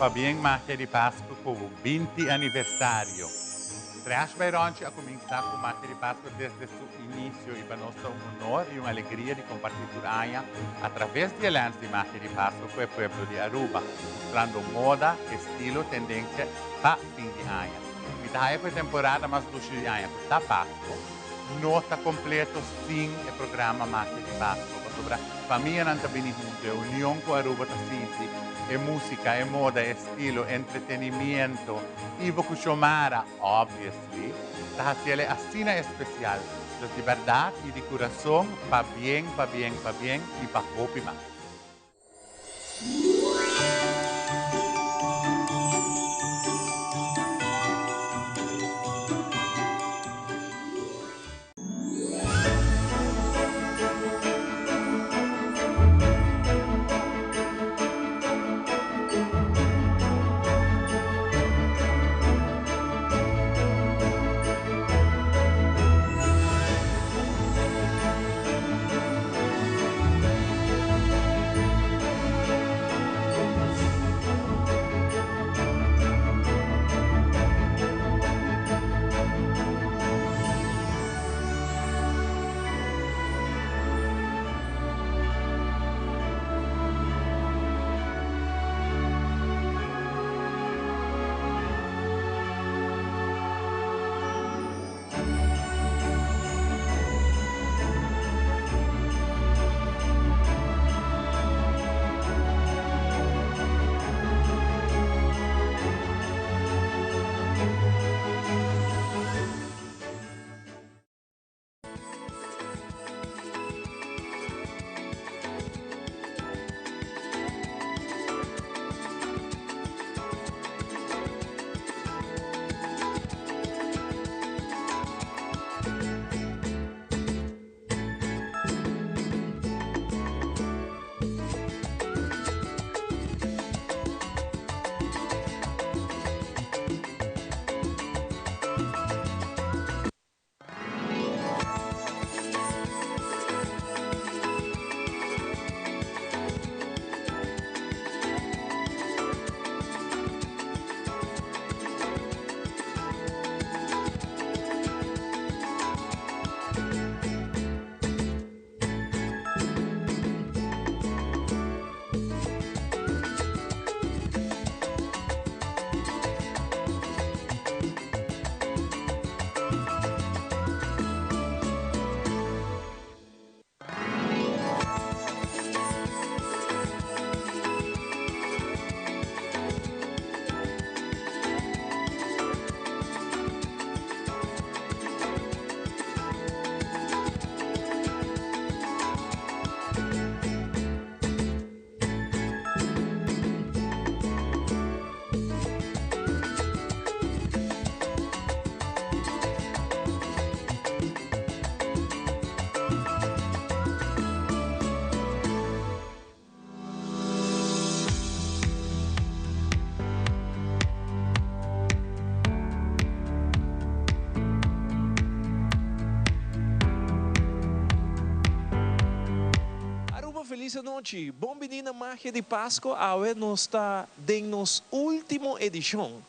Pabien Magia di Pasco cu bo 20 aniversario. Trash by Ronchi a cuminsa cu Magia di Pasco desde su inicio y pa nos ta un honor y un alegria di comparti tur aña a traves di e lens di Magia di Pasco cu e pueblo di Aruba, mustrando moda, estilo, tendencia pa fin di aña. Mi ta haya cu e temporada mas dushi di aña cu ta Pasco no ta completo sin e programa Magia di Pasco pasobra famianan ta bini hunto, e union cu Aruba ta sinti, e musica, e moda, e estilo, entretenimiento, Ivo cu Xiomara, obviously, ta haciele asina especial. Dus di berdad y di curason, pabien, pabien, pabien y pa hopi mas. Aruba felis anochi. Bon bini na Magia di Pasco. Awe nos ta den nos ultimo edicion.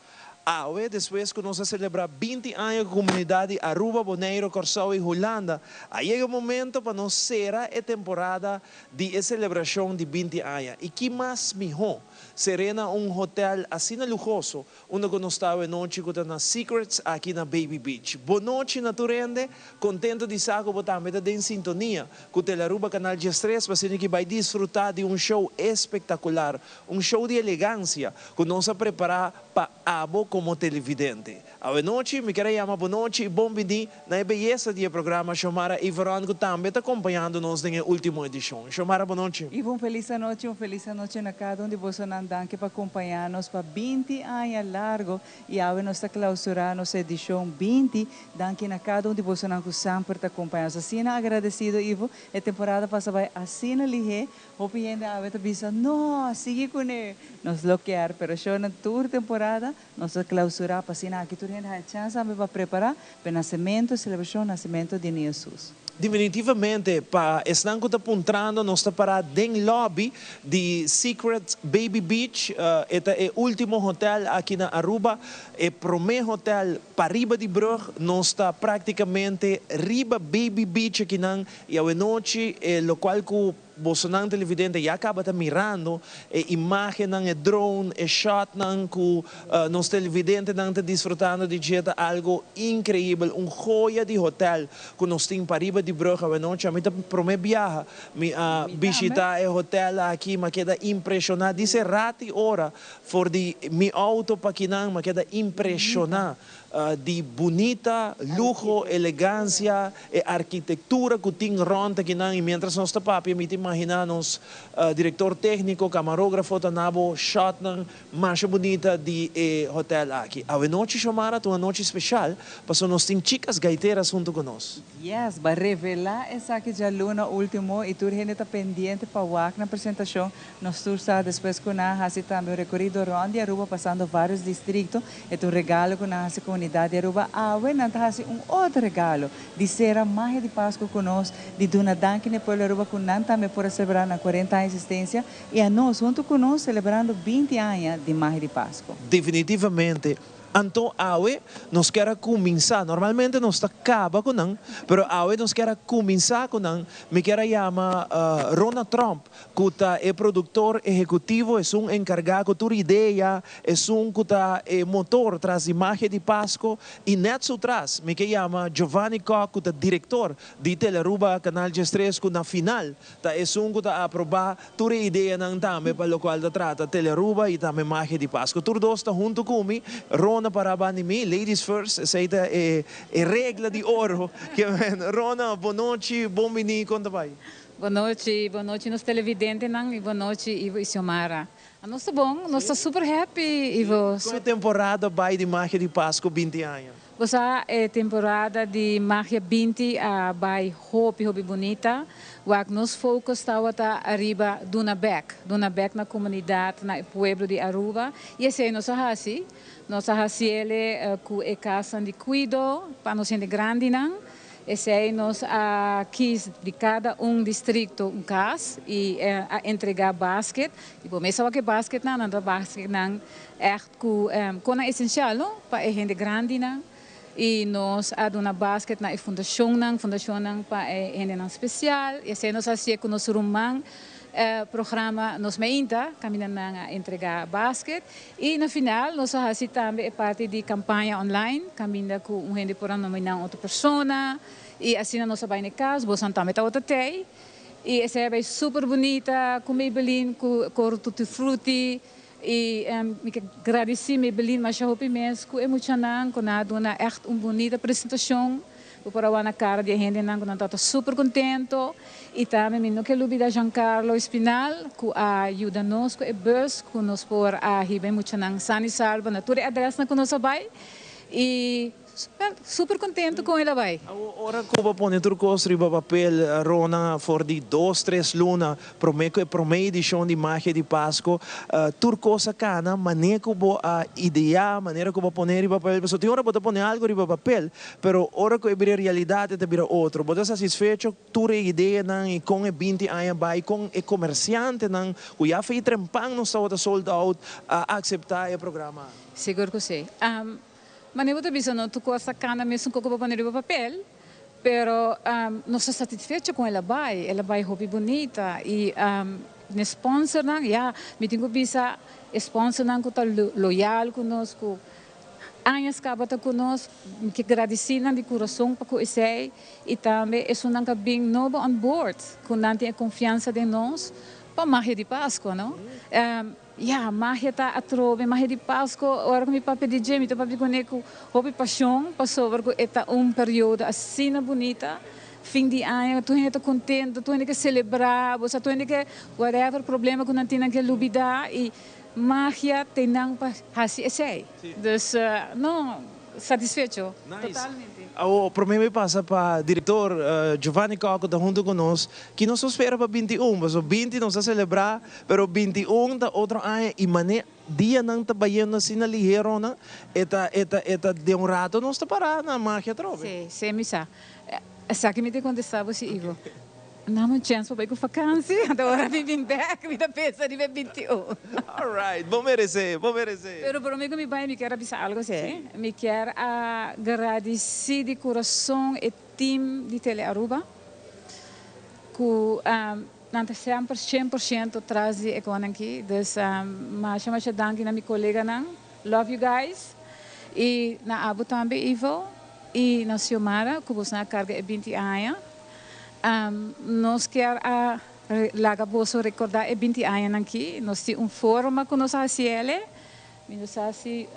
Awe, despues cu nos a celebra 20 aña cu comunidad di Aruba, Boneiro, Corsou y Hulanda, a yega e momento pa nos cera e temporada di e celebracion di 20 aña. Y ki mas miho Serena un hotel asina luhoso unda cu nos ta awe nochi cu ta na Secrets aki na Baby Beach. Bo nochi na tur hende, contento di sa cu bo tambe ta den sintonia cu Telearuba Canal 13 pa asina ki bay disfruta di un show espectacular, un show di elegancia cu nos a prepara pa abo como televidente. Awe nochi mi kier a yama bo nochi y bon bini na e beyesa di e programa Xiomara Iveron cu tambe ta compañando nos den e ultimo edicion. Xiomara bo nochi. Ivo un felis anochi, un felis anochi na cada un di bosonan. Danki pa compaña nos pa 20 aña largo y awe nos ta clausura nos edicion 20. Danki na cada un di bosonan cu semper ta compaña nos. Asina agradecido Ivo, e temporada pasa bay asina lihe. Hopi hende awe ta bisa, no, sigui cune. Nos lo kier, pero sho na tur temporada nos ta clausura pa asina aki tur hende haya chance tambe pa prepara pa e nacemento, celebracion nacemento di Niño Jesus. Definitivamente, pa esnan cu ta puntrando, nos ta para den lobby di Secret Baby Beach. E ta e ultimo hotel aki na Aruba, e prome hotel pariba di brug. Nos ta practicamente riba Baby Beach akinan y awe nochi, e locual cu bosonan televidente ya caba ta mirando, e imagennan, e drone, e shotnan cu nos televidentenan ta disfrutando di dje ta algo increibel, un joya di hotel cu nos tin pariba di brug awe nochi. Ami ta prome biaha mi a bishita e hotel aki, mi a keda impresiona di se rati ora for di mi auto pa kinan, mi a keda impresiona di bunita, luho, elegancia, e arquitectura cu tin rond akinan. Y mientras nos ta papia, mi ta imagina nos director tecnico, camarografo ta nabo shotnan masha bunita di e hotel aki. Awe nochi, Xiomara, ta un anochi special, pasobra nos tin Chicas Gaiteras hunto cu nos. Yes, ba revela esaki djaluna ultimo y tur hende ta pendiente pa wak nan presentacion. Nos tur sa despues cu nan a haci tambe un recorido rond di Aruba pasando varios districto, e ta un regalo cu nan a haci comunidad di Aruba. Awe nan ta haci un otro regalo, di cera magia di Pasco cu nos, di duna danki na e pueblo di Aruba cu nan tambe por a celebra nan 40 aña existencia y anos hunto cu nos celebrando 20 aña di magia di Pasco. Definitivamente. Anto awe nos kier a cuminsa, normalmente nos ta caba cu nan, pero awe nos kier a cuminsa cu nan. Mi kier a yama Rona Tromp, cu ta e productor ehecutivo, esun encarga cu tur idea, esun cu ta e motor tras di Magia di Pasco, y net su tras mi ke yama Giovanni Kock, cu ta director di Telearuba Canal 13, cu na final ta esun cu ta aproba tur e ideanan tambe pa locual ta trata Telearuba y tambe Magia di Pasco. Tur dos ta hunto cu mi, Rona para banda di mi, ladies first, esey ta e regla di oro. Rona, bon nochi, bon bini, con ta bay? Bon nochi, bon nochi nos televidentenan y bon nochi Ivo y Xiomara. Nos ta bon, nos ta super happy, Ivo. Con e temporada bay di Magia di Pasco 20 aña? Bo sa, e temporada di Magia 20 a bay hopi hopi bunita. Wak, nos focus tawata ariba duna bek, duna bek na comunidad, na e pueblo di Aruba. Y esey nos a haci. Nos a haciele cu e casanan di cuido pa nos hende grandinan. Esey nos a kies di cada un districto un cas y a entrega basket. Y bo mes a wak e basketnan, nan ta basketnan echt cu conan esencial, no? Pa e hende grandinan. Y nos a duna basket na e fundacionnan, fundacionnan pa e hendenan special. Y esey nos a hacié cu nos ruman programa Nos Mainta, caminda nan a entrega basket. Y na final nos a haci tambe e parti di campaña online, caminda cu un hende por a nomina un otro persona. Y asina nos a bay na e cas, bosan tambe tabata tey. Y esey a bay super bunita cu Maybelline, cu coro Tutti Frutti. Y mi ke gradici Maybelline masha hopi mes cu e muchanan cu nan a duna echt un bunita presentacion. Bo por a wak na cara di e hendenan cu nan tabata super contento. Y tambe mi no ke lubida Giancarlo Espinal cu a yuda nos cu e bus cu nos por a hiba e muchanan san y salvo na tur e adresnan cu nos a bay. Y well, super contento con el a bay. Awor ora cu bo pone tur cos riba papel, Rona, for di dos, tres luna prome cu e prome edicion di Magia di Pasco, tur cos a cana manera cu bo a idea, manera cu bo a pone riba papel. Pasobra tin ora bo ta pone algo riba papel, pero ora cu e bira realidad e ta bira otro. Bo ta satisfecho tur e ideanan y con e 20 aña bay, con e comerciantenan cu ya fei trempan nos tabata sold out a acepta e programa? Sigur cu si. Manera bo ta bisa, no tur cos ta cana mesun cu bo pone riba papel, pero nos ta satisfecho con el a bay. El a bay hopi bunita y e sponsornan, ya, mi tin cu bisa e sponsornan cu ta loyal cu nos, cu añas caba ta cu nos, mi ke gradici nan di curason pa cu esey y tambe esunnan cu a bin nobo on board, cu nan tin e confiansa den nos pa Magia di Pasco, no? Ya, magia ta atrobe, Magia di Pasco, ora cu mi papia di dje, mi ta papia cune cu hopi pasion, pasobra cu e ta un periodo asina bunita, fin di aña, tur hende ta contento, tur hende ke celebra, bo sa, tur hende ke whatever problema cu nan tin nan ke lubida y magia te nan pa haci esey. Dus, no, satisfecho, totalmente. Awor, prome mi pasa pa director Giovanni Kock cu ta hunto cu nos. Ki nos ta spera pa 21? Pasobra 20 nos a celebra, pero 21 ta otro aña y mane dianan ta bayendo asina liheronan, e ta, e ta, e ta den un rato nos ta para na Magia atrobe. Si, si mi sa. Esaki mi ta contesta bo si, Ivo. Dame un chance pa bay cu vakantie, anto ora mi bin bek mi ta pensa riba e 21. All right, bo merece, bo merece. Pero prome cu mi bay mi kier a bisa algo si. Mi kier a gradici di curason e team di Tele Aruba cu nan ta semper 100% tras di e conan aki. Dus masha masha danki na mi coleganan. Love you guys. Y na abo tambe, Ivo, y na Xiomara cu boso a carga e 20 aña. Nos kier a laga boso recorda e 20 añanan aki. Nos tin un forma cu nos a haciele. Mi no sa si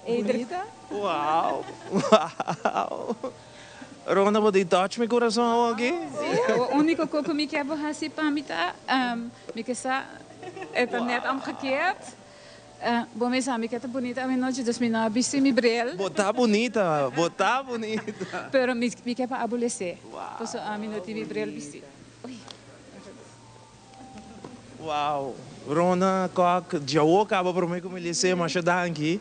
Bunita. Wow. Rona, bo touch mi curason aki? Si, e unico cos cu mi kier bo haci pa mi ta, mi kier sa, e ta net omgekeerd. Bo mes mi kier ta bunita anochi, dus mi no a bisti mi bril. Bo ta bunita, bo ta bunita. Pero mi kier pa abo lese. Paso ami no tin mi bril bisti. Ui. Wow. Rona Kock, ya caba pa mi cu mi lese, masha danki.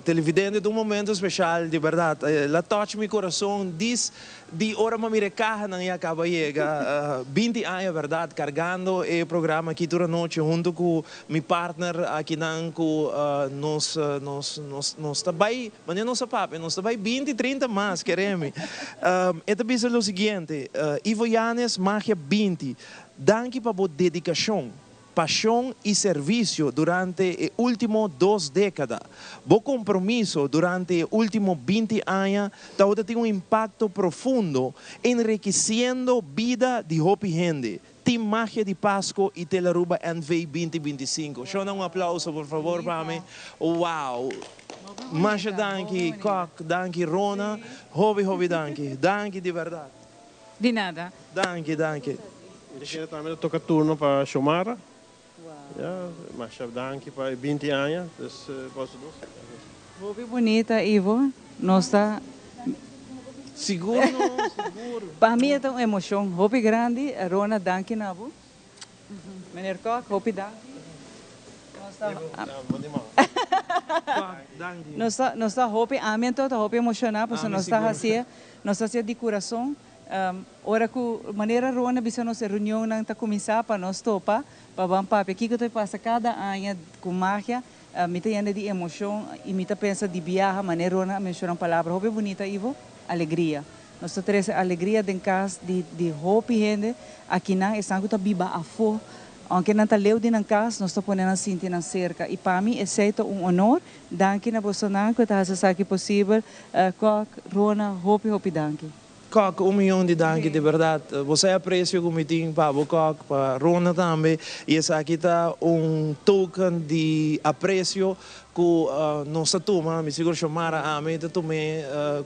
Televidente, un momento special, di berdad. El a touch mi curason, dis di ora mi a mira caha nan a caba yega. 20 aña, berdad, cargando e programa aki tur anochi hunto cu mi partner aki nan cu nos tambe, mas nos papia, nos tambe 20, 30 mas, kere mi. E ta bisa lo siguiente: Ivo Yanes, Magia 20, danki pa bo dedicacion, pasion y servicio durante e ultimo 2 decada. Bo compromiso durante e ultimo 20 aña tin un impacto profundo, enrikeciendo bida di hopi hende. Team Magia di Pasco y Telearuba NV 2025. Shona, un aplauso, por fabor, pa mi. Wow! Masha danki, Kok, danki, Rona. Hopi, hopi danki. Danki di berdad. Di nada. Danki, danki. Mi kier tambe toca turno pa Xiomara. Ja, masha danki pa 20 aña, dus posso dos. Hopi bunita, Ivo. Nos ta Sigur no, sigur. Pa mi e un emocion hopi grandi. Rona, danki na bo. Meneer Kok, hopi danki. Nos ta Danki. Nos ta hopi ambiente, ta hopi emociona, pasobra Ah, nos ta sigur. Haci, nos ta haci di curason. Ora cu manera Rona bisa nos reunion nan ta cuminsa pa nos topa, pa ban papia, kico ta pasa cada aña cu magia, mi ta yena di emocion y mi ta pensa di biaha, manera Rona a menciona un palabra hopi bunita, Ivo, alegria. Nos ta trece alegria den cas di hopi hende, aki nan esnan cu ta biba afo, aunke nan ta leu di nan cas, nos ta pone nan sinti nan cerca. Y pa mi esey ta un honor. Danki na boso nan cu ta haci esaki posibel. Kok, Rona, hopi hopi danki. Kok, un miyon di danki, di berdad. Bo sa aprecio cu mi tin pa bo, Kok, pa Rona tambe. Y esaki ta un token di aprecio cu nos ta tuma, mi sigur Xiomara, ami ta tuma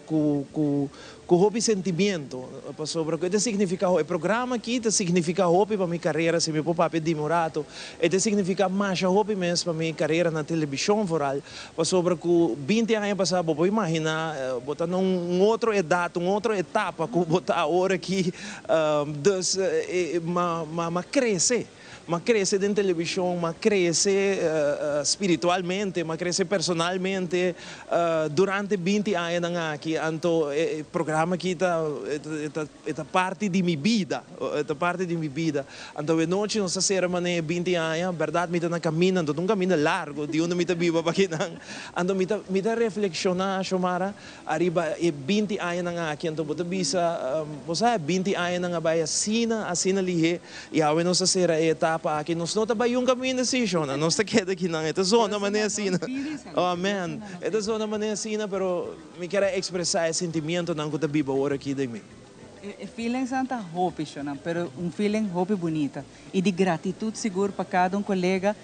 cu hopi sentimento pasobra cu e significa e programa aki ta significa hopi pa mi carera, si mi por papia di mi rato. E significa masha hopi mes pa mi carera na television vooral, pasobra cu 20 aña pasa, bo por imagina, bo ta un otro edad, un otro etapa cu bo ta awor aki, dus m'a crece. M'a crece den television, m'a crece spiritualmente, m'a crece personalmente durante 20 aña aki. Anto, e programa aki ta parti di mi bida, ta parti di mi bida. Anto, anochi nos a cera mane 20 aña, berdad, mi ta na caminda, anto un caminda largo, di unda mi ta biba pa akinan. Anto, mi ta reflexiona, Xiomara, ariba e 20 aña nan aki, anto bo ta bisa, bo sa, 20 aña nan a bay asina, asina lihe, y awe nos a cera e etapa aki, nos no ta bay un caminda si, Shona, nos ta keda akinan, e ta zona mane asina. Oh man, e ta zona mane asina, pero mi kier expresa e sentimento nan cu ta biba awor aki den mi. E feeling ta hopi, Shona, pero un feeling hopi bunita. Y di gratitud sigur pa cada un colega,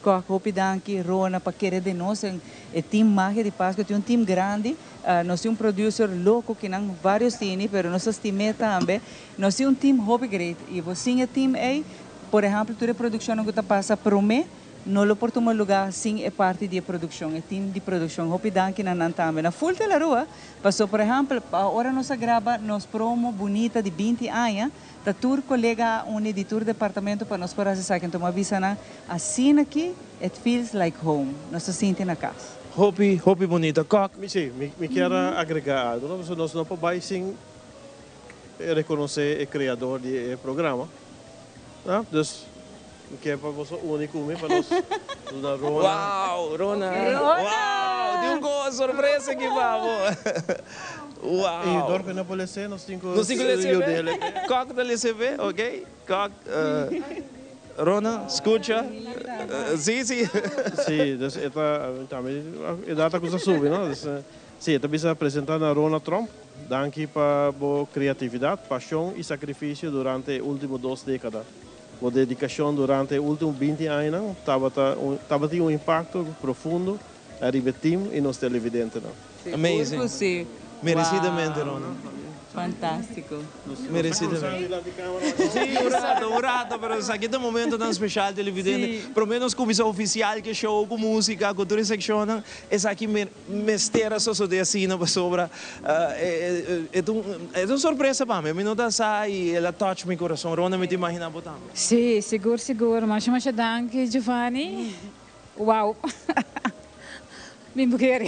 Kok, hopi danki, Rona, pa kere den nos, e team Magia di Pasco, tin un team grandi, nos tin un producer loco cu nan varios tin, pero nos stima tambe. Nos tin un team hopi great, y bo sin e team ey, por ehempel, tur e produccion cu ta pasa prome, no lo por tuma lugar sin e parti di produccion, e team di produccion. Hopi danki na nan tambe. Na full Telearuba, paso, por ehempel, ora nos a graba nos promo bunita di 20 aña, ta tur colega uni di tur departamento pa nos por haci esaki. Anto, m'a bisa nan, asina aki, it feels like home. Nos ta sinti na cas. Hopi, hopi bunita. Kok. Mi si, mi kier a agrega algo, no? Pasobra nos no por bay sin reconoce e creador di e programa, no? Dus mi kier pa boso uni cu mi pa nos duna Rona. Wow, Rona. Wow, tin un cos sorpresa aki pa bo. Wow. Y dor cu no por lese, nos tin cu Nos tin cu lese yuda be. el. Kok ta lese be, ok. Kok, Rona, scucha. Si, si. Si, dus e ta, tambe edad ta cusa subi, no? Dus, si, e ta bisa presenta na Rona Tromp, danki pa bo creatividad, pasion y sacrificio durante e ultimo dos decada. Bo dedicacion durante e ultimo 20 añanan tabata un, tabatin un impacto profundo ariba e team y nos televidentenan. Amazing. Sigur cu si. Merecidamente, Wow. Rona. Fantastico. Merecidamente. Si, un rato, un rato, pero esaki ta momentonan special, televidente. Si. Prome nos cuminsa oficial cu e show, cu musica, cu tur e seccionnan, esaki mester a sosode asina pasobra e ta un, e ta un sorpresa pa mi. Mi no ta sa y el a touch mi corazon. Rona, mi ta imagina bo tambe. Si, sigur, sigur. Masha, masha danki, Giovanni. Wow. Mi mujer.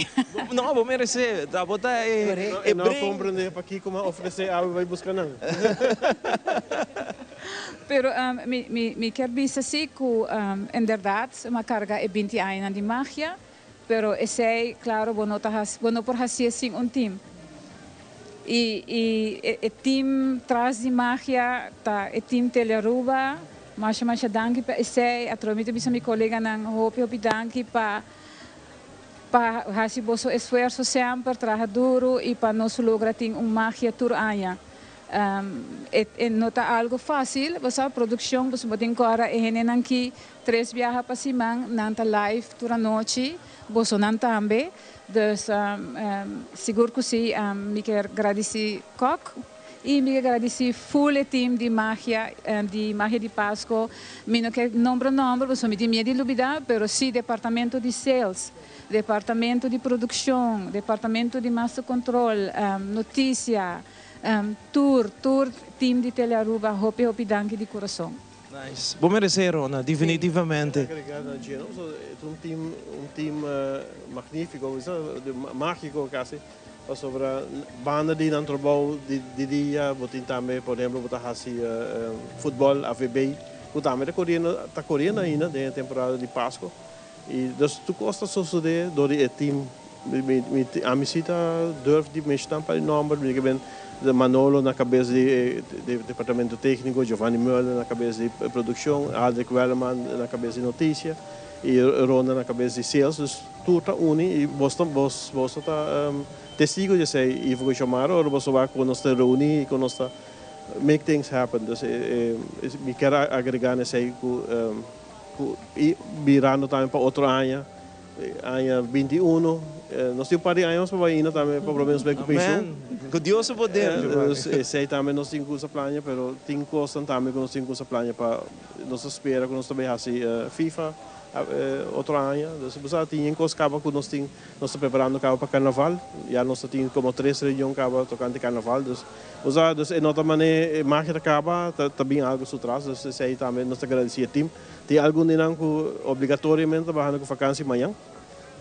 No, bo merece. Ta bo ta e E no bring. comprende pakico m'a ofrece awe bay busca nan. Pero mi kier bisa si cu inderdaad m'a carga e 20 añanan di magia, pero esey, claro, bo no ta haci, bo no por hacié sin un team. Y e team tras di magia ta e team Telearuba. Masha, masha danki pa esey. Atrobe mi ta bisa mi coleganan hopi, hopi danki pa haci boso esfuerso semper, traha duro y pa nos logra tin un magia tur aña. E no ta algo facil, bo sa, produccion, bo tin cu ora e hendenan ki tres biaha pa siman, nan ta live tur anochi, boso nan tambe. Dus sigur cu si, mi kier gradici Kok y mi kier gradici full e team di magia, di Magia di Pasco. Mi no kier nombra nomber, pasobra mi tin miedo di lubida, pero si departamento di sales, departamento di produccion, departamento di master control, noticia, tur team di Telearuba, hopi, hopi danki di curason. Nice. Bo merece, Rona, definitivamente. Agrega na dje, no? So, e ta un team magnifico, magico casi. Pasobra banda di nan trabou di dia, bo tin tambe, por ehempel, bo ta haci futbol, AVB, cu tambe ta coriendo ainda den temporada di Pasco. Y dus tur cos ta sucede door di e team. Ami si ta durf di menciona pa nomber, mi ben de Manolo na cabes di departamento tecnico, Giovanni Müller na cabes di produccion, Aldrich Welleman na cabes di noticia y Rona na cabes di sales. Dus tur ta uni y bos ta testigo di esey, Ivo Chamaro, ora bos wak cu nos ta reuni y cu nos ta make things happen. Dus mi kier agrega esey cu y birando tambe pa otro aña, aña 21, nos tin un par di aña pa ainda tambe pa por lo menos bay cu pensioen. Amen. Cu Dios su poder, Giovanni. Dus esey tambe nos tin cu plania, pero tin cos tambe cu nos tin cu plania pa nos spera cu nos tambe haci FIFA otro aña. Dus bo tin cos caba cu nos tin, nos ta preparando caba pa carnaval. Ya nos tin como tres reunion caba tocante carnaval. Dus, bo dus e no ta mane magia ta caba, ta bin algo su tras. Dus esey tambe nos ta agradeci e team. Tin algun di nan cu obligatoriamente trahando cu vakantie mañan.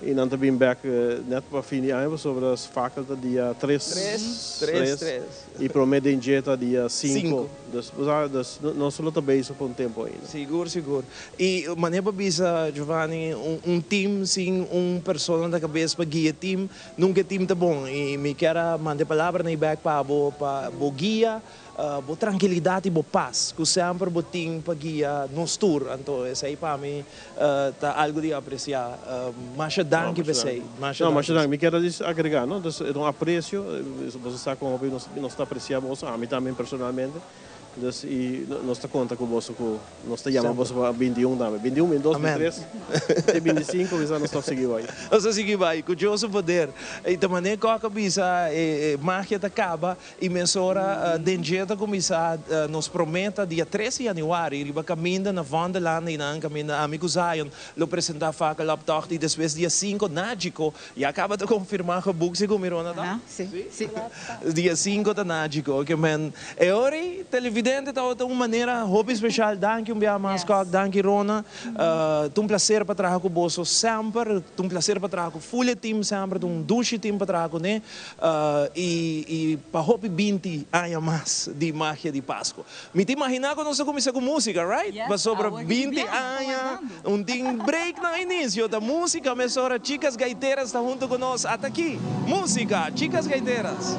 Y nan ta bin back net pa fin di aña sobre fakkel ta dia 3. 3, 3, 3. Y prome den dje ta dia 5. 5. Dus, dus no solo ta bezig pa un tempo ainda. Sigur, sigur. Y manera pa bisa, Giovanni, un team sin un persona na cabes pa guia team, nunca team ta bon. Y mi kier manda palabra na back pa bo guia, bo trankilidad y bo paz, cu semper bo tin pa guia nos tur. Anto, esey pa mi ta algo di aprecia. Masha danki pa esey. Masha No, danki. Masha danki. Mi kier agrega, no? Dus e un aprecio, bo sa con nos ta aprecia bo, ami tambe personalmente. Dus y nos ta conta cu bo, cu nos ta yama bo pa 21 tambe. 21, 22, Amen. 23, y 25, bisa nos ta sigui bay. Nos ta sigui bay, cu Dios su poder. Y tambe cu bisa, magia ta caba y mesora den dje ta cuminsa nos promete dia 13 di januari, riba caminda na Vondellaan y na caminda Amigo Zion, lo presenta fakkeloptocht y despues dia 5 Nagico, ya caba di confirma cu boek segun mi, Rona, ta? Ah, si. Dia 5 ta Nagico, kiermen. E ora, televidente. Televidente tabata un manera hopi special. Danki un biaha mas Kok, danki Rona. Ta un placer pa traha cu boso semper, ta un placer pa traha cu full e team semper, ta un dushi team pa traha cune y y pa hopi 20 aña mas di Magia di Pasco. Mi ta imagina cu nos a cuminsa cu musica, right? Pasobra 20 aña un tin break na inicio, ta musica mesora. Chicas Gaiteras ta hunto cu nos, ata aki, musica, Chicas Gaiteras.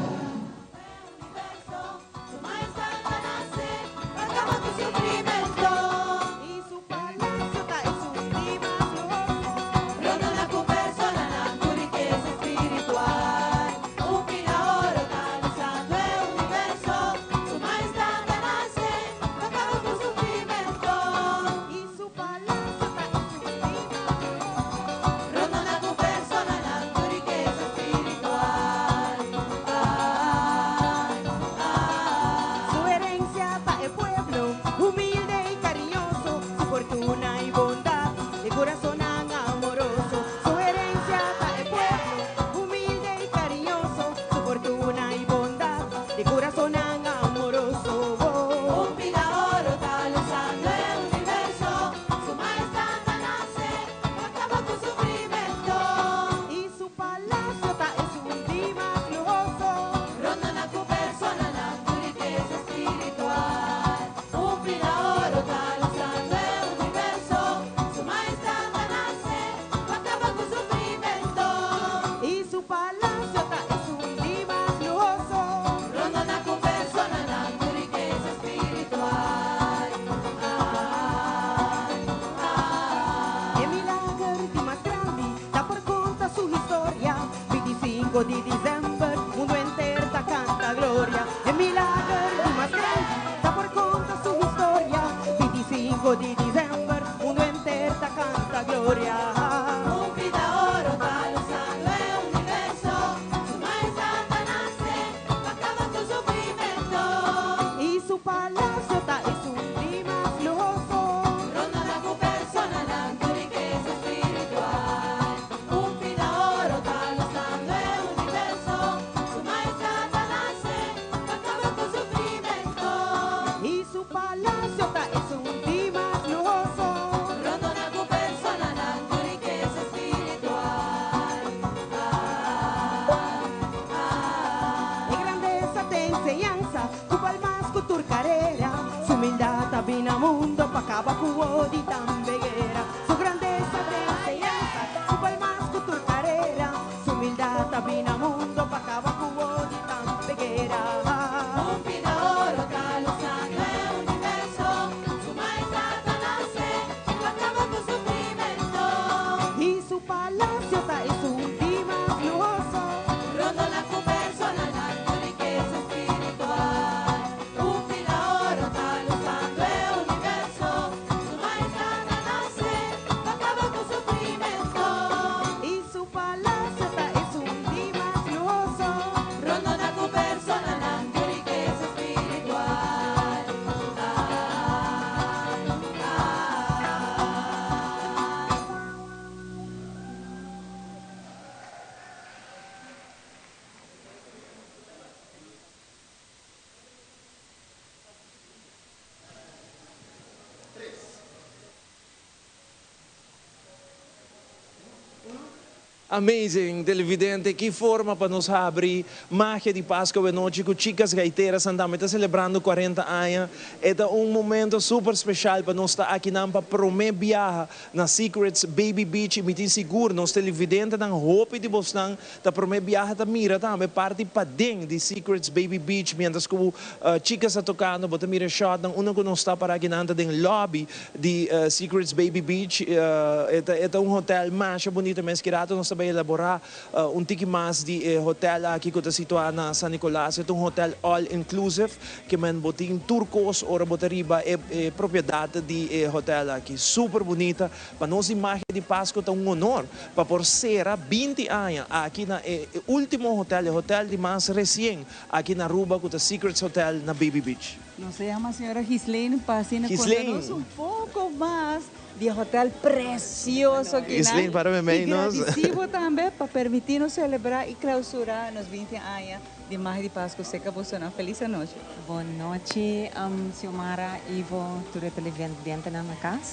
Amazing, televidente, ki forma pa nos habri Magia di Pasco awe nochi cu Chicas Gaiteras nan ta celebrando 40 aña. E ta un momento super special pa nos ta aki nan pa prome biaha na Secrets Baby Beach y mi tin sigur nos televidentenan hopi di bosnan ta prome biaha ta mira tambe parti paden di Secrets Baby Beach mientras cu Chicas ta tocando. Bo ta mira shot nan unda cu nos ta para aki nan ta den lobby di Secrets Baby Beach. E ta un hotel masha bunita mes. Ki rato nos ta bay elabora un tiki mas di e hotel aki cu ta situa na San Nicolas. E ta un hotel all inclusive ke men bo tin tur cos ora bo ta riba e propiedad di e hotel aki. Super bunita. Pa nos di Magia di Pasco ta un honor pa por cera 20 aña aki na e ultimo hotel, e hotel di mas recien aki na Aruba cu ta Secrets Hotel na Baby Beach. Nos a yama señora Gislaine pa asina konta Gislaine. nos un poko mas di e hotel precioso aki nan. Gislaine, para me mei I nos. gradisí bo tambe pa permití nos selebrá i klausurá nos 20 aña di Magia di Pasku serka bosonan. Felis anochi. Bon nochi, Xiomara, Ivo, tur e televidentenan na kas.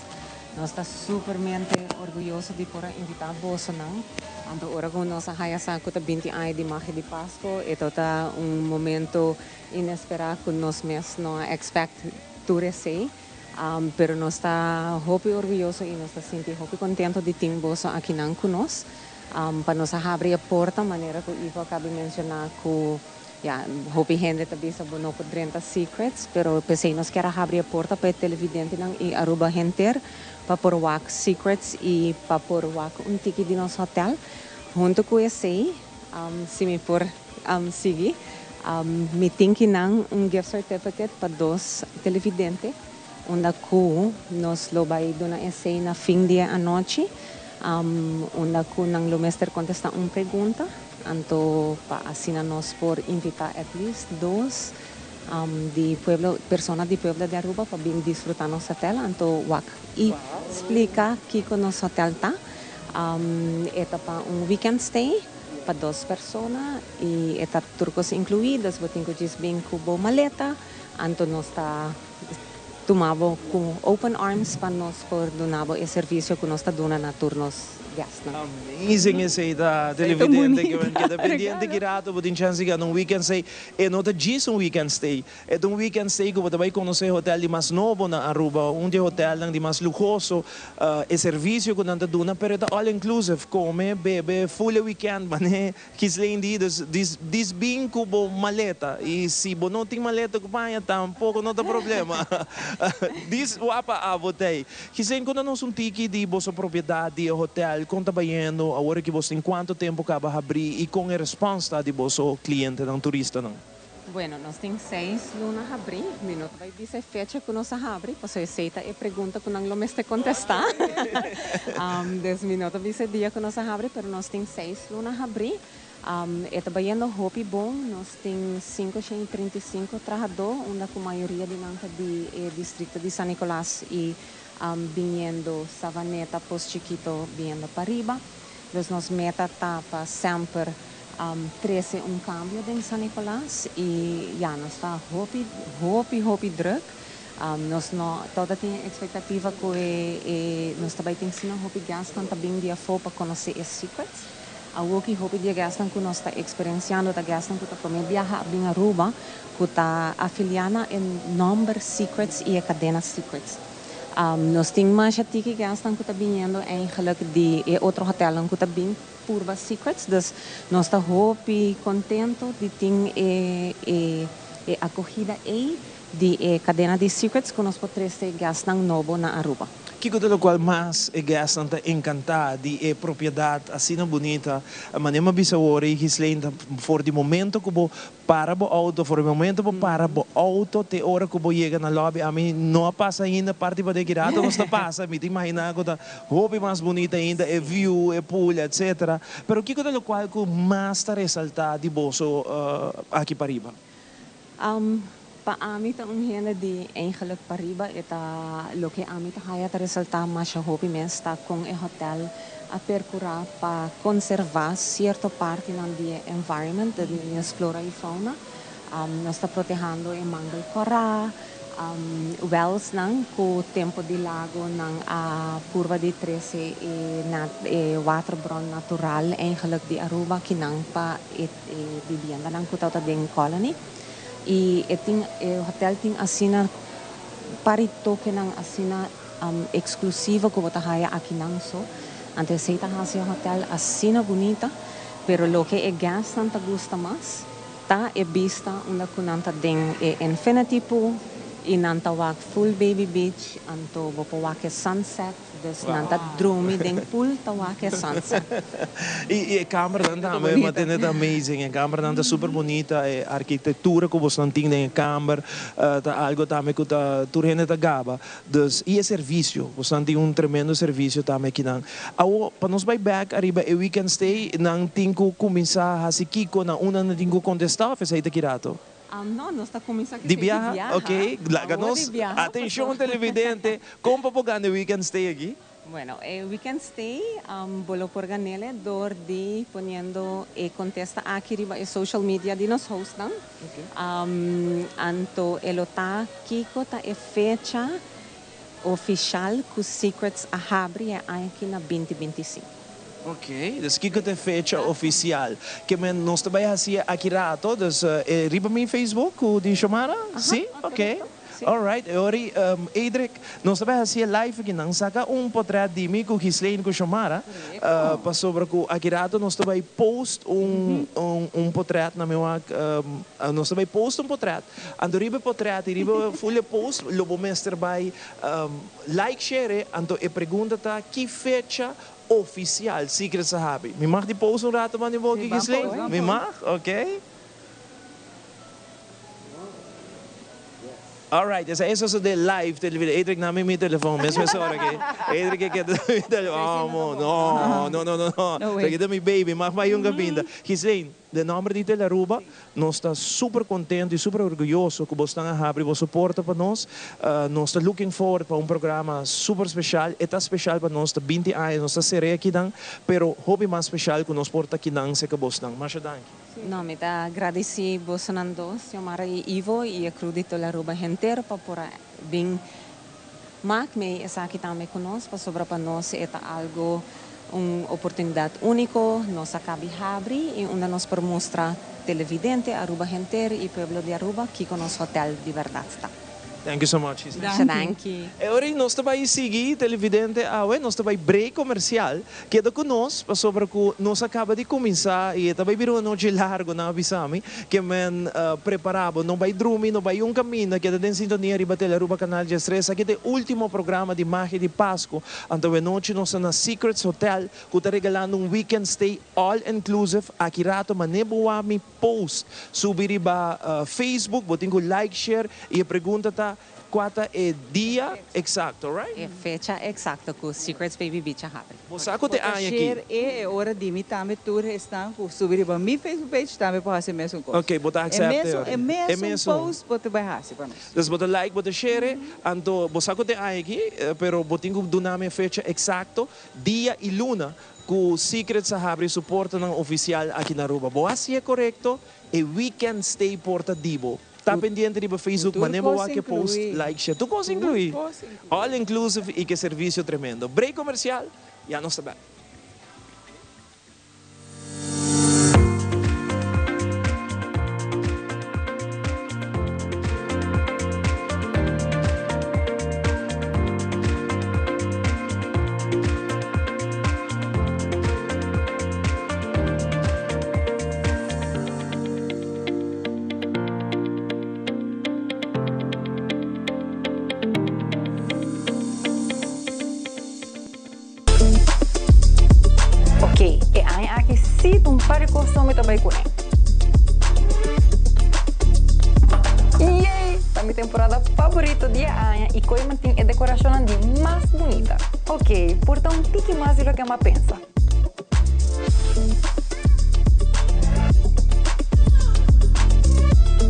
Nos ta supermente orguyoso di por a invitá bosonan. Anto ora ku nos a haya sa ku ta 20 aña di Magia di Pasku, e ta un momento inesperá ku nos mes no a expect tur esei. Pero nos ta hopi orguyoso i nos ta sinti hopi kontento di tin boso akinan ku nos. Pa nos a habri e porta manera ku Ivo a kaba di menshoná ku ya, hopi hende ta bisa bo no por drenta Secrets, pero p'esei nos kier a habri e porta pa e televidentenan i Aruba henter pa por wak Secrets i pa por wak un tiki di nos hotel. Hunto ku esei, si mi por sigui, mi tin kinan un gift certificate pa dos televidente, unda ku nos lo bai duna esei na fin di e anochi, unda ku nan lo mester kontestá un pregunta. Anto pa asina nos por invitá at least dos di pueblo, persona di pueblo di Aruba pa bin disfrutá nos hotel. Anto wak i splika kiko nos hotel ta. E ta pa un weekend stay pa dos persona i e ta tur kos inkluí, dus bo tin ku djis bin ku bo maleta. Anto nos ta tuma bo ku open arms pa nos por duna bo e servisio ku nos ta duna na tur nos guestnan. Amazing esei ta, televidente ke men keda pendiente ki rato bo tin chance di gana un weekend stay. E no ta djis un weekend stay, e ta un weekend stay ku bo ta bai konosé hotel di mas nobo na Aruba, un di e hotelnan di mas luhoso, e servisio ku nan ta duna, pero e ta all inclusive, kome, bebe, full e weekend man'e Gislaine di, dus dis dis bin ku bo maleta i si bo no tin maleta ku paña tampoko no ta problema. Dis wapa abo t'ei. Gislaine, konta nos un tiki di boso propiedat di e hotel, kon ta bayendo awor ki boso tin kuantu tempu kaba habrí i kon e respons ta di boso klientenan, turistanan? Bueno, nos tin seis luna habrí. Mi no ta bai bisa e fecha ku nos a habri, pasobra esei ta e pregunta ku nan lo mester kontestá. Dus mi no ta bisa e dia ku nos a habri, pero nos tin seis luna habrí. E ta bayendo hopi bon. Nos tin 535 trahadó, unda ku mayoria di nan ta di e distrikto di San Nicolas i biniendo Savaneta, Pos Chikito, biniendo pariba. Dus nos meta ta pa semper trece un cambio den San Nicolas y ya nos ta hopi hopi hopi druk. Nos no tabata tin e expectativa cu e nos ta bay tin asina hopi guestnan ta bin di afo pa conoce e Secrets. Awoki hopi di e guestnan cu nos ta experienciando ta guestnan cu ta prome biaha a bin Aruba cu ta afilia na e nomber Secrets y e cadena Secrets. Nos tin masha tiki guestnan cu ta biniendo eigenlijk di e otro hotelnan cu ta bin purba Secrets, dus nos ta hopi contento di tin e acogida ey di e cadena di Secrets cu nos por trece guestnan nobo na Aruba. Kiko ta locual mas e guestnan ta encanta di e propiedad asina bunita? Manera mi a bisa awor ey, Gislaine, ta for di momento cu bo para bo auto, for di momento bo para bo auto te ora cu bo yega na lobby, ami no a pasa ainda parti pa den ki rato nos ta pasa, mi ta imagina cu ta hopi mas bunita ainda, e view, e pool, etc. Pero kico ta locual cu mas ta resalta di boso aki pariba? Pa ami ta un hende di eigenlijk pariba, e ta loke ami ta haya ta resalta masha hopi mes ta con e hotel a percura pa conserva cierto partinan di e environment, di nos flora y fauna. Nos ta protehando e mangel cora, wellsnan cu tempo di Lago nan a purba di trece e waterbron natural eigenlijk di Aruba kinan pa e viviendanan cu ta den Colony. Y e hotel tin asina pari tokenan asina exclusivo cu bo ta haya akinan so. Anto esey ta haci e hotel asina bunita, pero loke e guestnan ta gusta mas ta e bista unda cu nan ta den e infinity pool y nan ta wak full Baby Beach, anto bo por wak e sunset, dus nan ta drumi den pool ta wak e sunset. Y e kamernan tambe, mi a tende ta amazing. E kamernan ta super bunita, e arquitectura cu bosnan tin den e kamer ta algo tambe cu ta tur hende ta gaba. Dus, y e servicio, bosnan tin un tremendo servicio tambe akinan. Awo, pa nos bay back ariba e weekend stay, nan tin cu cuminsa haci kico, na unda nan tin cu contesta of esey ta ki rato? No, nos ta cuminsa Di biaha? Ok, laga nos, atencion televidente, con pa por gana e weekend stay aki? Bueno, e weekend stay bo lo por ganele door di poniendo e contesta aki riba e social media di nos hostnan. Anto e lo ta kico ta e fecha oficial cu Secrets a habri e aña aki na binti binti sinku. Ok, dus kico ta e fecha oficial? Ke men nos ta bay haci aki rato, dus riba mi Facebook cu di Xiomara? Si? Ok. Alright, e ora Edric, nos ta bay haci e live aki nan saca un potret di mi cu Ghislaine cu Xiomara, pasobra cu aki rato nos ta bay post un un potret na mi wak, nos ta bay post un potret, anto riba e potret y riba full e post lo bo mester bay like share, anto e pregunta ta ki fecha oficial Secrets a habi? Mi mag di post un rato man di bo aki Ghislaine? Mi mag? Ok. Alright, esei a sosode live televidente. Edric na mi mi telefon mes mes ora aki. Edric a keda mi telefon. Oh, mo, no, no, no, no, no. Esaki ta mi baby, mag bai un kabinda. Ghislaine, den nomber di Tele Aruba, nos ta super contento y super orguyoso cu bosnan a habri boso porta pa nos. Nos ta looking forward pa un programa super special. E ta special pa nos, ta binti aña nos ta cere akinan, pero hopi mas special cu nos por ta akinan cerca bosnan. Masha danki. No, mi ta gradisí bosonan dos, Xiomara i Ivo, i e crew di Tele Aruba henter pa por a bin mak mei esaki tambe ku nos, pasobra pa nos e ta algu, un oportunidat úniko, nos a kabi habri i unda nos por mustra televidente, Aruba henter i pueblo di Aruba kiko nos hotel di bèrdat ta. Thank you so much, Gisela. Masha danki. E ora ei nos ta bai sigui televidente awe, nos ta bai break comercial. Keda cu nos pasobra cu nos a caba di cuminsa y e ta bai bira un anochi largo, nan a bisa mi, ke men prepara bo, no bai drumi, no bai un caminda, keda den sintonia riba Telearuba Canal diestres. Aki ta e ultimo programa di Magia di Pascu. Anto awe nochi nos ta na Secrets Hotel cu ta regalando un weekend stay all inclusive. Aki rato mane bo wak mi post subi riba Facebook, bo tin cu like, share y e pregunta ta cua ta e dia exacto, right? E fecha exacto cu Secrets Baby Beach a habri. Bo sa cu te Bo ta aña aki. share e e ora di mi tambe tur esnan cu subi riba mi Facebook page tambe por haci e mesun cos. Ok, bo ta E accepte mesun ora. e E mesun mesun. post bo ta bay haci pa nos. Dus bo ta like, bo ta share, anto bo sa cu te aña aki, pero bo tin cu duna mi e fecha exacto, dia y luna Cu Secrets a habri su portanan oficial aki na Aruba. Bo haci e corecto, e weekend stay por ta di bo. Ta pendiente riba Facebook, Tur mane bo cos wak e post, inclui. like, share. Tur cos Tur inclui. cos inclui. All inclusive y cu e servicio tremendo. Break comercial, ya nos ta back. Ok, e aña aki sí ta un par di kos mi ta bai kuné. Yay! Ta mi temporada favorito di e aña i koi mantin e dekorashonnan di mas bunita. Ok, por ta un tiki mas di loke mi a pensa.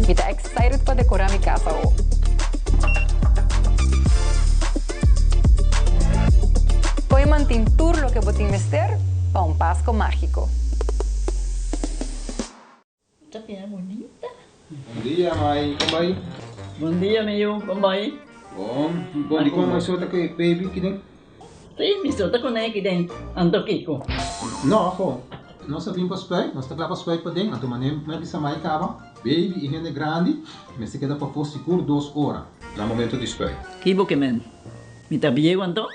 Mi ta excited pa dekorá mi kas awo. Koi mantin tur loke bo tin mester pa un Pasko mágiko. Ta bira bunita. Bon dia mai, kon bai? Bon dia mi yu, kon bai? Bon, bon dikon mai so ta ku e baby kiden? Si, mi so ta ku ne kiden, anto kiko? No, aho, nos a bin pa spuit, nos ta kla pa spuit paden, anto manera mi a bisa mai kaba, baby i hende grandi mester keda pafó sigur dos ora na momento di spuit. Ki bo ke men? Mi ta bieu anto?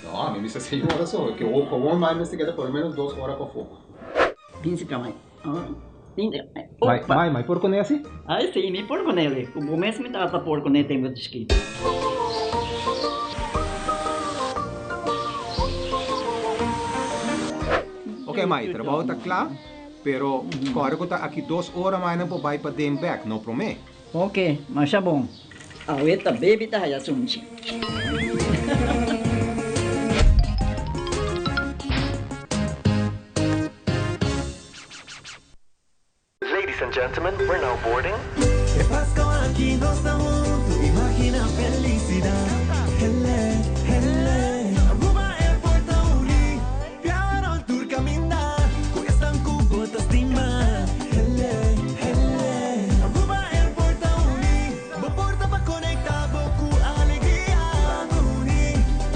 No, mi bisa señora so, ke awor mai mester keda por lo menos dos ora pafó. Bin si ka mai. Mai, mai, mai por kuné asi? Ai si, mi por kuné. Ku bo mes mi tata por kuné tempu di chikitu. Ok mai, trabou ta kla, pero kòrda ku ta aki dos ora mai nan por bai paden bèk, no promé. Ok, masha bon. Awe ta baby ta haya sunchi. Ladies and gentlemen, we're now boarding. Aki nos ta hunto, imagina felicidad. Hele, hele. Aruba Airport ta uni, biaha rond tur caminda, cu esnan cu bo ta stima. Hele, hele. Aruba Airport ta uni, bo porta pa conecta bo cu alegria. Ban uni,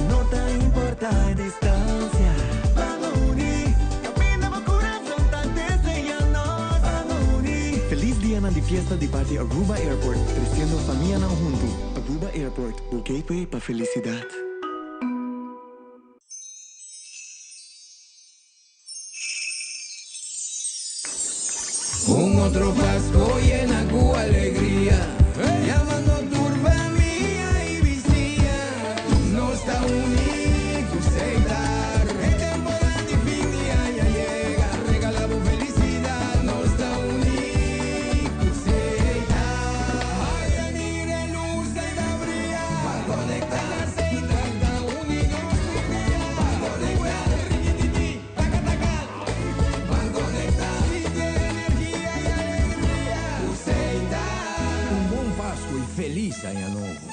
no ta importa e distancia. Ban uni, caminda bo curason ta desea nos. Ban uni. Feliz dianan di fiesta di parti Aruba Airport, treciendo famianan hunto. Aruba Airport, bo gateway pa felicidad. Un otro Pasco yena cu alegria, Yamando tur famia y bisiña. Nos ta uni cu Setar. E temporada di fin di aña yega, regala bo felicidad. Nos ta uni cu Setar. Ay, mira e luz ey ta bria. Ban conecta, Setar ta uni nos tur dia. Ban conecta, rikititi, taka taka. Ban conecta, sinti e energia y alegria cu Setar. Un bon Pasco y feliz aña nobo.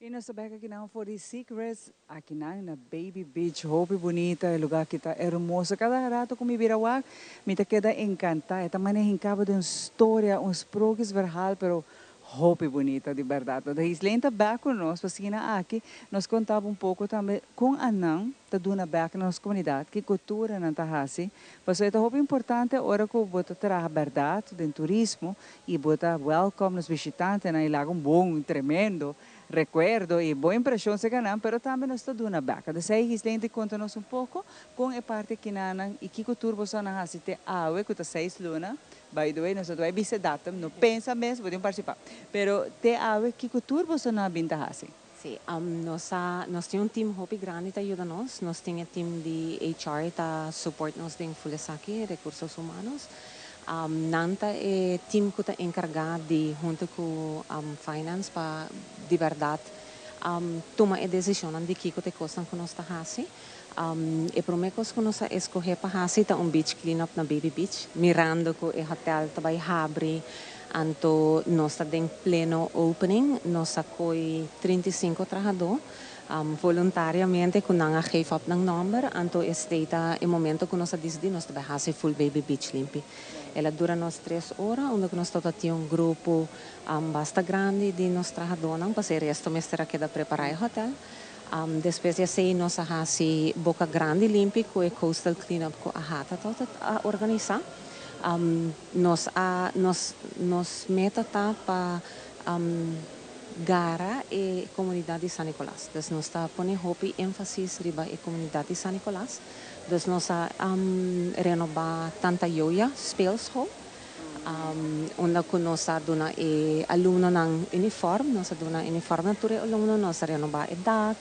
Y nos ta bek akinan for di Secrets, akinan na Baby Beach. Hopi bunita, e lugar aki ta hermoso. Cada rato cu mi bira wak, mi ta keda encanta. E ta manera hincabo den un storia, un sprookjesverhaal, pero Hopi bunita di berdad. Lo ta Gislene ta bek cu nos pa asina aki nos contaba un poco tambe con anan ta duna bek na nos comunidad, ki cultura nan ta haci. Pasobra e ta hopi importante ora cu bo ta traha berdad den turismo y bo ta welcome nos bishitantenan y laga un bon, tremendo recuerdo y bon impresion cerca nan, pero tambe nos ta duna bek. Entonces ey Gislene ta conta nos un poco con e parti akinanan y kico tur boso nan haci te awe cu ta seis luna. By the way, nos no ta bai bisa datum, no pensa mes, bo tin participá. Pero te awe, kiko tur boso no a bin ta hasi? Sí, nos a, nos tin un team hopi grandi ta yuda nos. Nos tin e team di HR ta support nos den ful esaki, Recursos Humanos. Nan ta e team ku ta enkargá di huntu ku Finance pa di bèrdat tuma e desishonnan di kiko ta e kosnan ku nos ta hasi. E promé kos ku nos a eskohé pa hasi ta un beach clean up na Baby Beach, mirando ku e hotel ta bai habri, anto nos ta den pleno opening. Nos a koi 35 trahadó voluntariamente ku nan a geef op nan nòmber, anto esei ta e momento ku nos a disidí nos ta bai hasi full Baby Beach limpi. El a dura nos tres ora, unda ku nos tabata tin un grupo basta grandi di nos trahadónan, pasobra e resto mester a keda prepará e hotel. Despues di esei nos a hasi Boca Grandi limpi ku e Coastal Cleanup ku AHATA tabata a organisá. Nos a nos nos meta ta pa gara e komunidat di San Nicolas. Dus nos ta pone hopi énfasis riba e komunidat di San Nicolas. Dus nos a renobá Tanta Yoya Speelschool. Unda ku nos a duna e alumnonan uniform, nos a duna uniform na tur e alumno, nos a renobá e dak,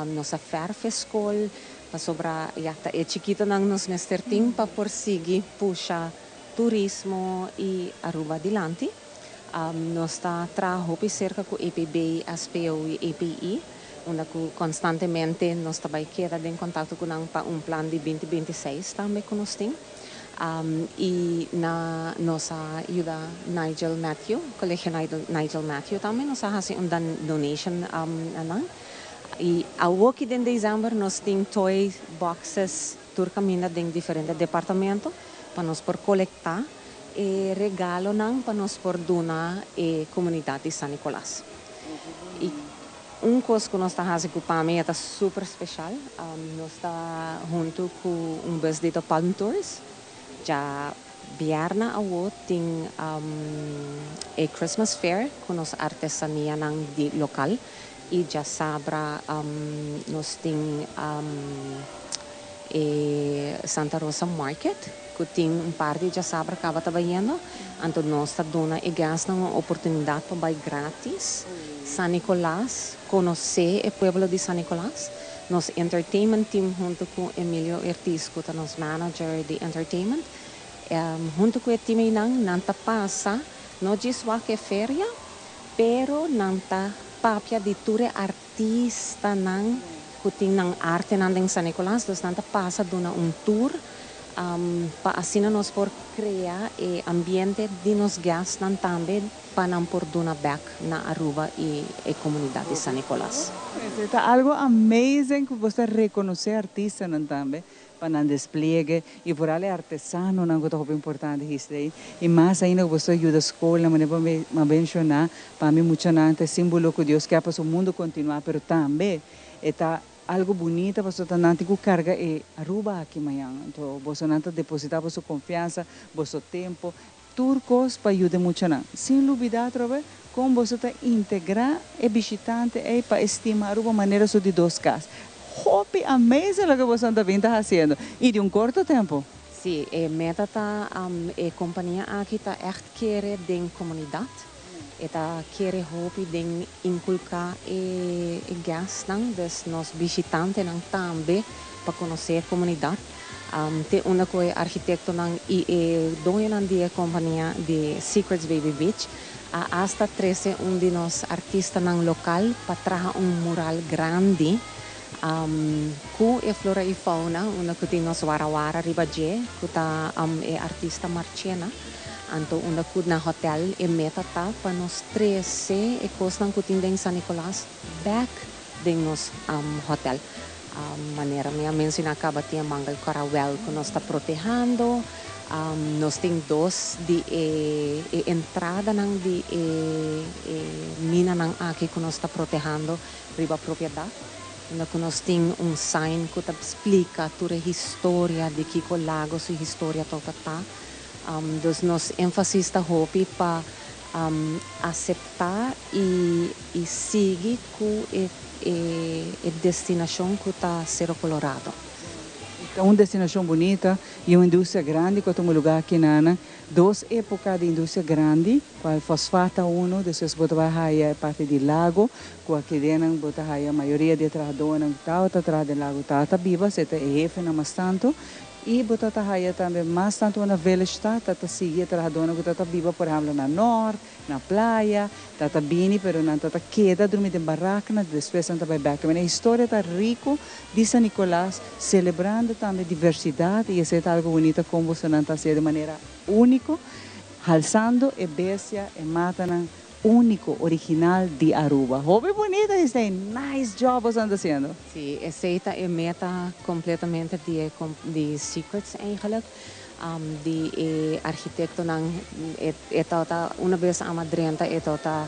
nos a fèrf e skol, pasobra ya ta e chikitonan nos mester tin pa por sigui pusha turismo i Aruba dilanti. Nos ta traha hopi serka ku EPB, SPO i EPI, unda ku konstantemente nos ta bai keda den kontakto ku nan pa un plan di binti 26 tambe ku nos tin. I na nos a yuda Nigel Matthew, Colegio Nigel Matthew tambe nos a hasi un donation na nan. I awoki den december nos tin toy boxes tur caminda den diferente departamento pa nos por colecta e regalonan pa nos por duna e comunidad di San Nicolas. I un cos cu nos ta haci cu pa mi e ta super special, nos ta hunto cu un bus di De Palm Tours. Dja bierna awo tin e Christmas Fair cu nos artesanianan di local y djasabra nos tin. E Santa Rosa Market, ku tin un par di djasabra kaba ta bayendo, anto nos ta duna e guestnan un oportunidat pa bai gratis San Nicolas, konosé e pueblo di San Nicolas. Nos entertainment team huntu ku Emilio Ortiz ku ta nos manager di entertainment, huntu ku e team einan nan ta pasa no djis wak e feria, pero nan ta papia di tur e artistanan ku tin nan artenan den San Nicolas, dus nan ta pasa duna un tour pa asina nos por krea e ambiente di nos guestnan tambe pa nan por duna bek na Aruba y e comunidad di San Nicolas. Esey ta algo amazing cu bo ta reconoce artistanan tambe pa nan despliegue y vooral e artesanonan cu ta hopi importante histei y mas ainda cu bo ta yuda scolnan manera bo a menciona pa mi muchanan ta e simbolo cu Dios kier pa su mundo continua pero tambe e ta algo bunita pasobra ta nan tin cu carga e Aruba aki mañan anto bosonan ta deposita boso confiansa boso tempo tur cos pa yuda e muchanan sin lubida atrobe con boso ta integra e bishitante ey pa e stima Aruba manera su di dos cas. Hopi amazing loke boso ta bin ta haciendo y di un corto tempo. Sí, e meta ta e compania aki ta echt kere den comunidad. E ta kere hopi den inculca e guestnan, dus nos bishitantenan tambe pa conoce e comunidad. Te unda cu e architectonan y e doñonan di e compania di Secrets Baby Beach a hasta trece un di nos artistanan local pa traha un mural grandi cu e flora y fauna unda cu tin nos warawara riba dje cu ta e artista Marchena. Anto unda cu na hotel e meta ta pa nos trece e cosnan cu tin den San Nicolas bek den nos hotel. Manera mi a menciona caba tin e mangel corawel cu nos ta protehando. Nos tin dos di e e entradanan di e e minanan aki cu nos ta protehando riba propiedad. Unda cu nos tin un sign cu ta splica tur e historia di kico Lago su historia tabata ta. Dus nos enfasis ta hopi pa acepta y y sigui cu e e destinacion cu ta Cero Colorado. Ta un destinacion bunita y un industria grandi cu a tuma lugar aki na dos epoca di industria grandi, cual fosfat ta uno, despues bo ta bay haya e parti di Lago, cu aki dennan bo ta haya mayoria di e trahadornan cu tabata traha den Lago tabata biba, esey ta e hefenan mas tanto. I bo ta ta haya tambe mas tantu unda village ta, ta ta sigui e trahadónan ku ta ta biba por ehèmpel na nòrt, na playa, ta ta bini pero nan ta ta keda drumi den baraknan, despues nan ta bai bèk. E historia ta riku di San Nicolas, selebrando tambe diversidat i esei ta algu bunita kon bosonan ta hasié di manera úniko, halsando e bestia, e matanan Unico, original di Aruba. Hopi bunita esey, nice job boso anda haciendo. Si, esey ta e meta completamente di e di Secrets eigenlijk. Di e architectonan e tabata una bes ama drenta e tabata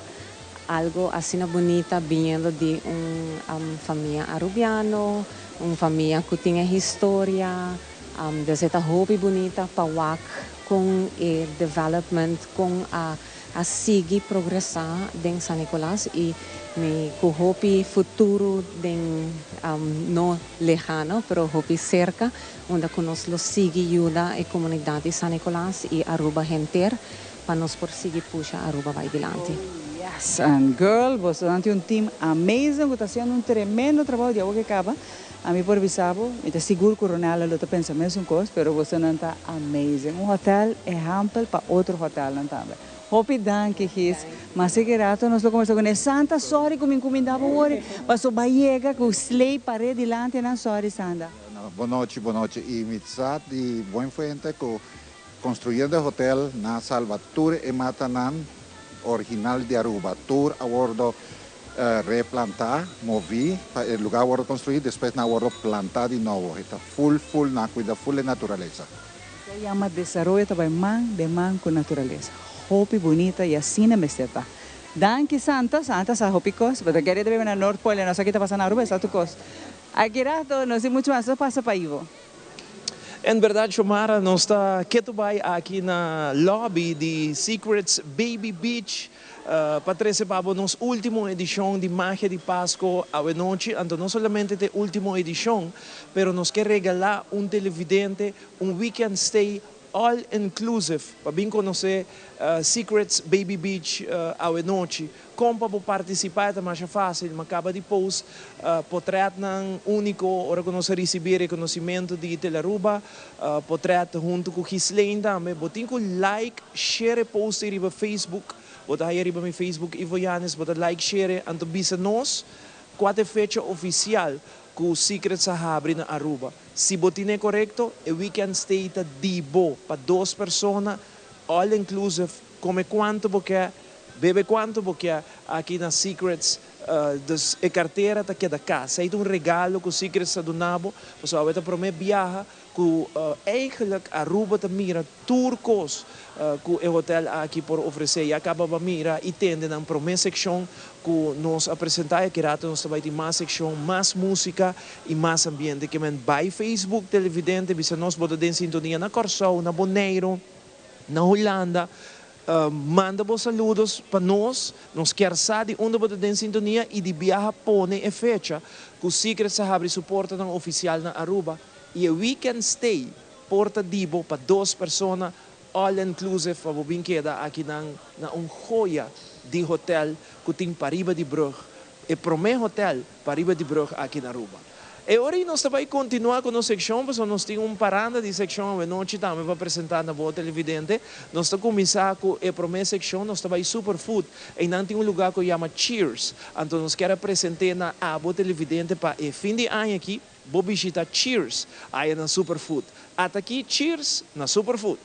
algo asina bunita biniendo di un famia Arubiano, un famia cu tin e historia. Dus e ta hopi bunita pa wak con e development con a a sigui progresá den San Nicolas y mi cu hopi futuro den no lejano pero hopi cerca unda cu nos lo sigui yuda e comunidad di San Nicolas y Aruba henter pa nos por sigui pusha Aruba bay dilanti. Oh yes and girl boso nan tin un team amazing cu ta haciendo un tremendo trabao di awor ke caba ami por bisa bo mi ta sigur cu Ronella lo ta pensa mesun cos pero boso nan ta amazing un hotel ehempel pa otro hotelnan tambe. Hopi danki Gis. Mas seki rato nos lo combersa cune. Santa sorry cu mi cuminda bo wori paso ba yega cu sley pare dilanti nan sorry Santa. Bon nochi bon nochi y mi sa di buen fuente cu construyendo e hotel na salba tur e matanan original di Aruba tur a wordo replanta movi pa e lugar a wordo construi despues nan a wordo planta di nobo e ta full full nan a cuida full e naturaleza. Esei yama desaroyo ta bai man den man ku naturalesa. Hopi bunita i asina mester ta. Danki Santa, Santa sa hopi kos, bo ta kere ta biba na Noord Pool i no sa ki ta pasa na Aruba, e sa tur kos. Aki rato no si muchu mas, ta pasa pa Ivo. En berdad Xiomara, nos ta ketu bai aki na lobby di Secrets Baby Beach. Pa trece pa bo nos ultimo edicion di Magia di Pasco awe nochi. Anto no solamente ta e ultimo edicion, pero nos ke regala un televidente un weekend stay all inclusive pa bin conoce Secrets Baby Beach awe nochi. Kon pa bo partisipá e ta masha fásil. Mi a kaba di post potrètnan úniko ora ku nos a risibí e rekonosimentu di Telaruba. Potrèt huntu ku Ghislaine tambe. Bo tin ku like, share e post ei riba Facebook. Bo ta haya riba mi Facebook Ivo Yanes. Bo ta like, share anto bisa nos kua ta e fecha ofisial ku Secrets a habri na Aruba. Si bo tine korekto, e weekend stay ta di bo pa dos persona, all inclusive. Kome kuantu bo ke, bebe kuantu bo ke aki na Secrets. Dus e kartera ta keda kas. Ei ta un regalo ku Secrets ta duna bo, pasobra awe ta promé biaha ku eigenlijk Aruba ta mira tur kos ku e hotel aki por ofresé. Ya kaba bo a mira i tende nan promé sekshon ku nos a presentá i aki rato nos ta bai tin mas sekshon, mas músika i mas ambiente. Ke men bai Facebook televidente bisa nos bo ta den sintonia na Kòrsou, na Boneiru. Na Hulanda, manda bo saludos pa nos, nos kier sa di unda bo ta den sintonia y di biaha pone e fecha cu Secrets a habri su portanan oficial na Aruba y e weekend stay por ta di bo pa dos persona all inclusive pa bo bin keda akinan na un joya di hotel cu tin pariba di brug, e prome hotel pariba di brug aki na Aruba. E ora ei nos ta bai kontinuá ku nos sekshon pasobra nos tin un paranda di sekshon awenochi tambe pa presentá na bo televidente. Nos ta kuminsá ku e promé sekshon, nos ta bai Superfood. Einan tin un lugá ku yama Cheers. Anto nos kier a present'é na abo televidente pa e fin di aña aki bo bishita Cheers aya na Superfood. Ata aki Cheers na Superfood.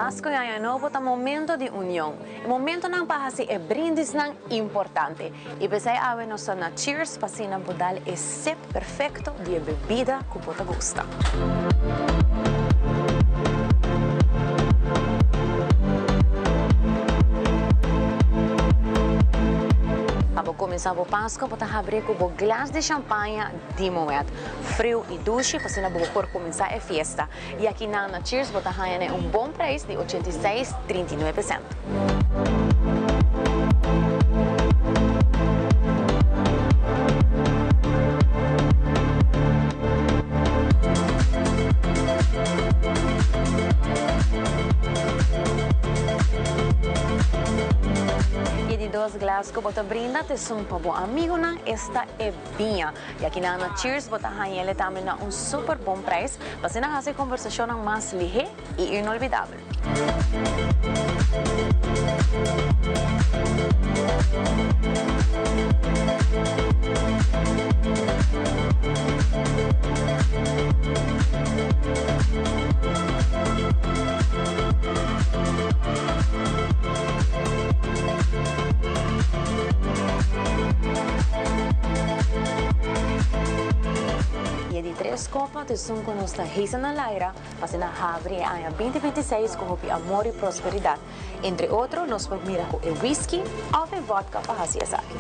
Pasco y Aña Nobo ta momento di union, e momentonan pa haci e brindisnan importante. Y p'esey awe nos ta na Cheers pa asina bo dal e sip perfecto di e bebida cu bo ta gusta. Pa bo cuminsa bo Pasco bo ta habri cu bo glas di champaña di Moet, friu y dushi pa asina bo por cuminsa e fiesta. Y aki nan na Cheers bo ta haña ne un bon prijs di 86, 39 cent. Y e di dos glas cu bo ta brinda ta esun pa bo amigonan, esta e biña. Y aki nan na Cheers bo ta hañ'ele tambe na un super bon prijs pa asina haci e conversacionnan mas lihe y inolvidabel. Y e di tres copa ta esun cu nos ta hisa na laira pa asina habri e aña 2026 cu hopi amor y prosperidad. Entre otro nos por mira cu e whisky of e vodka pa haci esaki.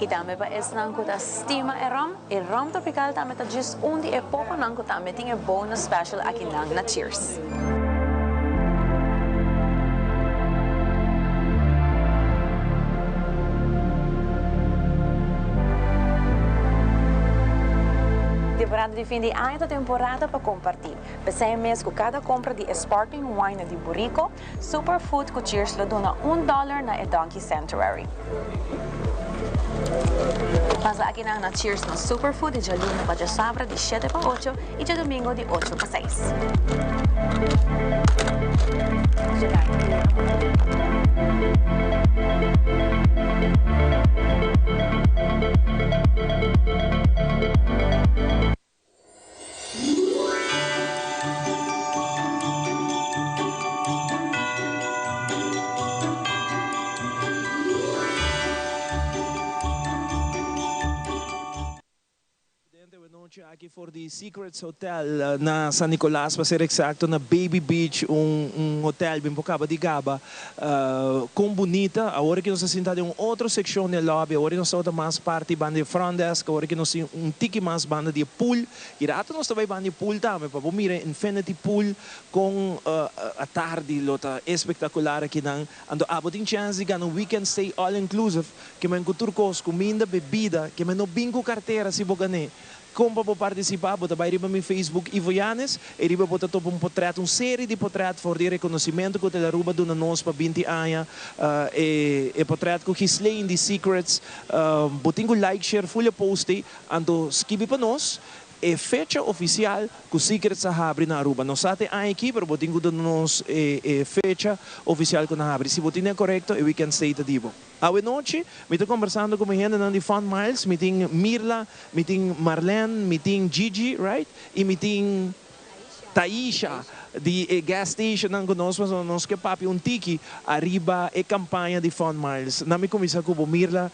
Y tambe pa esnan cu ta stima e rum, e rum tropical tambe ta djis un di e poconan cu tambe tin e bonus special akinan na Cheers. Temporada di fin di aña ta temporada pa comparti. P'esei mes cu cada compra di e sparkling wine di Burico, Superfood cu Cheers lo duna un dollar na e Donkey Sanctuary. Pasa akinan na Cheers na Superfood di djaluna pa djasabra di shete pa ocho y djadomingo di ocho pa seis. Secrets Hotel na San Nicolas, pa ser exacto na Baby Beach, un un hotel bin por caba di gaba con bunita. Awor aki nos ta sinta den un otro seccion den lobby, awor nos ta mas parti banda di front desk, awor aki nos tin un tiki mas banda di e pool. Y rato nos ta bay banda di e pool tambe pa bo mira e infinity pool con atardi lo ta espectacular akinan. Anto abo tin chance di gana un weekend stay all inclusive, ke men ku tur kos, kuminda, bebida, ke men no bin ku kartera si bo gané. Kon pa bo partisipá? Bo ta bai riba mi Facebook Ivo Yanes i riba bo ta topa un potrèt, un seri di potrèt for di e rekonosimentu ku Hotel Aruba duna nos pa 20 aña. E e potrèt ku Ghislaine di Secrets. Bo tin ku like, share full e post ei, anto skibi pa nos e fecha ofisial ku Secrets a habri na Aruba. No sa te aña aki, pero bo tin ku duna nos e e fecha ofisial ku nan habri. Si bo tin e korekto, e weekend stay ta di bo. Awe nochi mi ta kombersando ku mi hendenan di Fun Miles, mi tin Mirla, mi tin Marlene, mi tin Gigi, right? I mi tin Taisha di e gas stationnan ku nos pasobra nos ke papia un tiki ariba e kampaña di Fun Miles. Na mi kuminsá ku bo Mirla,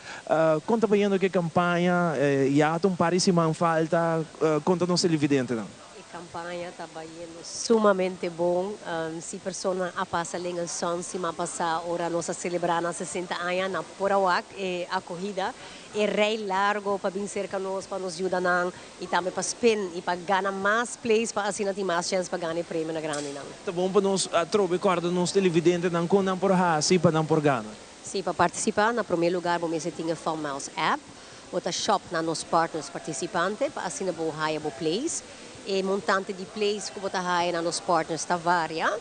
kon ta bayendo ku e kampaña? Ya ta un par di siman falta, konta nos televidentenan. E campaña ta bayendo sumamente bon. Si personanan a pasa Ling and Son siman pasá ora nos a selebrá nan 60 aña nan por a wak e acogida, e rij largo pa bin cerca nos pa nos yuda nan y tambe pa spin y pa gana mas place pa asina tin mas chens pa gana e premionan grandinan. Ta bon pa nos atrobe corda nos televidentenan con nan por haci pa nan por gana. Si, pa participa na prome lugar bo mester tin e Fun Miles app. Bo ta shop na nos partners participante pa asina bo haya bo place. E montante di place cu bo ta haya na nos partners ta varia.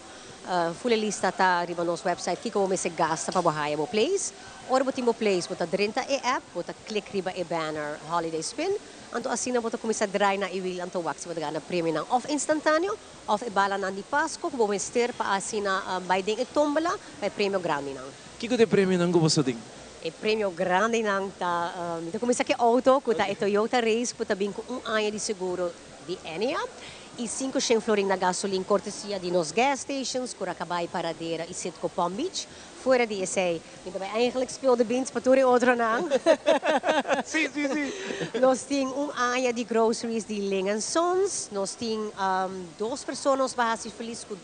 Full e lista ta riba nos website kico bo mester gasta pa bo haya bo place. Ora bo tin bo place bo ta drenta e app, bo ta click riba e banner Holiday Spin, anto asina bo ta cuminsa draai na e wiel anto wak si bo ta gana premionan of instantaneo of e balanan di Pasco cu bo mester pa asina bay den e tombola pa e premio grandinan. Kico ta e premionan cu bo sa tin? E premio grandinan ta, mi ta kuminsá ku e outo ku ta e Toyota Race ku ta bin ku un aña di seguro di Enea i 500 florin na gasolin kortesia di nos gas stations, Curacabai, Paradera i Citgo Palm Beach. Fuera di esei, mi ta bai eigenlijk spill the beans pa tur e otronan. Sí, sí, sí. Nos tin un aña di groceries di Ling and Sons. Nos tin dos persona nos bai hasi felis ku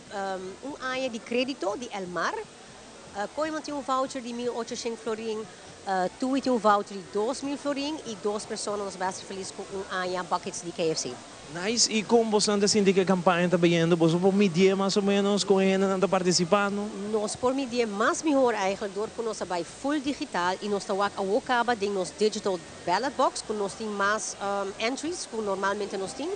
un aña di kredito di Elmar. Kooiman tin un voucher di 1800 florin, Tui tin un voucher di 2000 florin y dos persona nos bay haci feliz cu un aña buckets di KFC. Nice, y con bosonan ta sinti cu e campaña ta bayendo? Boso por midié mas o menos con e hendenan ta participando? Nos por midié mas mihor eigenlijk door cu nos a bay full digital y nos ta wak awo caba den nos digital ballot box cu nos tin mas entries cu normalmente nos tin.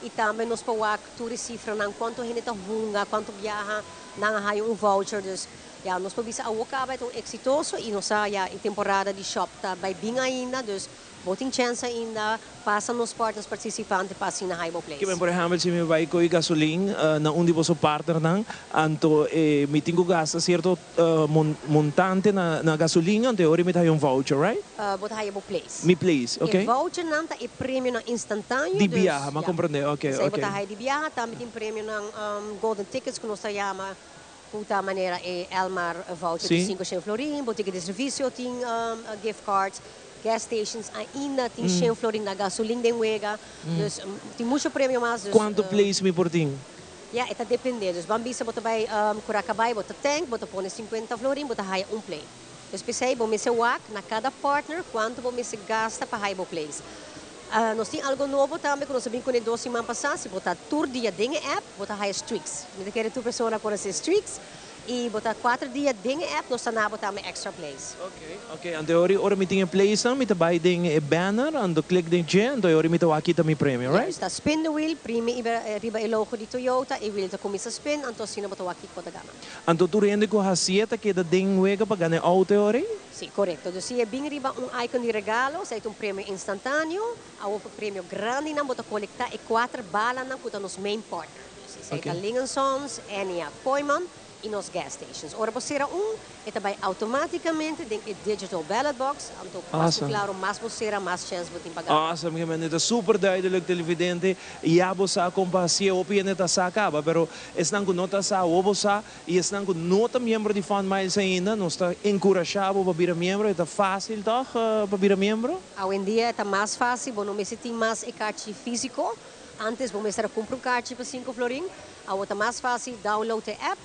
Y tambe nos por wak tur e cifranan cuanto hende ta hunga, cuanto biaha Nan a haya un voucher dus ya nos por bisa awo caba e ta un exitoso y nos sa ya e temporada di shop ta bay bin ainda dus bo tin chance ainda pasa nos partners participante pa asina haya bo place. Kiben por ehempel si mi bay coy gasolin na un di boso partnernan anto mi tin cu gasta cierto montante na gasolin anto e ora mi ta haya un voucher right? Bo ta haya bo place. Mi place ok. E vouchernan ta e premionan instantaneo Di dus biaha, m'a comprende, ok, Esei bo ok. ta haya di biaha, tambe tin premionan golden tickets ku nos ta yama ku ta manera e Elmar voucher di 500 florin, botica di servicio tin gift cards, gas stations ainda tin 100 florin na gasolin den wega, dus tin mucho premio mas, dus. Cuanto place mi por tin? Ya, e ta depende, dus ban bisa bo ta bay Curacabay, bo ta tank, bo ta pone 50 florin, bo ta haya un play. Dus p'esei bo mester wak na kada partner kuantu bo mester gasta pa haya bo place. Nos tin algo nobo tambe ku nos a bin kuné dos siman pasá, si bo ta tur dia den e app bo ta haya streaks. Mi ta kere tur persona konosé streaks i bo ta kuater dia den e app nos ta na bo tambe extra place. Ok, ok, anto e ora ora mi tin e placenan mi ta bai den e banner anto klik den dje anto e ora mi ta wak kita mi premio, right? Juist, ta spin the wheel, primi riba e logo di Toyota, e wheel ta kuminsá spin anto asina bo ta wak kiko bo ta gana. Anto tur hende ku hasié ta keda den wega pa gana e outo e ora ei? Sí, korekto. Dus si e bin riba un icon di regalo, esei ta un premio instantaneo. Awor pa premio grandinan bo ta kolektá e kuater balanan ku ta nos main partner. Dus esei ta Ling and Sons, Enia, Kooiman i nos gas stations. Ora bo sera un, e ta bai outomátikamente den e digital ballot box. Anto mas ku klaro, mas bo sera, mas chèns bo tin pa gana. Awesome, Jimena. Ta super duidelijk, televidente. Ya bo sa kon pa hasié. Hopi hende ta sa kaba, pero Esnan ku no ta sa awo bo sa i esnan ku no ta miembro di Fun Miles ainda, nos ta enkurashá bo pa bira miembro. E ta fásil tòg pa bira miembro? Awendia e ta mas fásil, bo no mester tin mas e karchi físiko. Antes bo mester a cumpra un kaartje pa 5 florin, awor ta mas facil download e app,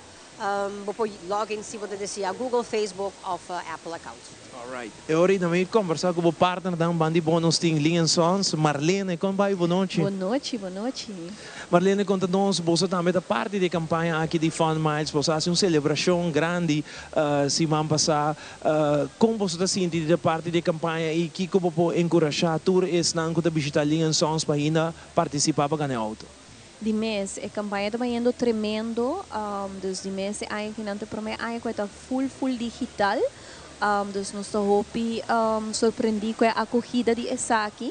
bo por login si bo ta desea Google, Facebook of Apple account. Alright. E ora ei tambe combersa cu bo partner dan bandi Bonus Team Lee and Sons, Marlene. Con bay? Bon nochi. Bon nochi, bon nochi. Marlene, conta nos, boso tambe ta parti di e campaña aki di Fun Miles. Boso a haci un celebracion grandi siman pasa. Con boso ta sinti di ta parti di e campaña y kico bo por encurasha tur esnan cu ta bishita Lee and Sons pa ainda participa pa gana e auto? Di mes, e campaña ta bayendo tremendo, dus di mes e aña aki nan ta e prome aña cu e ta full full digital, dus nos ta hopi sorprendi cu e acogida di esaki,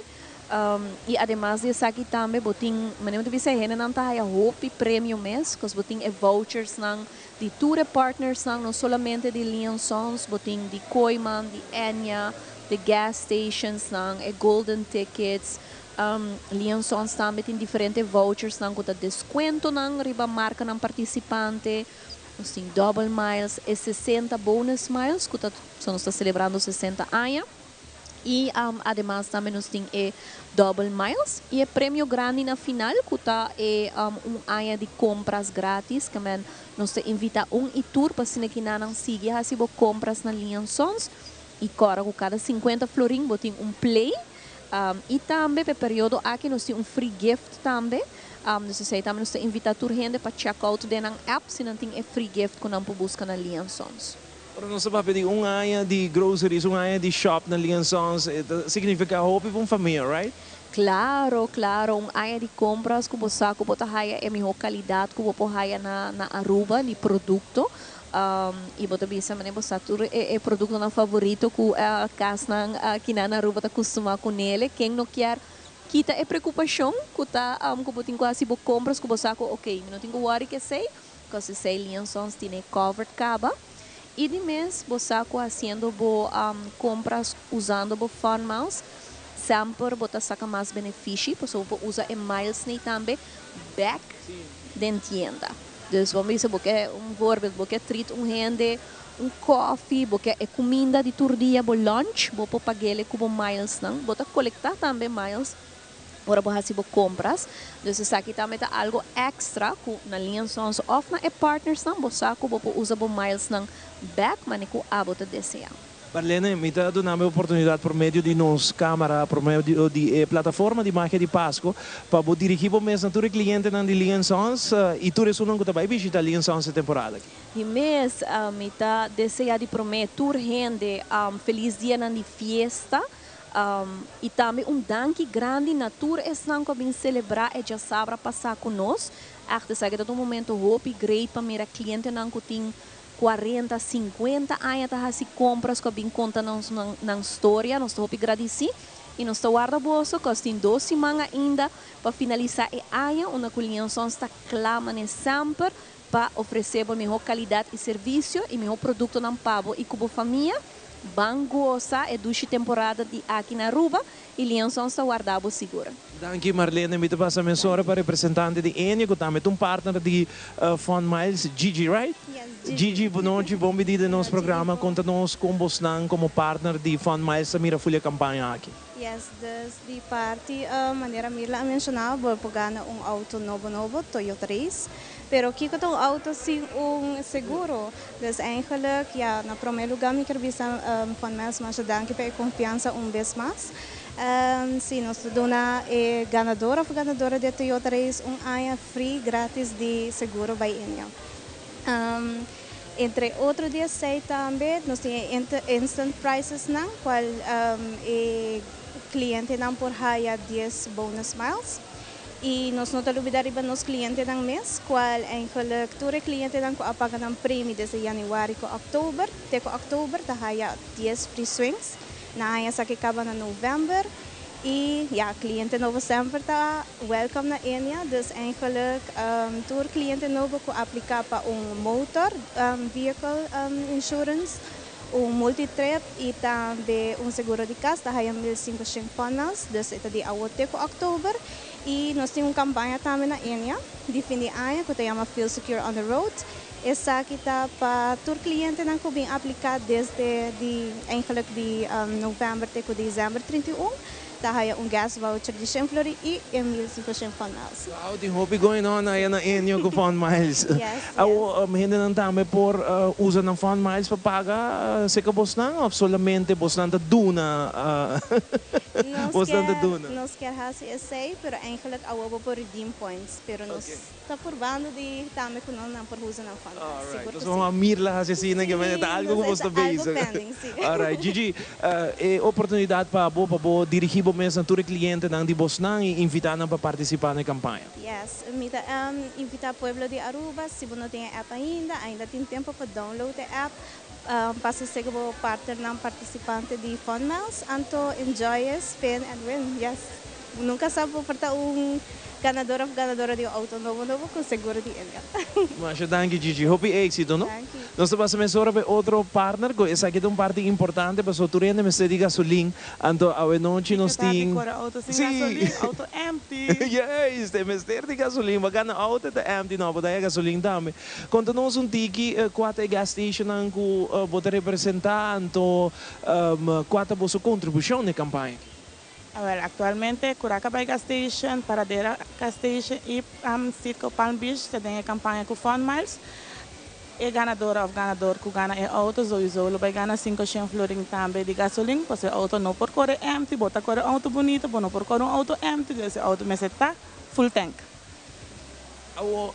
y ademas di esaki tambe bo tin, manera mi ta bisa e hendenan ta haya hopi premio mes, cos bo tin e vouchersnan di tur e partnersnan, no solamente di Lee Sons, bo tin di Kooyman, di Ennia, di gas stationsnan, e golden tickets, Lee Sons tambe tin diferente vouchersnan cu ta descuentonan riba marcanan participante. Nos tin double miles, e 60 bonus miles, cu ta, so nos ta celebrando 60 aña. Y ademas tambe nos tin e double miles y e premio grandi na final, cu ta e un aña di compras gratis. Kemen nos ta invita un y tur pa asina cu nan sigui haci bo compras na Lee Sons. Y corda cu cada 50 florin bo tin un play. Y tambe, pa e periodo aki, nos tin un free gift tambe. Dus esey tambe nos ta invita tur hende pa check out den nan app si nan tin e free gift cu nan por busca na Lee Sons. Ora nos ta pidi un aña di groceries, un aña di shop na Lee Sons, significa hopi pa un famia, right? Claro, un aña di compras cu bo sa cu bo ta haya e miho calidad cu bo por haya na Aruba di producto. Y bo ta bisa mane bo sa tur e productonan favorito cu casnan aki na Aruba ta costuma cu nele. Ken no kier kita e preocupacion cu ta cu bo tin cu haci bo compras cu bo sa cu ok, mi no tin cu worry cu esey, because esey Lee Sons tin covered caba. Y di mes bo sa cu haciendo bo compras usando bo Fun Miles, semper bo ta saca mas beneficio, pasobra bo usa e miles ni tambe back den tienda. Dus ban bisa bo ke un voorbeeld, bo ke treat un hende, un coffee, bo ke e cuminda di tur dia, bo lunch, bo por pag'ele cu bo miles nan. Bo ta colecta tambe miles ora bo haci bo compras. Dus esaki tambe ta algo extra cu na Lee Sons of na e partners nan, bo sa cu bo por usa bo miles nan back, mane cu abo ta desea. Marlene, mi ta duna bo oportunidad pa medio di nos camara, pa medio di plataforma di Magia di Pasco, pa dirigi mes na tur clientenan di Lee Sons y tur esunnan cu ta bay bishita Lee Sons e temporada aki. Di mes, mi ta desea di prome tur hende feliz dia di fiesta. Y tambe un danki grandi na tur esnan cu a bin celebra e diasabra pasa cu nos. Echt, esaki ta un momento hopi great pa mira clientenan cu tin 40, 50 aña ta haci compras cu a bin conta nos nan historia, nos ta hopi gradici. Y nos ta warda boso, cu tin 2 siman ainda pa finalisa e aña, unda cu Lee Sons ta cla mane semper pa ofrece e miho calidad y servicio y miho productonan pa bo y cu bo famia. Ban goza e dushi temporada di aki na Aruba y Lee Sons ta warda bo sigur. Danki, Marlene. Mi ta pasa mesora pa representante di Ennia, cu tambe ta un partner di Fun Miles, Gigi, right? Yes, Gigi. Gigi, bon nochi, bon bini den nos programa. Conta nos con boso como partner di Fun Miles a mira full e campaña aki. Yes, dus di parti, manera Mirla a menciona, bo por gana un auto nobo nobo, Toyota Raize. Pero kico ta un auto sin un seguro? Dus eigenlijk, ja, na prome lugar mi kier bisa Fun Miles masha danki pa e confiansa un bes mas. Si, nos ta duna e ganador of ganadora di Toyota Raize un aña free gratis di seguro by Ennia. Entre otro di esey tambe, nos tin instant prizes nan, cual e clientenan por haya 10 bonus miles. Y nos no ta lubida riba nos clientenan mes, cual eigenlijk tur e clientenan cu a paga nan premie desde januari te october, te october ta haya 10 free swings. Nan a haya esaki caba na november. Y ja, cliente nobo semper ta welcome na Ennia. Dus eigenlijk tur cliente nobo cu aplica pa un motor vehicle insurance, un multitrip y tambe un seguro di cas, ta haya 1500 fun miles. Dus e ta di awor te october. Y nos tin un campaña tambe na Ennia, di fin di aña, cu ta yama Feel Secure on the Road. Esaki ta pa tur clientenan cu bin aplica desde di, eigenlijk di november te december 31. ta haya un gas voucher di shen florin y e 1500 Fun Miles. Wow, tin hopi going on aya na Enio cu Fun Miles. Yes, yes. Awo, hendenan tambe por usa nan Fun Miles pa paga seca bosnan of solamente bosnan ta duna? Nos Bosnan ta kier, duna? nos kier haci esey, pero eigenlijk awo bo por redeem points, pero nos ta purbando di tambe cu nan por usa nan Fun Miles, sigur Alright, cu nos si. vamos a Mirla haci asina, Sí, que ta algo nos cu bos ta ta algo bezig. pending, si. Alright, Gigi, e oportunidad pa bo, pa bo dirigi bo mes na tur e clientenan di bosnan y invita nan pa participa na e campaña. Yes, mi ta invita pueblo di Aruba, si bo no tin e app ainda, ainda tin tempo pa download e app, pasa sega bo partnernan participante di Fun Miles, anto enjoy e spin and win, yes. Nunca sa bo por ta un ganador of ganadora di un auto nobo nobo cu seguro di Enel. Masha danki Gigi, hopi exito no. Danki. Nos ta pasa mesora pa e otro partner cu esaki ta un parti importante pasobra tur hende mester di gasolin, anto awenochi Kiko nos ta di tin. kore auto sin Sí. gasolin, auto empty. Juist, e mester di gasolin, bo a gana auto e ta empty, no bo ta haya gasolin tambe. Conta nos un tiki cua ta e gas stationnan cu bo ta representa anto cua ta boso contribucion na e campaña aki. Awel, actualmente Curaca Bay Gas Station, Paradera Gas Station y Citgo Palm Beach ta den e campaña cu Fun Miles. E ganadora of ganador cu gana e auto sowieso lo bay gana 500 florin tambe di gasolin, pasobra e auto no por core empty, bo ta core un auto bunito, bo no por core un auto empty, dus e auto mester ta full tank. Awo,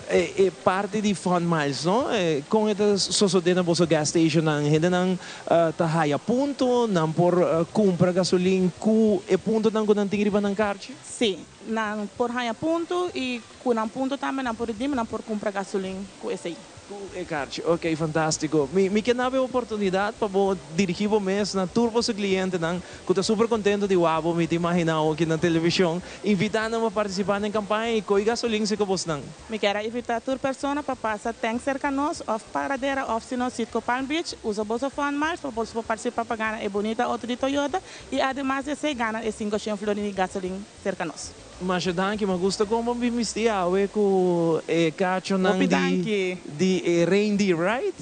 e parti di Fun Miles, no? Con e ta sosode na boso gas stationnan? Hendenan ta haya punto, nan por cumpra gasolin cu e puntonan cu nan tin riba nan carchi? Sí, nan por haya punto y cu nan punto tambe nan por redeem, nan por cumpra gasolin cu esey. Cu e carchi. Ok, fantastico. Mi mi ke naba e oportunidad pa bo dirigi bo mes na tur boso clientenan cu ta super contento di wak bo, mi ta imagina awoki na television. Invita nan pa participa den campaña y coy gasolin si cu bosnan. Mi kier a invita tur persona pa pasa tank cerca nos of Paradera of si no Citgo Palm Beach. Usa boso Fun Miles pa boso por participa pa gana e bunita auto di Toyota y ademas di esey gana e 500 florin di gasolin cerca nos. Masha danki, mi a gusta con bo bin bisti awe cu e cachonan Hopi di danki. di e reindeer, right?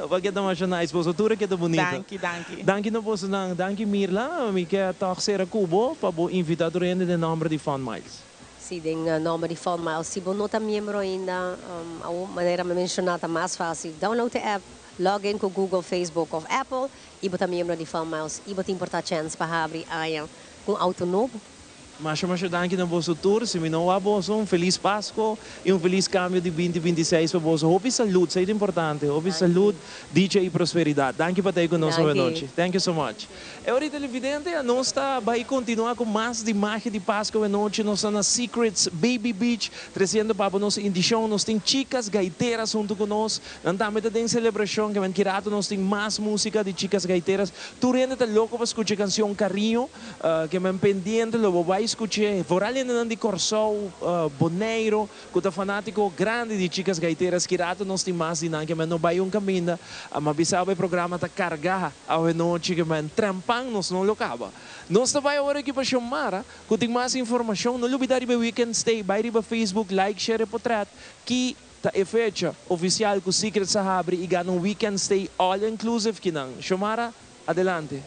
Bo a keda masha nice, boso tur a keda bunita. Danki, danki. Danki na bosonan, danki Mirla, mi ke tog cera cu bo pa bo invita tur hende den nomber di Fun Miles. Si, den nomber di Fun Miles. Si bo no ta miembro ainda, awo manera mi a menciona ta mas facil, download e app, log in cu Google, Facebook of Apple y bo ta miembro di Fun Miles y bo tin por ta chance pa habri aña cu un auto nobo. Masha masha danki na boso tur. Si mi no wak boso, un felis Pasco y un felis cambio di binti 26 pa boso. Hopi salud, esey ta importante. Hopi salud, dicha y prosperidad. Danki pa ta cu nos awe nochi. Thank you so much. E ora televidente, nos ta bay continua cu mas di magia di Pasco awe nochi. Nos ta na Secrets Baby Beach, treciendo pa bo nos indicion. Nos tin Chicas Gaiteras hunto cu nos. Nan tambe ta den celebracion. Ke men ki rato nos tin mas musica di Chicas Gaiteras. Tur hende ta loco pa scucha e cancion Cariño. Ke men pendiente lo bo bai skuch'é. Vooral hendenan di Kòrsou, Boneiru, ku ta fanátiko grandi di Chicas Gaiteras. Ki rato nos tin mas di nan. Ke men no bai un kaminda. M'a bisa bo e programa ta kargá awenochi. Ke men trempan nos no lo kaba. Nos ta bai awor aki pa Xiomara ku tin mas informashon. No lubidá riba e weekend stay. Bai riba Facebook, like, share e potrèt. Ki ta e fecha ofisial ku Secrets a habri i gana un weekend stay all inclusive kinan. Xiomara, adelante.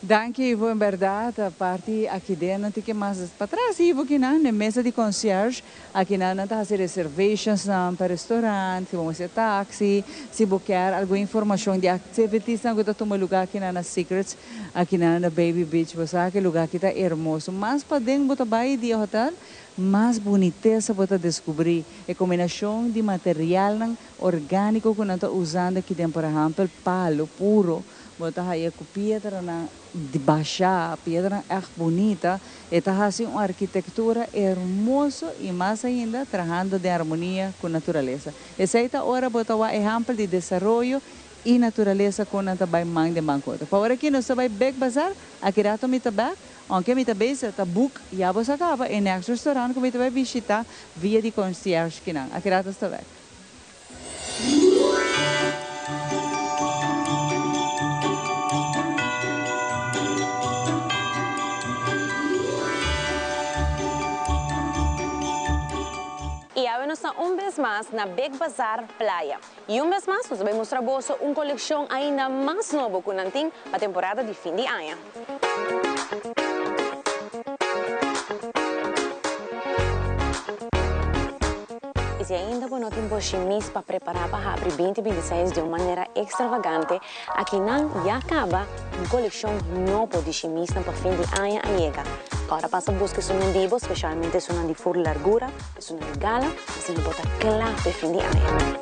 Danki Ivo, en berdad a parti aki den nan tin ke mas patras Ivo kinan den mesa di concierge akinan nan ta haci reservations nan pa restaurant, si bo mester taxi, si bo kier algun informacion di activities nan cu ta tuma lugar akinan na Secrets akinan na Baby Beach bo sa ke lugar aki ta hermoso mas paden bo ta bay di e hotel mas bunitesa bo ta descubri e combinacion di materialnan organico cu nan ta usando aki den por ehempel palo puro. Bo ta haya ku piedranan di bashá, piedranan ègt bunita. E ta hasi un arkitektura hermoso i mas ainda trahando den armonia ku naturalesa. Esei ta ora bo ta wak ehèmpel di desaroyo i naturalesa kon nan ta bai man den man ku otro. Pa ora aki nos ta bai bek bazar, aki rato mi ta bèk, ounke mi ta bezig ta boek, ya bo sa kaba e next restaurant ku mi ta bai bishita via di concierge kinan. Aki rato nos ta bèk. Y awe nos. nos ta un bes mas na Big Bazaar Playa. Y un bes mas nos ta bay mustra boso un coleccion ainda mas nobo cu nan tin pa temporada di fin di aña. Y si ainda bo no tin bo shimis pa prepara pa habri binti bintiseis di un manera extravagante, aki nan ya caba un coleccion nobo di shimisnan pa fin di aña a yega. Ora pasa busca esunnan di bo, specialmente esunnan di fur largura, esunnan di gala, asina bo ta cla p'e fin di aña.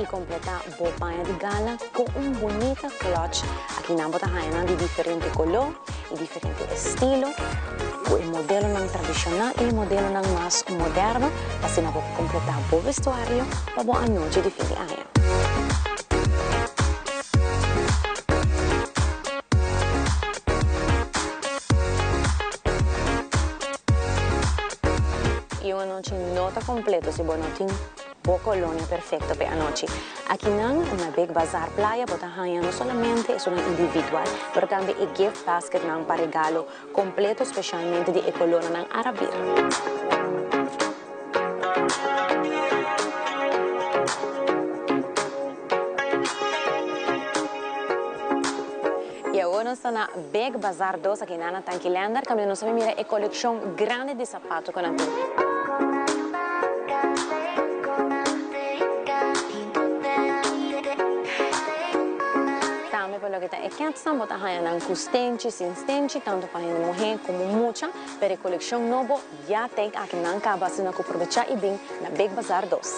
Y completa bo paña di gala cu un bunita clutch. Aki nan bo ta haya nan di diferente color y diferente estilo, cu e modelonan tradicional y e modelonan mas moderno, pa asina bo por completa bo vestuario pa bo anochi di fin di aña. Y un anochi no ta completo si bo no tin bo colonia perfecto p'e anochi. Akinan na Big Bazaar Playa bo ta haña no solamente esunnan individual, pero tambe e gift basketnan pa regalo completo specialmente di e colornan Arabir. Y awor nos ta na Big Bazaar dos aki na Tanki Leander caminda nos ta bin mira e coleccion grandi di sapato cu nan tin. Tambe pa loke ta e ketsnan bo ta haya nan cu stenchi sin stenchi tanto pa hende muhe como mucha pero e coleccion nobo Ya teg aki nan caba asina cu probecha y bin na Big Bazaar dos.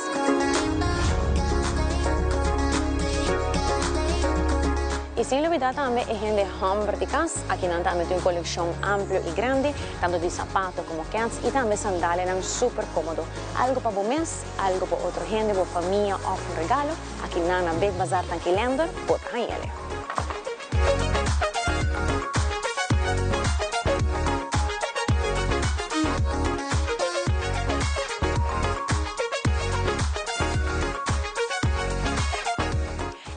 Y sin lubida tambe e hende homber di cas, aki nan tambe tin un coleccion amplio y grandi, tanto di sapato como kets y tambe sandalianan super comodo. Algo pa bo mes, algo pa otro hende, bo famia of un regalo, aki nan na Big Bazaar Tanki Lender por ta hañele.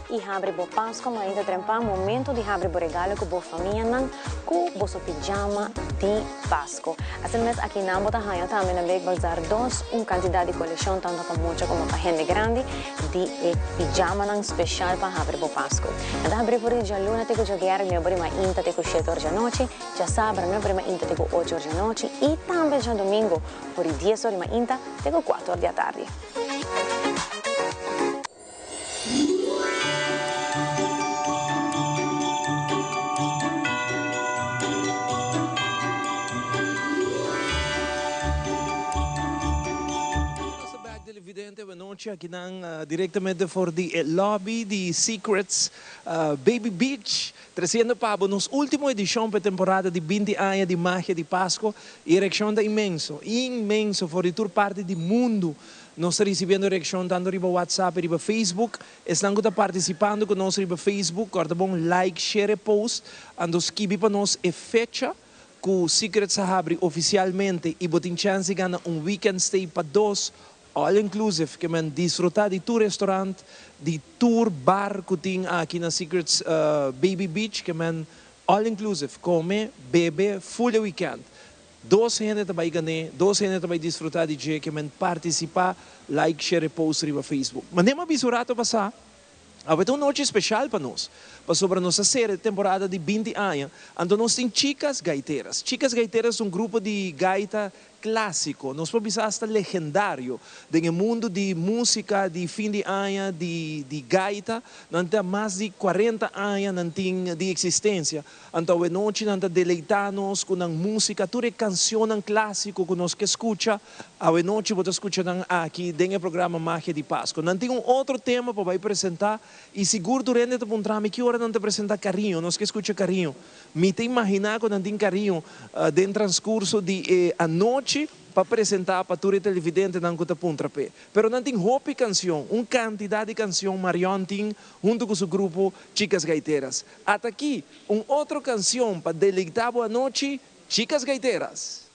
I habri bo Pascua mainta trempa, momento di habri bo regalo cu bo famianan cu boso pijama di Pasco. Asina mes aki nan bo ta haña tambe na Big Bazaar dos un cantidad di coleccion tanto pa mucha como pa hende grandi. Di e pijamanan special pa habri bo Pascu. Nan ta habri for di djaluna te ku djabièrnè nuebe ora mainta te ku shete or djanochi, djasabra nuebe ora mainta te ku ocho or djanochi i tambe djadomingo for di dies ora mainta te ku kuater or di atardi. Televidente, buenochi. Aki nan directamente for di e lobby di Secrets Baby Beach, treciendo pa bo nos ultimo edicion pa e temporada di binti aña di Magia di Pasco. E reaccion ta inmenso, inmenso for di tur parti di mundo. Nos ta ricibiendo reaccion tanto riba WhatsApp y riba Facebook. Esnan cu ta participando cu nos riba Facebook, corda bon like, share e post, anto skibi pa nos e fecha Ku Secrets a habri ofisialmente i bo tin chèns di gana un weekend stay pa dos, all inclusive, ke men disfrutá di tur restaurant, di tur bar ku tin aki na Secrets Baby Beach, ke men all inclusive, kome, bebe, full e weekend. Dos hende ta bai gan'é, dos hende ta bai disfrutá di dje, ke men partisipá, like, share e post riba Facebook. Manera mi a bisa un rato pasá, Awe ta un nochi special pa nos, pasobra nos a cera e temporada di binti aña, anto nos tin Chicas Gaiteras. Chicas Gaiteras ta un grupo di gaita clasico, nos por bisa hasta legendario den e mundo di musica di fin di aña di di gaita. Nan ta mas di cuarenta aña nan tin di existencia, anto awe nochi nan ta deleita nos cu nan musica, tur e cancionnan clasico cu nos ke scucha. Awe nochi bo ta skucha nan aki den e programa Magia di Pasco. Nan tin un otro tema pa bai presentá i sigur tur hende ta puntra mi ki ora nan ta presentá Cariño. Nos ke skucha Cariño. Mi ta imaginá ku nan tin Cariño den transkurso di e anochi pa presentá pa tur e televidentenan ku ta puntra p'e. Pero nan tin hopi kansion, un kantidat di kansion Marion tin huntu ku su grupo Chicas Gaiteras. Ata aki un otro kansion pa deleitá bo anochi, Chicas Gaiteras.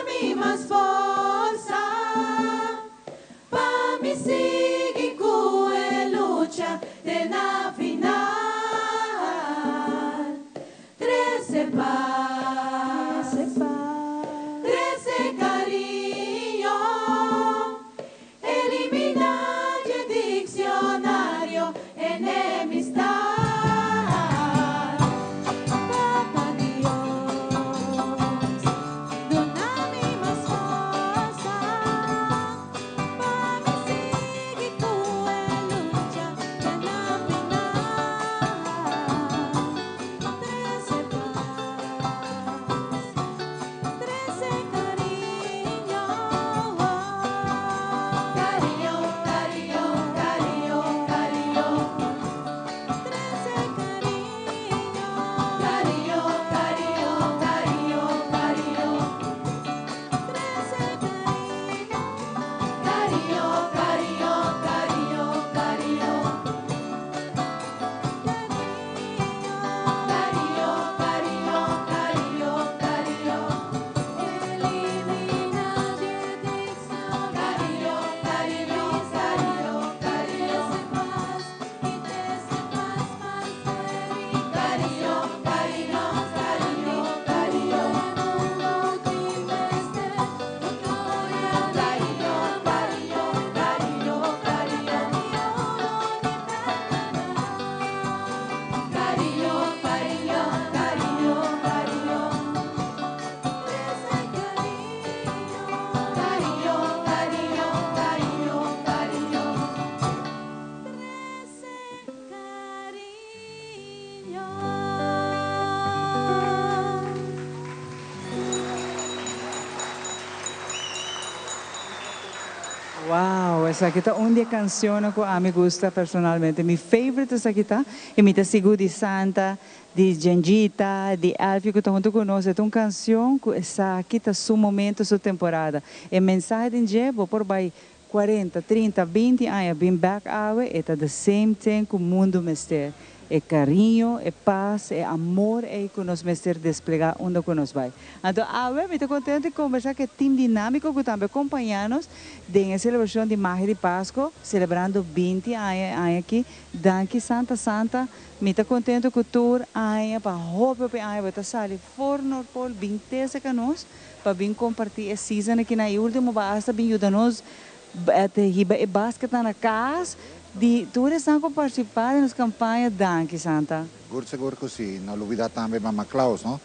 mi mas forsa pa mi sigui ku e lucha te na final. Trese pas, trese kariño, eliminá di dikshonario enemistat. Papa Dios, duna mi mas forsa pa mi sigui ku e lucha te na final. Trese pas, trese kariño. Kariño, kariño, kariño, kariño. Trese kariño. Kariño, kariño, kariño, kariño. Trese kariño. Kariño, kariño, kariño, kariño. Kariño, kariño, kariño, kariño. Eliminá di dikshonario. Kariño, kariño, kariño, kariño. Trese pas i trese pas mas Kariño, kariño, kariño, kariño. Kariño, kariño, kariño, kariño. Kariño, kariño, kariño, kariño. Kariño, kariño, kariño, kariño. Trese kariño. Wow, esaki ta un di e cancionnan cu ami gusta personalmente. Mi favorite esaki ta y mi ta sigur di Santa, di Djendjita, di Elfie cu ta hunto cu nos. E ta un cancion cu esaki ta su momento, su temporada. E mensahe den dje bo por bay cuarenta, trinta, binti aña bin bek awe, e ta the same thing cu mundo mester. E cariño, e paz, e amor ey cu nos mester desplega unda cu nos bay. Anto awe mi ta contento di conversa cu e team dinamico cu tambe acompaña nos den e celebracion di Magia di Pasco, celebrando binti aña e aña aki. Danki Santa Santa, mi ta contento cu tur aña pa hopi hopi aña bo ta sali for Noordpool bin tese ca nos pa bin comparti e season aki na y ultimo bo hasta bin yuda nos hiba e basketnan na cas di tur esnan cu participa den nos campaña. Danki Santa. Sigur sigur cu si, no lubida tambe Mama Claus no,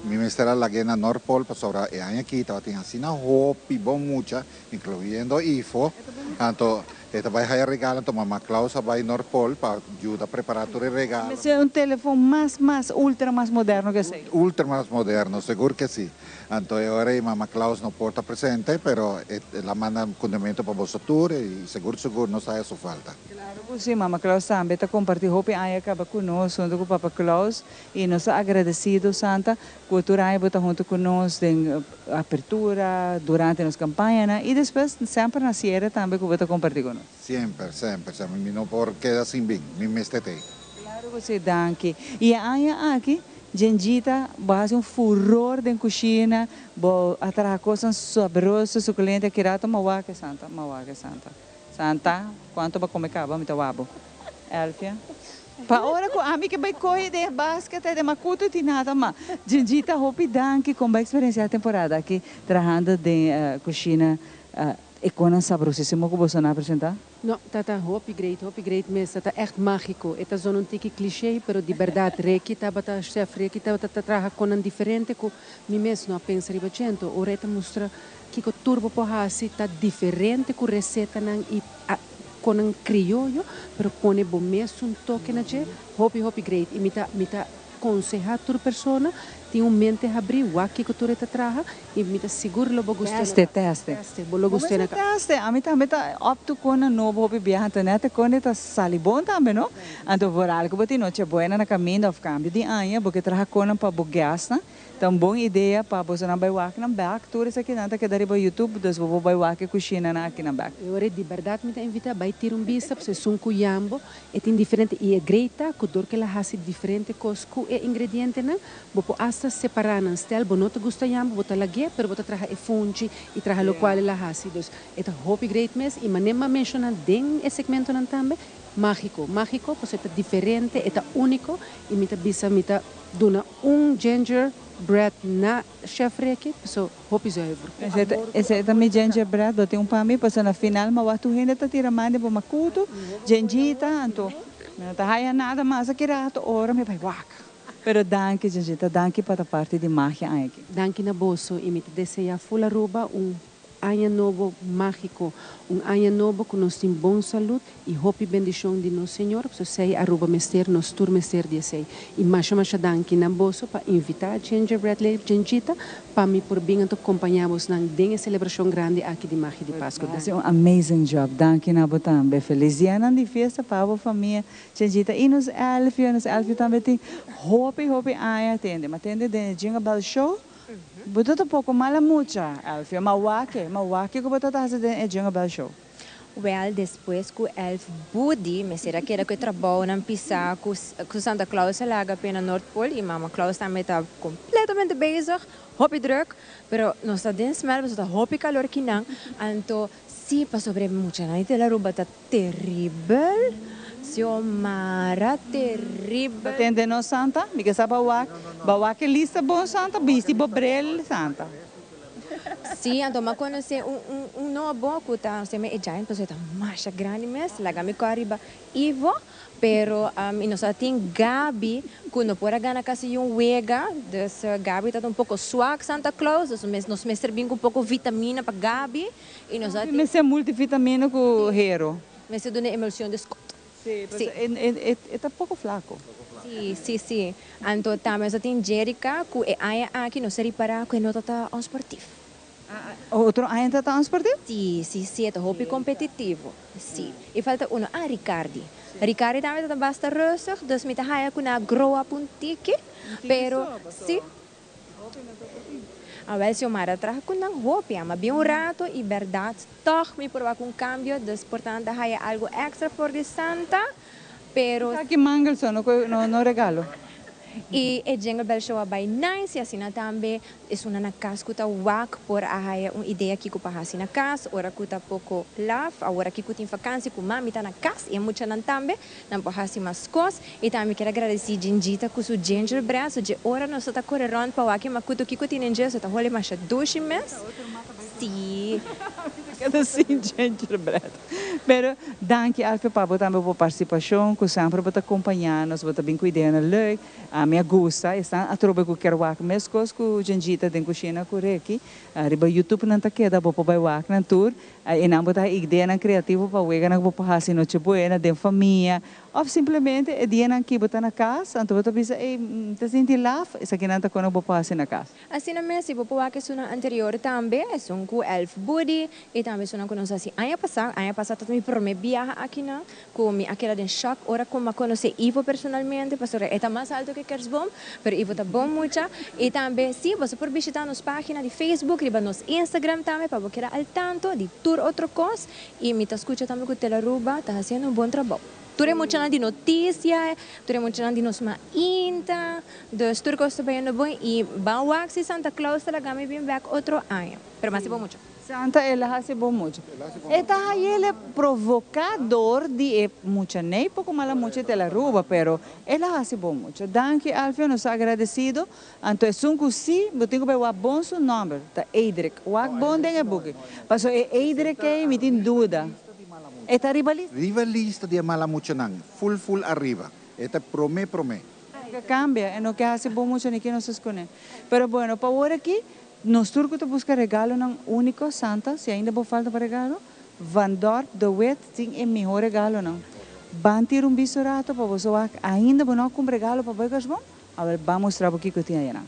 mi mester a lag'e na Noordpool pasobra e aña aki tabatin asina hopi bon mucha incluyendo Ifo, anto e ta bay haya regalo anto Mama Claus a bay Noordpool pa yuda prepara tur e regalo. Mester un telefon mas mas ultra mas moderno cu esey. Ultra mas moderno, sigur que si. Anto e ora ei Mama Claus no por ta presente, pero el a manda un kundimento pa boso tur i sigur sigur no sa su falta. Claro cu si, Mama Claus tambe ta comparti hopi aña caba cu nos hunto cu Papa Claus y nos ta agradecido Santa cu tur aña bo ta hunto cu nos den apertura, durante nos campañanan y despues semper na cierre tambe cu bo ta comparti cu nos. Semper, semper, semper. Mi no por keda sin bin, mi mester t'ei. Claro cu si, danki. Y e aña aki Djendjita, bo a hasi un furor den kushina, bo a traha kosnan sabroso, sukulente, ki rato m'a wak e Santa, m'a wak e Santa. Santa, kuantu bo a kome kaba, mi ta wak bo. Elfia, Pa ora ku ami ke bai kohe den e basket ei den makutu tin nada ma. Djendjita, hopi danki kon bo a eksperensiá e temporada aki trahando den kushina, e konan sabrosísimo ku boso nan a presentá? No, ta ta hopi great, hopi great mes, ta ta echt magico. E ta zona un tiki cliché, pero di berdad Ricky tabata, chef Ricky tabata ta traha conan diferente cu mi mes no a pensa riba dje. Anto ora e ta mustra kico tur bo por haci ta diferente cu recetanan y conan crioyo, pero pone bo mes un toke na dje, hopi hopi great. Y mi ta mi ta conseha tur persona tin un mente habri, wak kico tur e ta traha y mi ta sigur lo bo gusta na Teste, teste. Teste, bo lo gusta na Bo mester teste, ami tambe ta up to con na nobo hopi biaha, anto nete con e ta sali bon tambe no, anto vooral cu bo tin noche buena na caminda of cambio di aña, bo ke traha connan pa bo guestnan, Ta un bon idea pa bosonan bai wak nan bek. Tur esakinan ta keda riba YouTube, dus bo por bai wak e kushinanan aki nan bek. E ora di bèrdat mi ta invitá bai tira un bista pasobra esun ku yambo e tin diferente i e grei ta ku dor ku el a hasi diferente kos ku e ingredientenan bo por asta asta separá nan. Stel bo no ta gusta yamba, bo ta lag'é, pero bo ta traha e funchi i traha lokual el a hasi. Dus e ta hopi great mes i manera mi a menshoná den e segmentonan tambe, mágiko, mágiko pasobra e ta diferente, e ta úniko i mi ta bisa mi ta duna un ginger bread na Chef Ricky paso hopi zuiver. Esei ta mi ginger bread, bo tin un pa mi paso na final mi a wak tur hende ta tira man den bo makutu, Gengita, anto mi no ta haya nada mas aki rato ora mi bai wak. Pero danki Gengita, danki pa ta parti di magia aña aki. Danki na boso y mi ta desea ful Aruba un Aña nobo mágiko, un aña nobo ku nos tin bon salud i hopi bendishon di nos Señor, pasobra esei Aruba mester, nos tur mester di esei. I masha masha danki na boso pa invitá Gingerbread Lady Gengita pa mi por bin anto kompañá bosnan den e selebrashon grandi aki di Magia di Pasku. Hasi un amazing job. Danki na bo tambe. Feliz dianan di fiesta pa bo famia Gengita i nos Elfio. Nos Elfio tambe tin hopi hopi aña tende. Ma tende den e Jingle Bell Show. Bo ta ta poko mala mucha, Elfio. Ma wak-e, ma wak ku bo ta ta hasi den e Jingle Bell Show? Wèl, despues ku Elf Budi mester a keda ku e trabounan pisá ku ku Santa Claus a laga p'e na Noordpool i Mama Claus tambe ta kompletamente bezig, hopi drùk, pero nos ta den smèl pasobra ta hopi kalor kinan, anto si pasobra e muchanan di Telaruba ta Terribel Xiomara terribel. Tende no Santa, mi ke sa ba wak, ba wak e lista bon Santa, bisti bo bril Santa. Sí, anto m'a conoce un un un nobo cu ta seme e giant pasobra e ta masha grandi mes, laga mi cor riba Ivo, pero y nos a tin Gaby cu no por a gana casi un wega, dus Gaby ta un poco swak Santa Claus, dus nos mester bin cu un poco vitamina pa Gaby. Y nos a tin. Mester multivitamina cu hero. Mester duna emulsion di Scott. Sí, pero e e ta poco flaco. Sí, sí, sí. Anto tambe nos a tin Jerica cu e aña aki nos a ripara cu e no ta ta onsportief. Otro aña ta ta onsportief? Sí, sí, sí, e ta hopi competitivo. Sí. Y falta uno, ah, Ricardi. Ricardi tambe ta ta basta rustig, dus mi ta haya cu nan a grow up un tiki, pero sí. Awel Xiomara traha cu nan hopi ama bien un rato y berdad toch mi por wak un cambio dus por ta nan ta haya algo extra for di Santa pero. Esaki mangel so no no regalo. Y e Jingle Bell Show a bay nice y asina tambe esunnan na cas cu ta wak por a haya un idea kico pa haci na cas ora cu ta poco laf awor aki cu tin vakantie cu mami ta na cas y e muchanan tambe Nan por hasi mas kos. I tambe mi kier a gradisí Gingita ku su gingerbread. So dje ora nos ta kore rònt pa wak e makutu kiko tin den dje, so ta holi masha dushi mes. Sí. Keda sin gingerbread. Pero danki Alfio pa bo tambe bo partisipashon ku semper bo ta kompañá nos, bo ta bin ku ideanan leuk. Ami a gusta esnan atrobe ku kier wak meskos ku Gingita den kushina ku Ricky. Riba YouTube nan ta keda bo por bai wak nan tur. I nan bo ta haña ideanan kreativo pa weganan ku bo por hasi noche buena den famia òf simplemente e dianan ki bo ta na kas anto bo ta bisa ey mi ta sinti laf esakinan ta kono bo por hasi na kas. Asina mes si bo por wak esunnan anterior tambe, esun ku Elf Budi i tambe esunnan ku nos hasi aña pasá. Aña pasá ta mi promé biaha akinan ku mi a keda den shòk ora ku mi a konosé Ivo personalmente pasobra e ta mas alto ku e kersboom. Pero Ivo ta bon mucha. Y tambe si boso por bishita nos pagina di Facebook, riba nos Instagram tambe pa bo keda al tanto di tur otro cos. Y mi ta scucha tambe cu Telaruba ta haciendo un bon trabou. Tur e muchanan di noticia, tur e muchanan di nos mainta. Dus tur cos ta bayendo bon y ban wak si Santa Claus ta laga mi bin bek otro aña. Pero mas e bon mucha. Santa el a hasi bon mucha. E ta hayele provoca door di e mucha ney poco mala mucha e Telaruba pero el a hasi bon mucha. Danki Alfio nos ta agradecido. Anto esun cu si bo tin cu bay wak bon su nomber ta Eidrick. Wak bon den e buki. Paso e Eidrick ey mi tin duda. E ta riba lista? Riba lista di e mala muchanan. Full full ariba. E ta prome prome. Ke cambia e no ke hasi bon mucha ni ke nos a scone. Pero bueno pa awor aki Nos tur ku ta buska regalonan úniko, Santa, si ainda bo falta pa regalo, Van Dorp de Wit tin e mihó regalonan. Ban tira un bisto rato pa boso wak ainda bo no a kumpra regalo pa Burgersboom? Awel ban mustra bo kiko tin ayanan.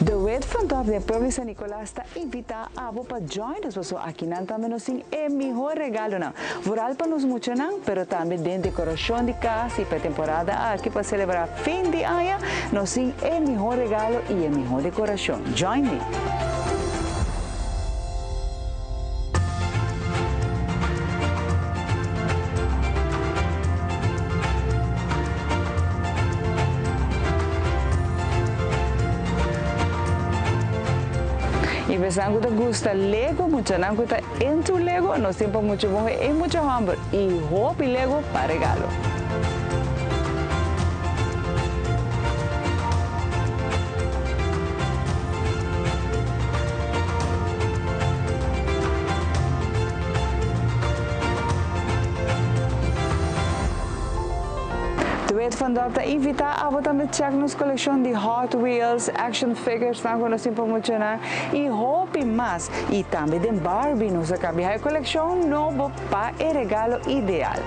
De Wit van Dorp den pueblo di San Nicolas ta invita abo pa join nos paso akinan tambe nos tin e mihor regalonan, vooral pa nos muchanan pero tambe den decoracion di cas y pa e temporada aki pa celebra fin di aña nos tin e mihor regalo y e mihor decoracion. Join me! Pa esnan cu ta gusta Lego, muchanan cu ta into Lego, nos tin pa mucha muhe y mucha homber y hopi Lego pa regalo. De Wit van Dorp ta invita abo tambe check nos coleccion di Hot Wheels, action figures nan cu nos tin pa muchanan y hopi mas. Y tambe den Barbie nos a cambia e coleccion nobo pa e regalo ideal.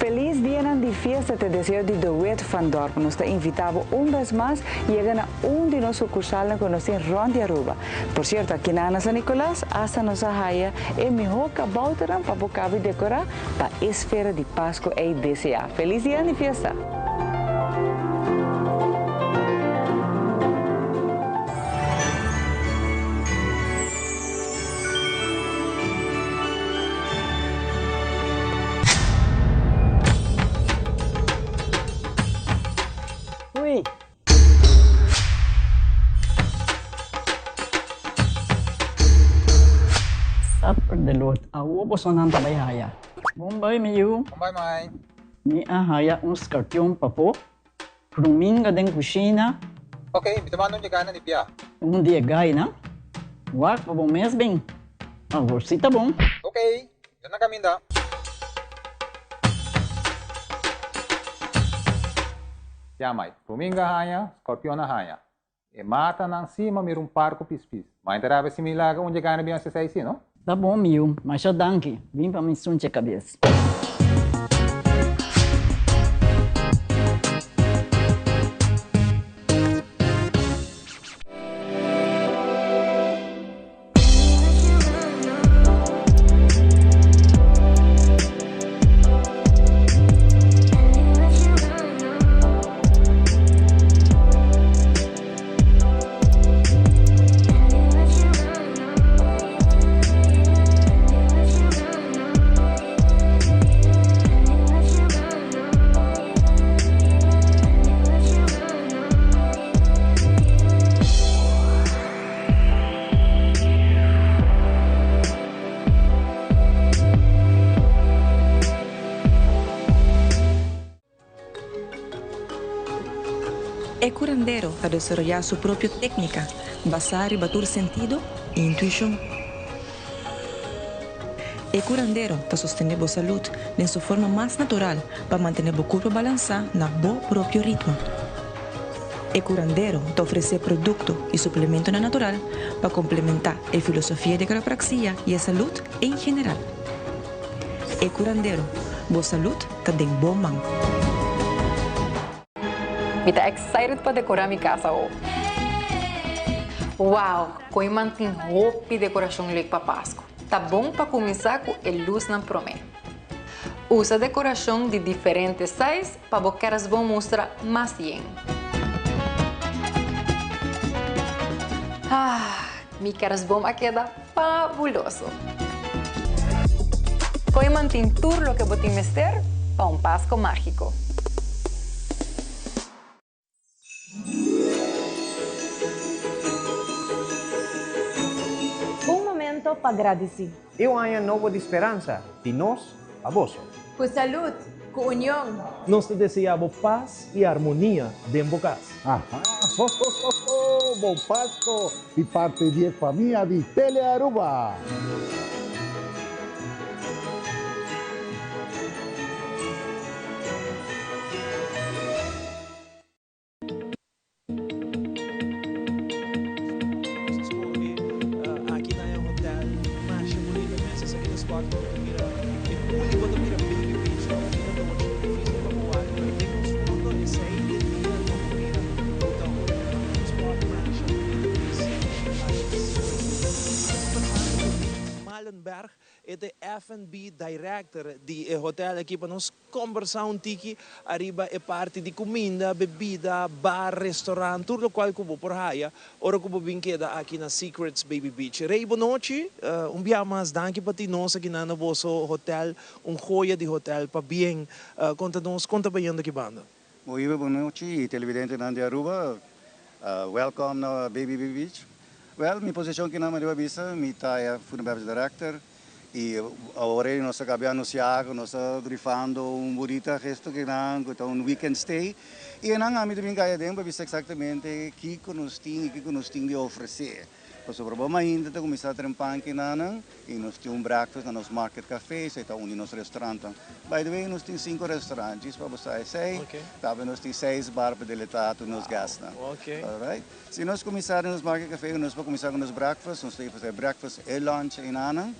Feliz dianan di fiesta te deseo di De Wit van Dorp. Nos ta invita bo un bes mas yega na un di nos sucursalnan cu nos tin rond di Aruba. Por cierto, aki na San Nicolas hasta nos a haya e miho kabouternan pa bo cabi decora pa e sfera di Pasco ey desea. Feliz dia di fiesta! Hui! Supper de Lord, awo bosonan ta bai haya. Bon bai mi yu. Bon bai mai. Mi a haya un skarpion pafó, pruminga den kushina. Ok, mi ta manda un yegana di bia. Un di e gainan. Wak pa bo mes bin. Awor si ta bon. Ok, mi ta na kaminda. Ya mai, pruminga haña, skorpion a haña. E matanan si ma mira un par ku pispis. Ma e ta rabia si mi laga un dje gana bin hasi esei si, no? Ta bon mi yu, masha danki. Bin pa mi sunche kabes. E curandero ta desaroyá su propio técnica basá riba tur sentido i intuishon. E curandero ta sostené bo salud den su forma mas natural pa mantené bo curpa balansá na bo propio ritmo. E curandero ta ofresé produkto i suplementonan natural pa komplementá e filosofia di quiropraxia i e salud en general. E curandero, bo salud ta den bo man. Mi ta excited pa decora mi cas awo. Wow, Kooiman tin hopi decoracion leuk pa Pascu. Ta bon pa cuminsa cu e luznan prome. Usa decoracion di diferente size pa bo kerstboom mustra mas yen. Ah, mi kerstboom a keda fabuloso! Kooiman tin tur loke bo tin mester pa un Pasco magico. pa gradici. Y un aña nobo di speransa, di nos pa boso. Cu salud, cu union. Nos ta desea bo paz y armonia den bo cas. Aha, ho ho ho ho, bon Pasco di parti di e famia di Telearuba. Aki na e hotel masha bunita mes. Esaki ta spot ku bo ta mira e puli bo ta mira Baby Beach no ta mira nochi ta dificil pa bo wak pero den nos fondo esei den dia lo bo mira ku ta un spot masha bunita mes. Aki na Secrets Baby Beach. Mi ta conversando ku Rick Malenberg e ta e F&B Director di e hotel aki pa nos Kombersá un tiki ariba e parti di kuminda, bebida, bar, restaurant, tur lokual ku bo por haya ora ku bo bin keda aki na Secrets Baby Beach. Rey bonochi, un bia mas danki pa tin nos aki na na boso hotel, un joya di hotel. Pabien. Konta nos kon ta bayendo aki banda. Muy bonochi televidentenan di Aruba, welcome na Baby Beach. Well, mi posicion kinan ariba bisa, mi ta e Food and Beverage Director. Y awor ey nos a caba di anuncia cu nos ta rifando un bonita gesto cu nan cu ta un weekend stay. Y enan ami ta bin caya aden pa bisa exactamente kico nos tin y kico nos tin di ofrece. Pasobra bo mainta ta cuminsa trempan kinanan y nos tin un breakfast na nos Market Cafe, esey ta un di nos restaurantnan. By the way nos tin cinco restaurant, djis pa bo sa esey. Tambe nos tin seis bar pa deleta tur nos guestnan. Alright. Si nos kuminsá den nos Market Café, nos por kuminsá ku nos breakfast, nos ta ofresé breakfast e lunch einanan.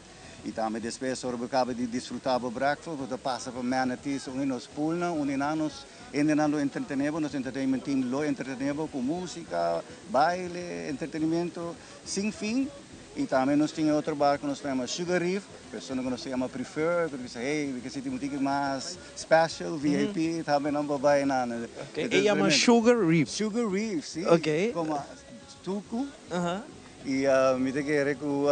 I tambe despues ora bo kaba di disfrutá bo breakfast, bo ta pasa pa Manatees, un di nos poolnan, unda einan nos hendenan lo entretené bo, nos entertainment team lo entretené bo ku músika, baile, entretenimiento sin fin. I tambe nos tin e otro bar ku nos ta yama Sugar Reef, persona ku nos ta yama prefer, ku ta bisa hey, mi ke sinti un tiki mas special, VIP, tambe nan por bai einan. Ok, e yama Sugar Reef. Sugar Reef, si. Ok. Como tuku. I mi ta kere ku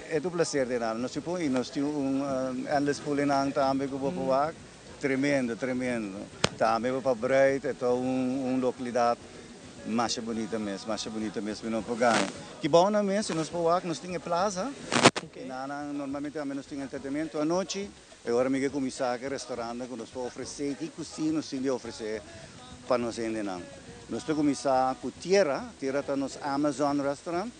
e ta un placer di nan. Nos tin pon i nos tin un endless pool einan tambe ku bo por wak. Tremendo, tremendo. Tambe bo pa Bruid e ta un localidad masha bunita mes, masha bunita mes mi no por gana. Ki bou nan mes si nos por wak nos tin e plaza. Enanan normalmente tambe nos tin entretenimento anochi. E ora mi ke kuminsá ku e restaurantnan ku nos por ofresé, ki kusina nos tin di ofresé pa nos hendenan. Nos ta kuminsá ku Tierra, Tierra ta nos Amazon restaurant.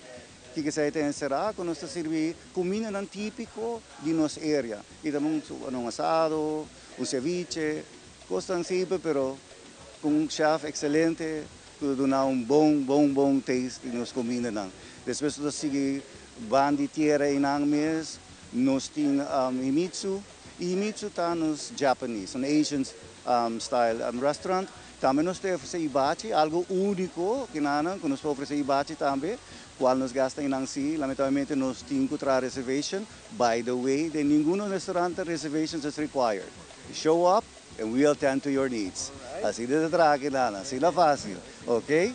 Kiko esei ta enserá? Ku nos ta sirbi kumindanan típiko di nos area. I ta un asado, un ceviche, kosnan simpel pero ku un chef ekselente ku ta duna un bon, bon, bon taste di nos kumindanan. Despues nos ta sigui ban di tierra einan mes, nos tin Himitsu. I Himitsu ta nos Japanese, un Asian style restaurant. Tambe nos ta ofresé hibachi, algo úniko kinanan ku nos por ofresé hibachi tambe, kual nos gasta einan sí. Lamentablemente nos tin ku traha reservation. By the way, den ningun restaurante reservations is required. Show up and we attend to your needs. Asina ta traha kinanan, asina fásil, ok.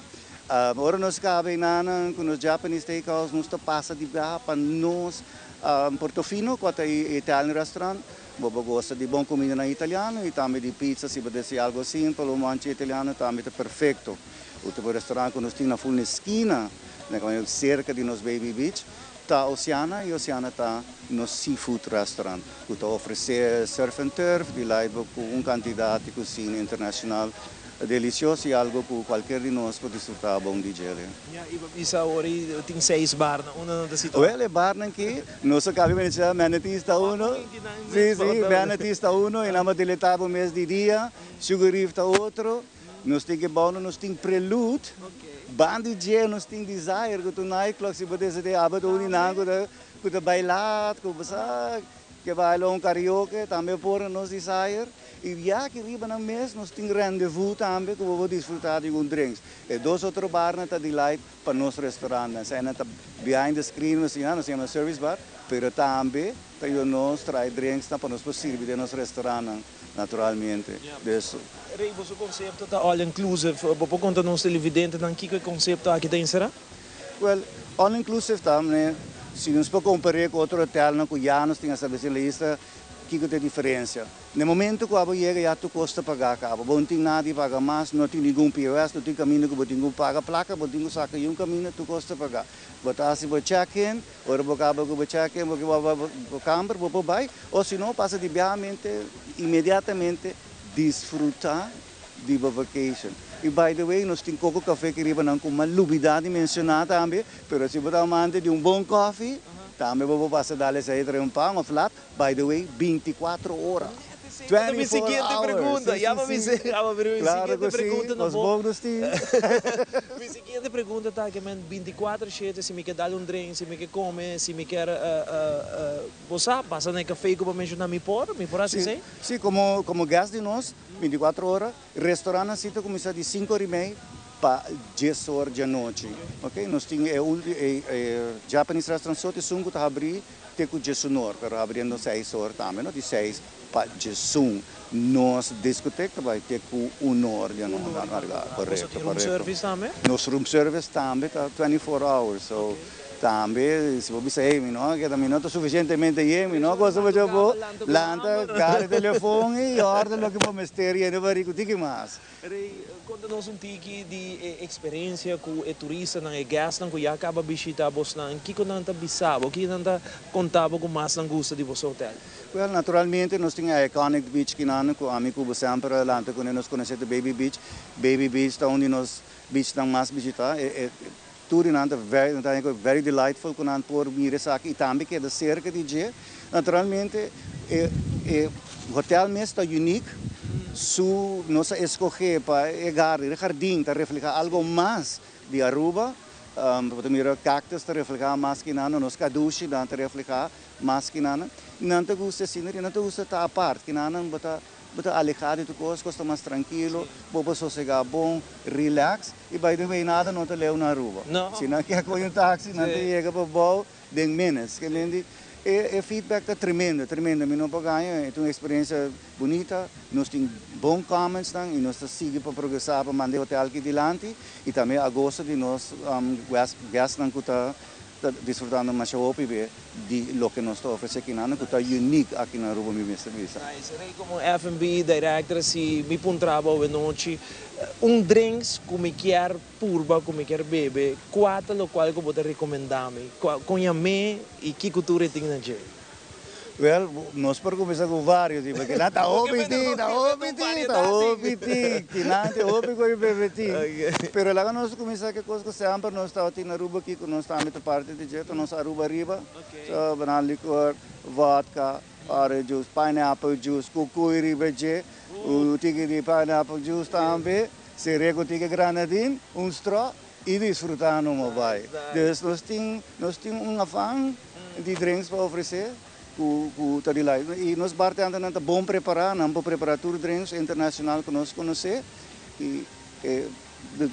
Ora nos kaba einanan ku nos Japanese steakhouse nos ta pasa di biaha pa nos Portofino ku a ta e Italian restaurant. Bo por gosta di bon kumindanan italiano i tambe di pizza si bo desea algo simpel un manchi italiano tambe ta perfecto. Ultimo restaurant ku nos tin na ful na eskina na kaminda serka di nos Baby Beach ta Oceana i Oceana ta nos seafood restaurant ku ta ofresé surf and turf di laibo ku un kantidat di kusina internashonal Delicioso y algo cu cualkier di nos por disfruta bon di djele. Ya, y bo bisa awor y tin seis barnan, unda nan ta situa? Wel, e barnan ki nos a caba menciona, Manatees ta uno, si, si, Manatees ta uno y nan bo deleta bo mes di dia, Sugar Reef ta otro, nos tin Gebouwnan, nos tin Prelude, ban di dje nos tin Desire cu ta un nightclub, si bo desea abo ta un di nan cu ta cu ta baila, cu bo sa ke baila un karaoke, tambe por na nos Desire. I ya aki riba nan mes nos tin rendezvous tambe ku bo por disfruta di un drinks. E dos otro barnan ta delight pa nos restaurantnan. Eseinan ta behind the screen asina, nos yama service bar, pero tambe ta yuda nos trae drinksnan pa nos por sirbi den nos restaurantnan naturalmente. Dus. Rey, boso konsepto ta all inclusive. Bo por konta nos televidentenan kiko e konsepto aki ta enserá? Well, all inclusive ta, si nos por kompar'é ku otro hotelnan ku ya nos tin establesí na isla. Kiko ta e diferensia? Na e momento ku abo yega ya tur kos ta pagá kaba. Bo no tin nada di paga mas, no tin ningun POS, no tin kaminda ku bo tin ku paga plaka, bo no tin ku saka yun kaminda, tur kos ta pagá. Bo ta hasi bo check-in, ora bo kaba ku bo check-in bo ke bo bai bo kamber, bo por bai, o si no pasa di biahamente inmediatamente disfrutá di bo vacation. Y by the way, nos tin coco cafe aki riba nan cu m'a lubida di menciona tambe, pero si bo ta amante di un bon coffee, tambe bo por pasa dal esey trae un pan of lat, by the way, binticuatro ora. Esta mi siguiente pregunta, ya pa mi Claro siguiente cu si, pregunta na nos bo. bon nos tin. Mi siguiente pregunta ta ke men binticuatro shete, si mi ke dal un drink, si mi ke come, si mi kier bo sa, pasa na e cafe cu bo menciona, mi por? Mi por haci esey? Si, como como guest di nos, binticuatro ora, restaurantnan si ta cuminsa di cinco ora y mei pa dies or di anochi, ok. Nos tin e e e Japanese restaurant so ta esun cu ta habri te cu diesun or, pero habriendo seis or tambe, no, di seis pa diesun. Nos discoteca ta bay te cu un or di anochi, corecto, Room corecto. service tambe? Nos room service tambe ta 24 hours, so Tambe si bo bisa hey mi no a keda mi no ta suficientemente yen mi no a gosa mucho bo lanta gara e telefon y order loke bo mester yende pa rico tiki mas. Rey, konta nos un tiki di e eksperensia ku e turistanan, e guestnan ku ya kaba bishita bosnan. Kiko nan ta bisa bo? Kiko nan ta konta bo ku mas nan gusta di boso hotel? Wel, naturalmente nos tin e iconic beach kinan ku ami ku bo semper a lanta kuné nos konosé ta Baby Beach. Baby Beach ta un di nos beachnan mas bishitá. E Tur di nan ta very, nan ta haña ku very delightful ku nan por mira esaki i tambe keda serka di dje. Naturalmente e e hotel mes ta unique, su nos a eskoge pa e garden, e hardin ta refleha algo mas di Aruba, bo ta mira cactus ta refleha mas ki nan, nos kadushi nan ta refleha mas ki nan. Nan ta gusta asina, nan ta gusta ta apart, ki nan bo ta Bo ta alehá di tur kos, kos ta mas trankilo, bo por sosegá bon, relax, i by the way nada no ta leu na Aruba. Si nan kier kohe un taxi nan ta yega pa bou den minutes. Ke men di e e feedback ta tremendo, tremendo, mi no por gaña, e ta un experiencia bunita, nos tin bon comments nan i nos ta sigui pa progresá pa manda e hotel aki dilanti i tambe a gosto di nos guestnan ku ta ta disfrutando masha hopi be di loke nos ta ofrece aki nan cu ta unique aki na Aruba mi mester bisa. Nice. Rey como F&B director si mi puntra bo awenochi un drinks cu mi kier purba cu mi kier bebe cua ta locual cu bo ta recomenda mi? Con yam'e y kico tur e tin na dje? Wel, nos por cuminsa cu varios di porque nan ta hopi tin, ta hopi tin, ta hopi tin, tin nan tin hopi cu bebe tin. Pero laga nos cuminsa cu e cos cu semper nos tabatin na Aruba aki cu nos tambe ta parti di dje, ta nos Aruba Riba, so banana liqueur, vodka, orange juice, pineapple juice, cucuy riba dje, un tiki di pineapple juice tambe, sere cu tiki granadin, un straw y disfruta no bai. Dus nos tin, nos tin un afan. Di drinks pa ofresé ku ku ta di lai. I nos bartendernan ta bon prepará, nan por prepará tur drinks internashonal ku nos konosé i e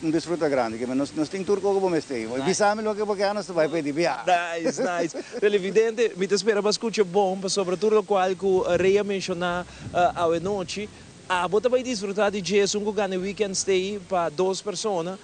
un disfruta grandi. Kiba nos nos tin tur koko bo mester. Bisa mi loke bo ke nos ta bai p'e di bia. Nice, nice. Televidente, mi ta spera bo a skucha bon pasobra tur lokual ku Rey a menshoná awenochi, abo ta bai disfrutá di dje esun ku gana e weekend stay pa dos persona.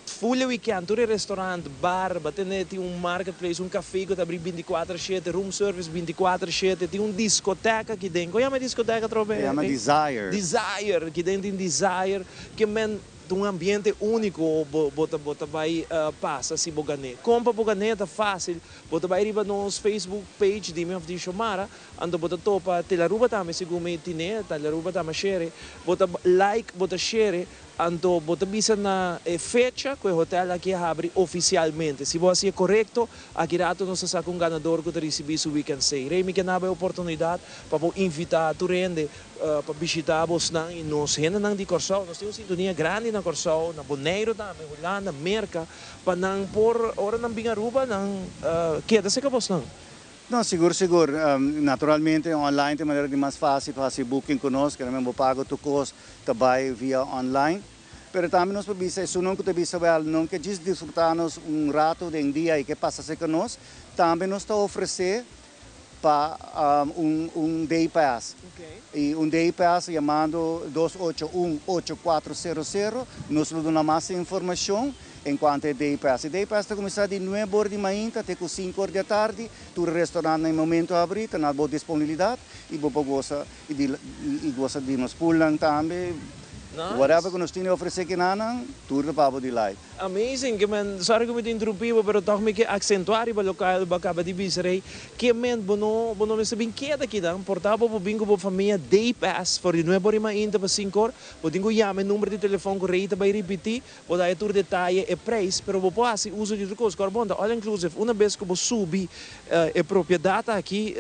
Full e weekend tur e restaurant, bar, ba tene tin un marketplace, un cafe cu ta abri binticuater shete, room service binticuater shete, tin un discoteca aki den. Con yama e discoteca atrobe? E yama Desire. Desire, aki den tin Desire. Ke men ta un ambiente unico bo bo ta bo ta bay pasa si bo gané. Con pa bo gané ta facil, bo ta bay riba nos Facebook page Dime of Di Xiomara, anto bo ta topa Telaruba tambe segun mi tine, Telaruba ta mashere, bo ta like, bo ta shere. Anto bo ta bisa na e fecha ku e hotel aki a habri ofisialmente. Si bo hasi e korekto, aki rato nos ta saka un ganador ku ta risibí su weekend stay. Rey, mi ke naba e oportunidat pa bo invitá tur hende pa bishitá bosnan i nos hendenan di Kòrsou. Nos tin un sintonia grandi na Kòrsou, na Boneiru tambe, Hulanda, Merka, pa nan por ora nan bin Aruba nan keda serka bosnan. No, sigur sigur. Naturalmente online ta e manera di mas fácil pa hasi booking ku nos, kende bo paga tur kos ta bai via online. Pero tambe nos por bisa esunnan ku ta bisa wèl no ke djis disfrutá nos un ratu den dia i ke pasa serka nos, tambe nos ta ofresé pa un un day pass. I un day pass yamando dos ocho un ocho kuatro sero sero nos lo duna mas informashon. En cuanto e day pass, e day pass ta cuminsa di nuebe or di mainta te cu cinco or di atardi. Tur e restaurantnan e momento a habri, ta na bo disponibilidad y bo por goza y di y goza di nos poolnan tambe. Whatever cu nos tin di ofrece kinanan, tur ta pa bo delight. Amazing, ke men, sorry ku mi ta interumpi bo, pero tòg mi ke aksentuá riba lokual bo a kaba di bisa rei, ke men bo no bo no mester bin keda akinan, por ta bo por bin ku bo famia day pass for di nuebe ora i mainta pa sinku or, bo tin ku yama e number di telefòn ku rei ta bai ripití, bo ta haña tur detaye, e preis, pero bo por hasi uso di tur kos, kòr bon ta all inclusive, una bes ku bo subi e propiedat aki,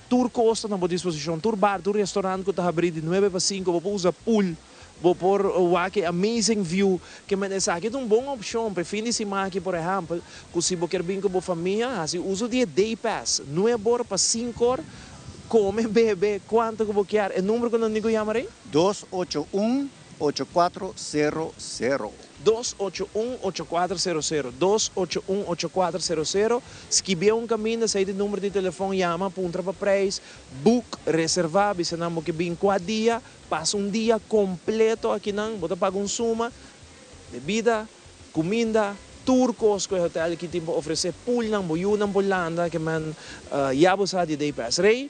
tur kos ta na bo disposishon, tur bar, tur restaurant ku ta habrí di nuebe pa sinku, bo por usa pool. Bo por wak e amazing view ke men esaki ta un bon opcion pa e fin di siman aki por ehempel ku si bo kier bin ku bo famia hasi uso di e day pass nuebe or pa sinku or kome bebe kuanto ku bo kier e number ku nan tin ku yama rei? 281 8400. 281 8400 281 8400 Skibié un kaminda esei ta e number di telefon yama puntra pa prijs book reserva bisa nan bo ke bin kua dia Pasa un dia completo akinan, bo ta paga un suma, bebida, cuminda, tur cos cu e hotel aki tin pa ofrece, poolnan, bo yunan por landa, ke men ya bo sa di day pass. Rey,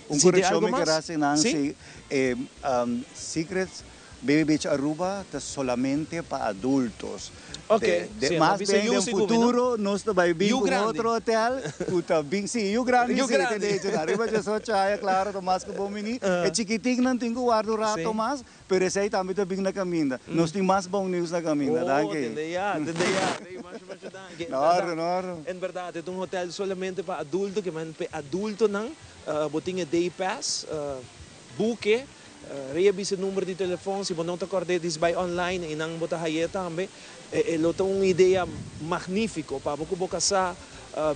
Un si tin correccion algo mi mas? ker haci nan, Si? si e Secrets Baby Beach Aruba ta solamente pa adultos. Ok, De, de, si, no mas bisa bien yu den sigur mi, no? futuro nos ta bai bin Yu ku un grandi. otro hotel ku ta bin, si, yu grandi Yu si, te grandi. decho ta riba diesocho aña, klaro, ta mas ku bon bini. E chikitiknan tin ku warda un rato Si. mas, pero esei tambe ta bin na kaminda. Nos tin mas bon nieuws na kaminda. Oh, Danki. tende ya, tende ya. Rey, masha, masha danki. En Na berdad, orde, na orde. en berdad, e ta un hotel solamente pa adulto, ke men p'e adultonan bo tin e day pass, buke. Rey a bisa e number di telefon, si bo no ta kòrd'é dis bai online i nan bo ta hay'é tambe. E lo ta un idea magnífiko pa bo ku bo kasá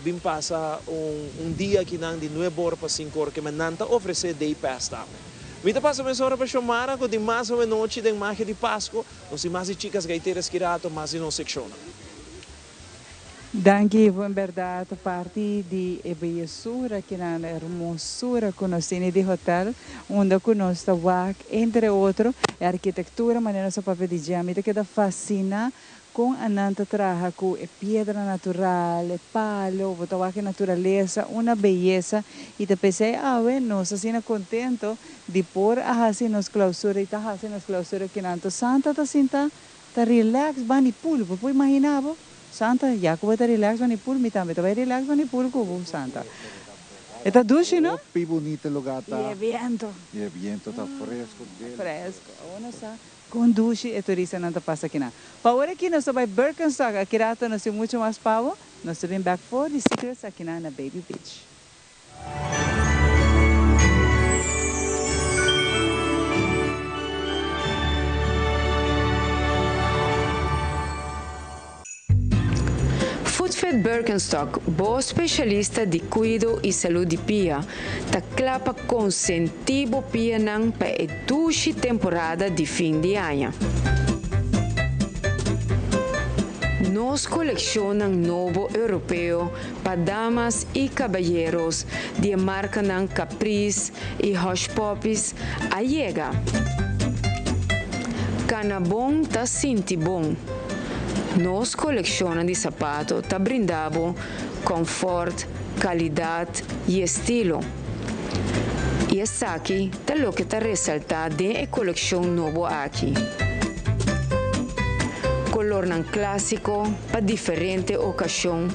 bin pasa un dia akinan di nuebe or pa sinku or keme nan ta ofresé day pass tambe. Mi ta pasa mesora pa Xiomara ku tin mas awenochi den Magia di Pasku. Nos tin mas di Chicas Gaiteras ki rato mas di nos sekshonnan. Danki Ivo, en berdad parti di e beyesura kinan, e hermosura cu nos tene di hotel, unda cu nos ta wak entre otro e arquitectura manera nos a papia di dje. Mi ta keda fascina con anan ta traha cu e piedra natural, e palo, bo ta wak e naturalesa, una beyesa y ta pesey awe nos asina contento di por a haci nos clausura y ta haci nos clausura kinan. To Santa ta sinta Ta relax ban di pool, bo por imagina bo? Santa, ya cu bo ta relax ban di pool, mi tambe ta bay relax ban di pool cu bo, Santa. E ta dushi, no? Hopi bunita e lugar ta. Y e biento. Y e biento ta fresco, delicioso. Fresco. Awor nos sa con dushi e turistanan ta pasa akinan. Pa awor aki nos ta bay Birkenstock, aki rato nos tin mucho mas pa bo. Nos ta bin back for di Secrets akinan na Baby Beach. Footfit Birkenstock, bo specialista di cuido y salud di pia, ta cla pa consenti bo pianan pa e dushi temporada di fin di aña. Nos coleccionnan nobo Europeo Pa damas y caballeros di e marcanan Caprice y Hush Puppies a yega. Cana bon ta sinti bon. Nos coleccionnan di sapato ta brinda bo confort, calidad y estilo. Y esaki ta loke ta resalta den e coleccion nobo aki. Colornan clasico pa diferente ocasion.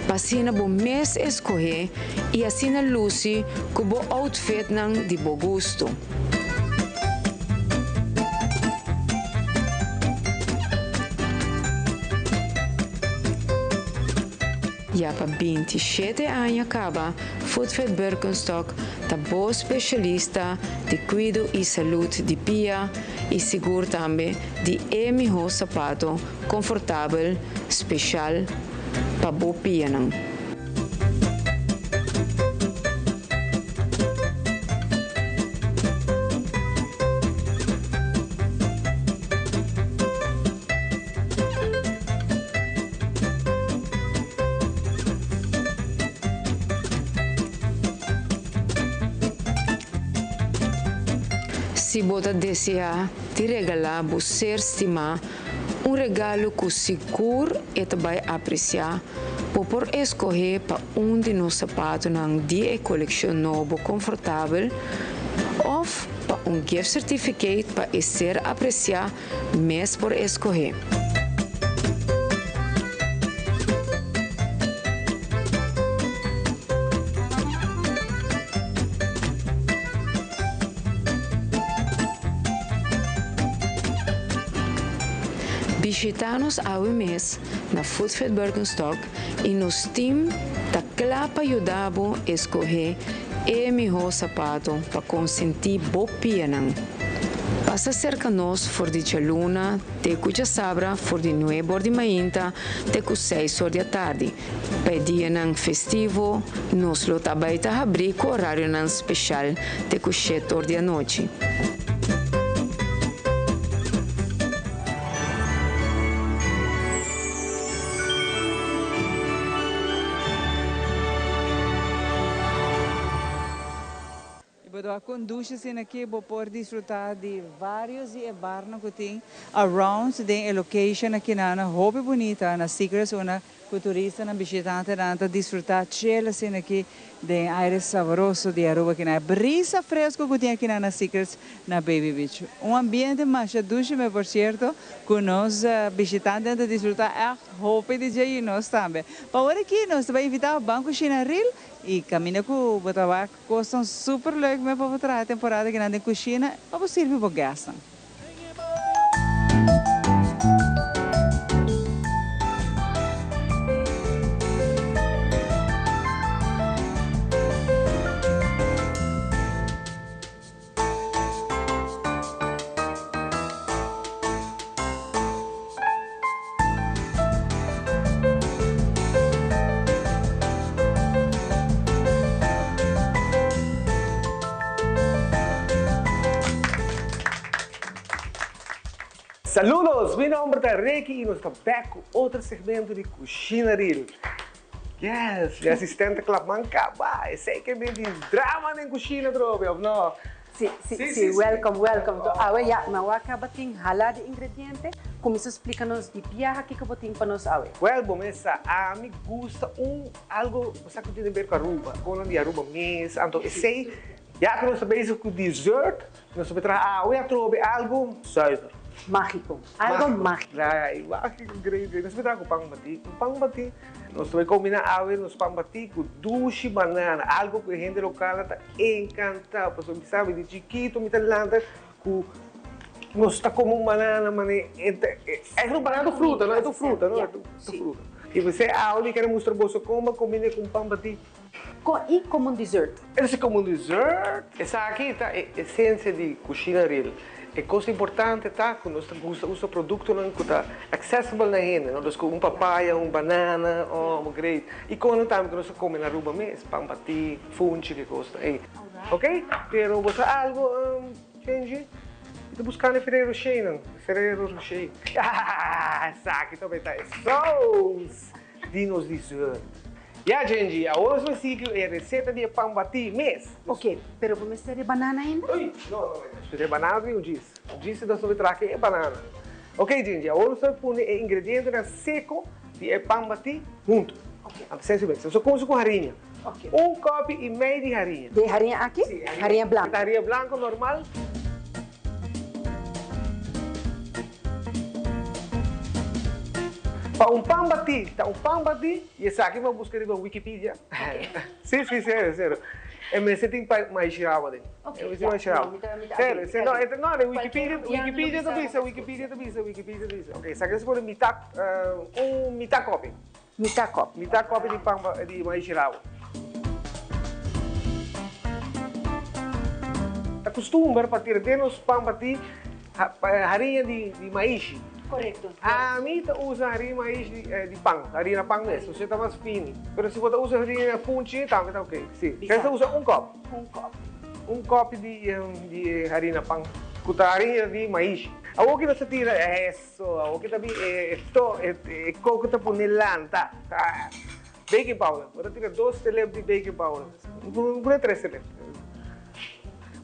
Pa asina bo mes escohe y asina luci cu bo outfitnan di bo gusto. Ya pa 27 aña caba Footfit Birkenstock ta bo specialista di cuido y salud di pia y sigur tambe di e miho sapato Confortabel special pa bo pianan. Si bo ta desea di regala bo ser stima. Un regalo cu sigur e ta bay aprecia. Bo por escohe pa un di nos zapatonan di e coleccion nobo comfortabel of pa un gift certificate pa e ser aprecia mes por escohe. Bishita nos awe mes na Foodfit Birkenstock y nos team ta cla pa yuda bo escohe e miho sapato pa consenti bo pianan. Pasa cerca nos for di djaluna te cu djasabra for di nuebe or di mainta te cu seis or di atardi. Pa e dianan festivo nos lo ta bay ta habri cu orarionan special te cu shete or di anochi. Y bo ta conduci asina aki bo por disfruta di varios di e barnan cu tin around den e location aki nan hopi bunita na Secrets una Cu turistanan, bishitantenan ta disfruta chel asina aki den aire saboroso di Aruba akinan. E brisa fresco cu tin akinan na Secrets na Baby Beach. Un ambiente masha dushi me por cierto cu nos bishitantenan ta disfruta echt hopi di dje y nos tambe. Pa ora aki nos ta bay invita ban cushina ril y caminda cu bo ta wak cosnan super leuk me pa bo traha temporada akinan den cushina pa bo sirbi bo guestnan. Saludos! Mi nomber ta Ricky y nos ta back cu otro segmento di Cushina Real. Yes! Mi asistente klap man caba. Esey ke bin tin drama den cushina atrobe, of no? Si, si, si. Welcome, welcome. To awe ya, mi a wak caba tin hala di ingrediente. Cuminsa splica nos di biaha kico bo tin pa nos awe. Well, bo mes sa, ami gusta un algo bo sa cu tin di ber cu Aruba, conan di Aruba mes, anto esey ya cu nos ta bezig cu dessert, nos ta traha awe atrobe algo zuiver. Magico, algo magico. Ay, magico, great, great. Nos ta traha cu pan bati, un pan bati, nos ta bay combina awe nos pan bati cu dushi banana, algo cu e hende local ta encanta, pasobra mi sabi di chikito mi ta lanta cu nos ta come un banana mane e ta e un banana ta fruta no e ta fruta no e ta fruta y p'esei awe mi kere mustra boso con bo combina cu un pan bati. Con y como un dessert. Ese como un dessert. Esaki ta e esencia di cushina real. E cos importante ta cu nos ta gusta usa productonan cu ta accessible na hende no dus cu un papaya un banana oh great y conan tambe cu nos ta come na Aruba mes pan bati funchi ki cosnan ey ok pero bo sa algo Kenji mi ta buscando e Ferrero Rocher nan Ferrero Rocher esaki ta bay ta e saus di nos dessert. Ya Jenji, awor nos lo sigui cu e receta di e pan bati mes. Ok, pero bo mester e banana ainda? Uy, no, no, no, mester e banana tin un djis. Un djis nos lo traha cu e banana. Ok Jenji, awor nos lo pone e ingredientenan seco di e pan bati hunto. Ok. Anto sensi mes, nos lo cuminsa cu hariña. Ok. Un kopi y mei di hariña. Di e hariña aki? Si, hariña blanco. Hariña blanco normal. Pa un pan batí, ta un pan batí, y esaki mi a busca riba Wikipedia. Sí, sí, serio, serio. E mester tin pa maishi awa den. E mester tin maishi awa. Serio, serio. No, e ta, no, Wikipedia, Wikipedia ta bisa, Wikipedia ta bisa, Wikipedia ta bisa. Ok, esaki nos pone mitad, un mitad kopi. Mitad kopi. Mitad kopi di pan di maishi awa. Ta costumber pa tira den nos pan batí hariña di maishi. Correcto. Ami ta usa hariña maishi di pan, harina pan mes, osea ta mas fini. Pero si bo ta usa hariña funchi tambe ta ok. Si. Bo ta usa un kop. Un kop. Un kop di harina pan cu ta hariña di maishi. Awor ki nos ta tira, eso, awor ki ta bin e coco ta pone lanta. Baking powder. Bo ta tira dos telep di baking powder. Bo pone tres telep.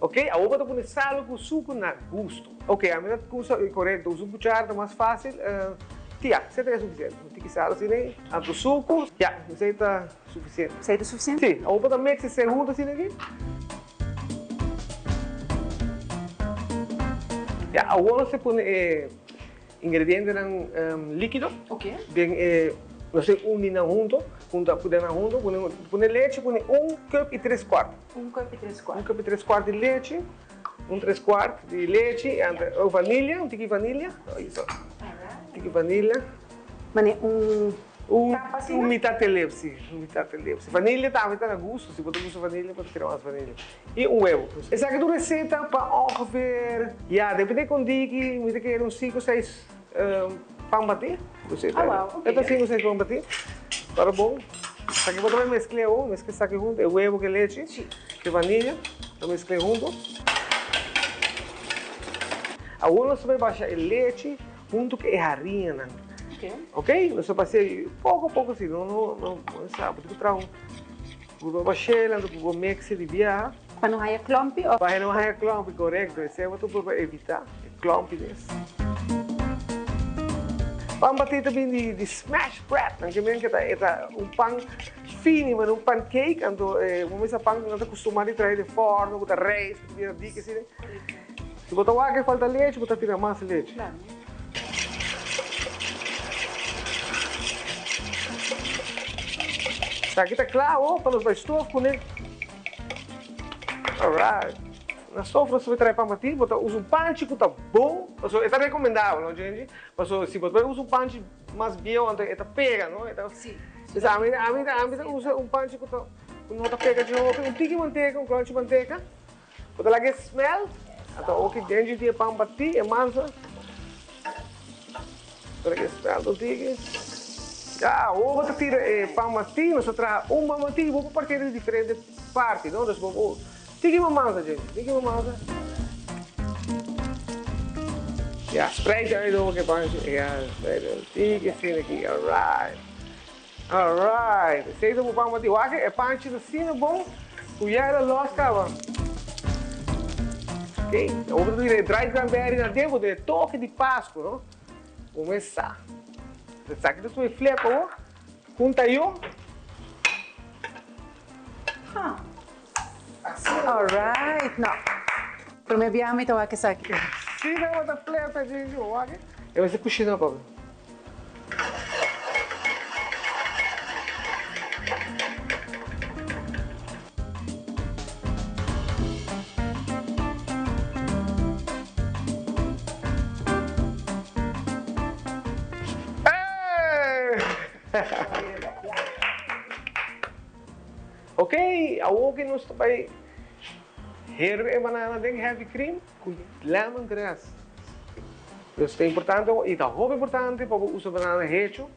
Ok, awor bo ta pone salo ku suku na gusto. Ok, ami ta kusa korekto, usa un kuchara ta mas fásil. Ya, esei ta sufisiente. Un tiki salo asina ei, anto suku, ya, esei ta sufisiente. Esei ta sufisiente? Si, awor bo ta mix esei huntu asina aki. Ya, awor nos ta pone e ingredientenan likido den e, nos ta undi nan hunto, hunta pone nan hunto, pone lechi, pone un cup y tres cuart. Un cup y tres cuart. Un cup y tres cuart di lechi, un tres cuart di lechi, anto vanilia, un tiki vanilia, un tiki vanilia. Mane un tapa asina? Un mitad telep, si, un mitad telep. Vanilia tambe ta na gusto, si bo ta gusta vanilia bo ta tira mas vanilia. I un huevo. Esaki ta un receta pa ongeveer, ya, depende con diki, mi ta kere un sinku seis pan bati. Ah, wow, ok. E ta sinku seis pan bati. Para bon. Esaki bo ta bai mezcla awor, mezcla esaki hunto, e huevo ku e lechi, ku e vanilla, ta mezcla hunto. Awor nos ta bai basha e lechi hunto ku e hariñanan. Ok. Nos ta bash'é poko poko si, no, no, no, bo tin ku traha un. Bo ta bash'é anto ku bo mix'e di biaha. Pa no haya klompi of? Pa no haya klompi, korekto. Esei bo ta purba evitá, e klompines. Pan batí ta bin di smash bread. Nan ke men ke ta e ta un pan fini, manera un pancake, anto bo mester pan ku nan ta kustumá di trahe den fòrno, ku ta reis, ku ta bira dik asina. Si bo ta wak e falta lechi, bo ta tira mas lechi. Esaki ta kla awor pa nos bai stof kuné. Alright. Na stof nos ta bai trae pan batí. Bo ta usa un panchi ku ta bon. Pasobra e ta rekomendabel, no Jenji? Pasobra si bo ta bai usa un panchi mas bieu anto e ta pega, no? E ta. Si. Ami ami ami ta usa un panchi ku ta ku no ta pega dje hopi. Un tiki manteka, un klònchi manteka. Bo ta laga e smelt, anto oki dentro di e pan batí, e masa. Bo ta laga e smelt un tiki. Ya, awor bo ta tira e pan batí, nos ta traha un pan batí i bo por partié den diferente parti, no? Dus bo por tiki bo masa, djente, tiki bo masa. Ya, spreid uit over e pan, ya, spreid uit, tiki asina aki, alright. Alright, esei ta bo pan bati. Wak e panchi ta asina bon ku ya el a los kaba. Ok, awor bo ta tira e dried cranberry na den, bo ta e toke di Pasku, no? Bo mes sa. Esaki ta su e flip awor, ku un tayo. Huh. Alright, no. Prome biaha mi ta wak esaki. Si, bo ta flip e, wak e. E mester kushina papi. Ok, awor ke nos ta bai herbe e banana den heavy cream ku lemongrass. Pues ta importante y ta hopi importante pa bo usa banana hecho.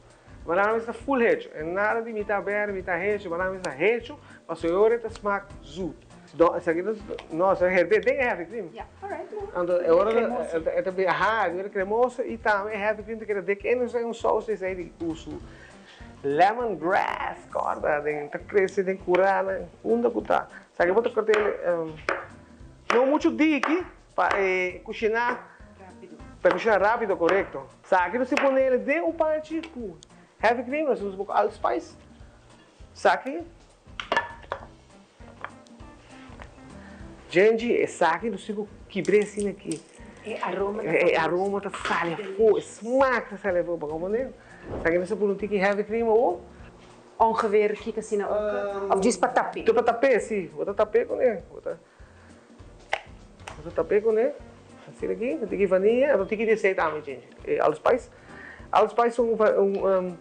Banana mester ta full hecho. E nada di mitad berde, mitad hecho. Banana mester ta hecho pasobra e ora e ta smaak zoet. No, esaki no, no, esaki herbe den e heavy cream. Ya, alright. Anto e ora e ta bira, aha, e ta bira cremoso y tambe e heavy cream ta keda dik en un saus esei di cu su lemongrass, corda, den ta crece den curanan, unda cu ta. Esaki bo ta corta no mucho diki. Pa e kushiná rápido. Pa e kushiná rápido, korekto. Esaki nos tin pone den un panchi ku heavy cream, nos usa un poko allspice. Esaki. Djenji, esaki nos tin ku kibr'é asina aki. E aroma ta. E aroma ta sali afó, e smak ta sali afó. Bo kompondé? Esaki nos ta pone un tiki heavy cream awor. Ongeveer kiko asina un cup? Òf djis pa tap'é? Djis pa tap'é, si. Bo ta tap'é kuné. Bo ta. Nos ta tap'é kuné, asina aki, un tiki vanilla, un tiki di esei tambe, chinchi, e allspice. Allspice un un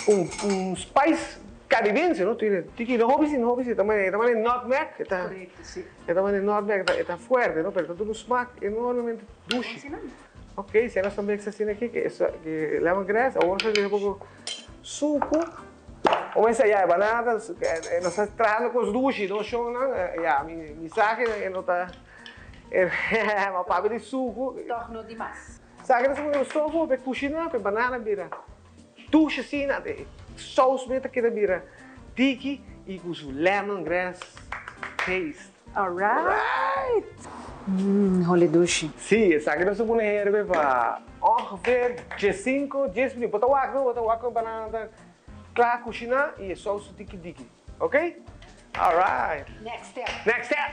un un spice caribense, no? Tiki tiki no hopi si, no hopi si, ta manera ta manera nutmeg, e ta Korekto, si. E ta manera nutmeg, e ta fuerte, no? Pero e ta duna un smak enormemente dushi. Ok, si nos ta mix asina aki, ke lemongrass, awor nos ta duna un poko suku. Como esa ya e banana nos ta trahando cos dushi no shonnan ya mi mi sa ke e no ta ma papia di suku. Toch no di mas. Sa ke nos ta pone nos tofu pa e kushina pa e banana bira dushi asina e saus mes ta keda bira diki y ku su lemongrass taste. Alright! Mmm, holi dushi. Sí, esaki nos ta pone herbe pa ongeveer diesinco, dies minuut. Bo ta wak no, bo ta wak con e banana ta kla kushiná i e sous ta diki diki. Ok? Alright! Next step. Next step!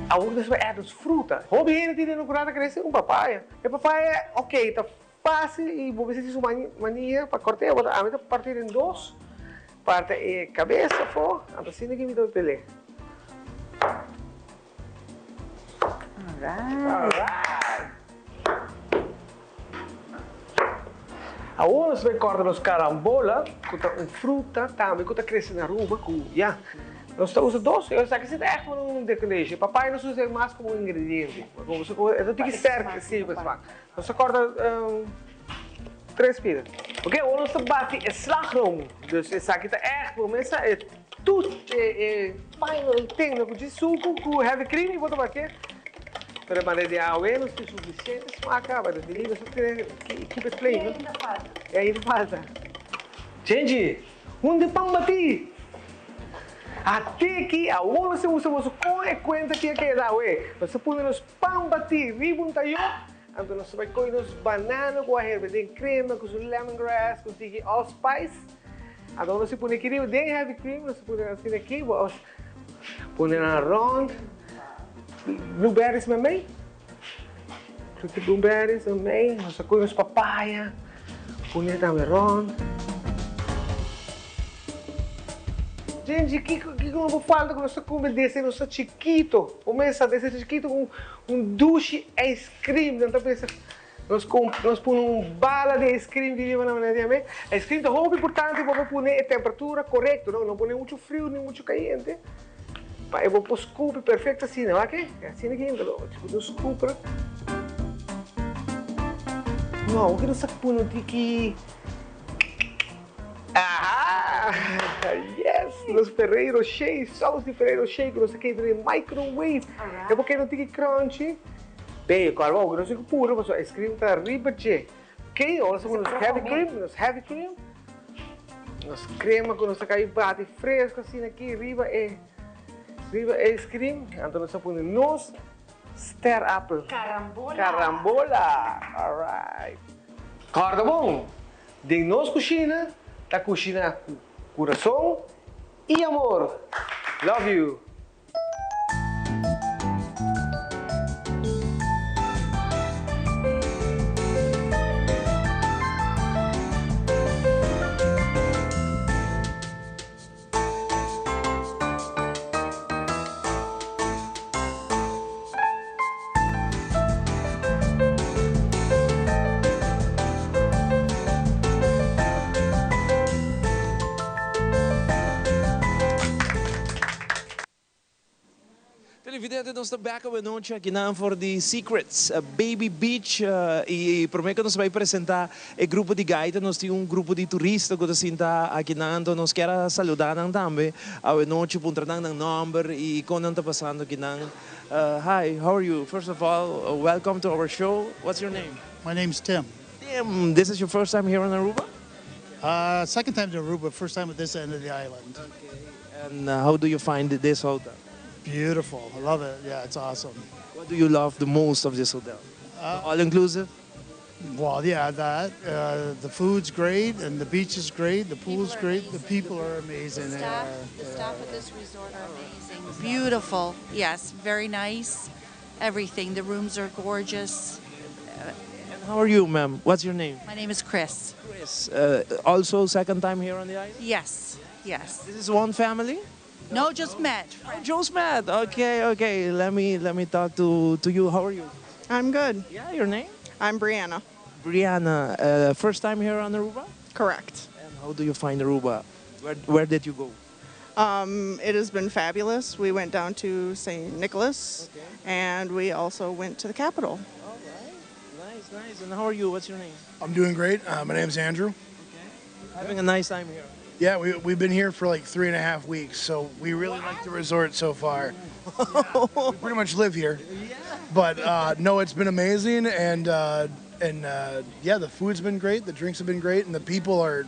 Awor nos bai add nos fruta. Hopi hende tin den un kurá ta krese un papaya. E papaya, ok, ta fácil i bo mester tin su mania pa kort'é. Bo ta, ami ta parti den dos, parti e kabes afó, anto asina ki mi ta pel'é. Alright! Awor nos bai kòrta nos karambola, ku ta un fruta tambe ku ta krese na Aruba, ku ya, nos ta usa dos, esaki si ta ègt un decoration. Papaya nos usa mas komo un ingrediente, e ta tiki sterk, si, pa smak. Nos ta kòrta tres pida. Ok, awor nos ta bati e slagroom. Dus esaki ta ègt bo mesa e tut e final thing ku djis suku ku heavy cream i bo ta batié. Pero e manera di awe nos tin sufisiente smak kaba. Dus mi nos ta tene keep it plain. E ainda falta. E ainda falta. Chenchi, hunde pan batí. Atiki, awor nos ta usa boso kon e kuenta ki a keda awe. Nos ta pone nos Pan batí riba un tayó, anto nos ta bai kohe nos banana ku a herbe den krema ku su lemongrass ku tiki allspice. Anto nos ta pone aki riba den heavy cream, nos ta pone asina aki, bo a pone nan rònt. Blueberries memei, tiki blueberries memei, nos ta kohe nos papaya pone tambe rònt. Djenji, kiko kiko no por falta ku nos ta kume desde nos ta chikito? Bo mester sa desde chikito un un dushi ice cream nan ta pensa nos com nos pone un bala di ice cream di riba nan manera di ame. Ice cream ta hopi importante pa bo pone e temperatura korekto no, no pone muchu friu ni muchu kayente pa e bo por scupi perfecto asina, wak e asina ki hinta lo bo tin scooper. No, bo kere sa pone un tiki. Aha! Yes! Nos Ferrero Rocher, saus di Ferrero Rocher ku nos ta keda den microwave. E por keda un tiki crunchy. Be, kòrda bo ku nos tin ku puru pasobra ice cream ta riba dje. Ok, ora nos ta pone nos heavy cream, nos heavy cream. Nos crema ku nos ta kai bati fresco asina aki riba e riba e ice cream. Anto nos ta pone nos sterapel. Carambola! Carambola! Alright. Kòrda bon! Den nos cushina ta cushina cu curason y amor. Love you. Televidente nos ta bek awenochi akinan for di Secrets Baby Beach y prome cu nos bay presenta E grupo di gaita nos tin un grupo di turista cu ta sinta akinan anto nos kier a saluda nan tambe awe nochi puntra nan nan nomber y con nan ta pasando akinan. Hi, how are you? First of all, welcome to our show. What's your name? My name's Tim. Tim, this is your first time here in Aruba? Second time to Aruba, first time at this end of the island. Okay, and how do you find this hotel? Beautiful, I love it, yeah, it's awesome. What do you love the most of this hotel? The all inclusive? Well, yeah, that. Uh, the food's great, and the beach is great, the pool's great, the people are amazing. The staff, the staff at this resort are amazing. Beautiful, yes, very nice. Everything. The rooms are gorgeous. And how are you, ma'am? What's your name? My name is Chris. Chris, uh, also second time here on the island? Yes, yes. This is one family? No, just met. Oh, just met. Okay, okay. Let me let me talk to to you. How are you? I'm good. Yeah, your name? I'm Brianna. Brianna, uh, first time here on Aruba? Correct. And how do you find Aruba? Where, where did you go? Um, it has been fabulous. We went down to St. Nicholas okay. and we also went to the Capitol. All right. Nice, nice. And how are you? What's your name? I'm doing great. Uh, my name's Andrew. Okay. Having a nice time here. Yeah, we, we've been here for like three and a half weeks, so we really like the resort so far. Yeah, we pretty much live here. Yeah. But uh, no, it's been amazing, and uh, and uh, yeah, the food's been great, the drinks have been great, and the people are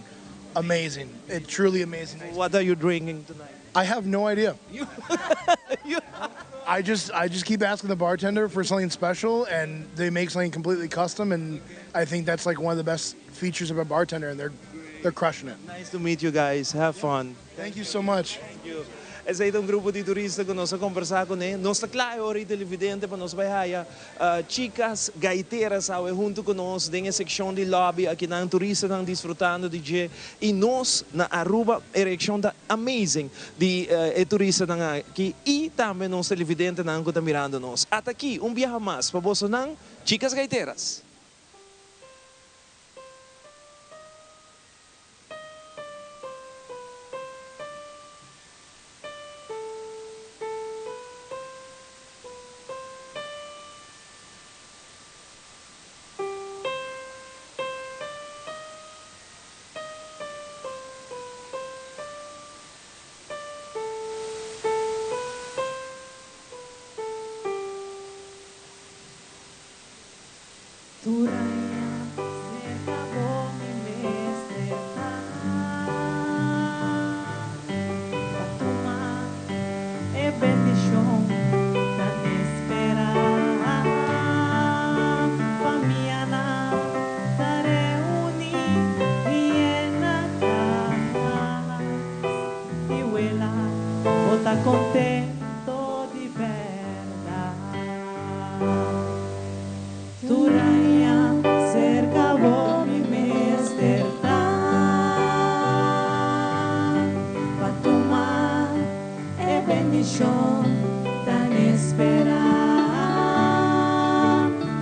amazing. It's truly amazing. What are you drinking tonight? I have no idea. I just I just keep asking the bartender for something special, and they make something completely custom. And I think that's like one of the best features of a bartender, and they're they're crushing it. Nice to meet you guys. Have fun. Thank you so much. Thank you. Esey ta un grupo di turista cu nos a combersa cu ne. Nos ta cla e ora y televidente pa nos bay haya chicas gaiteras awe hunto cu nos den e seccion di lobby akinan. Turistanan disfrutando di dje y nos na Aruba e reaccion ta amazing di e turistanan aki y tambe nos televidentenan cu ta mirando nos. Ata aki un biaha mas pa bosonan chicas gaiteras. Tur aña cerca bo mi mester ta pa tuma e bendicion tan espera. Famianan ta reuni y yena cas y wela bo ta contento di berdad. Tur aña cerca bo mi mester ta pa tuma e bendicion tan espera.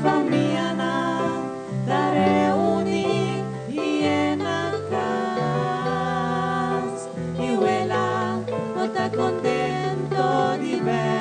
Famianan ta reuni y yena cas y wela bo ta contento di berdad.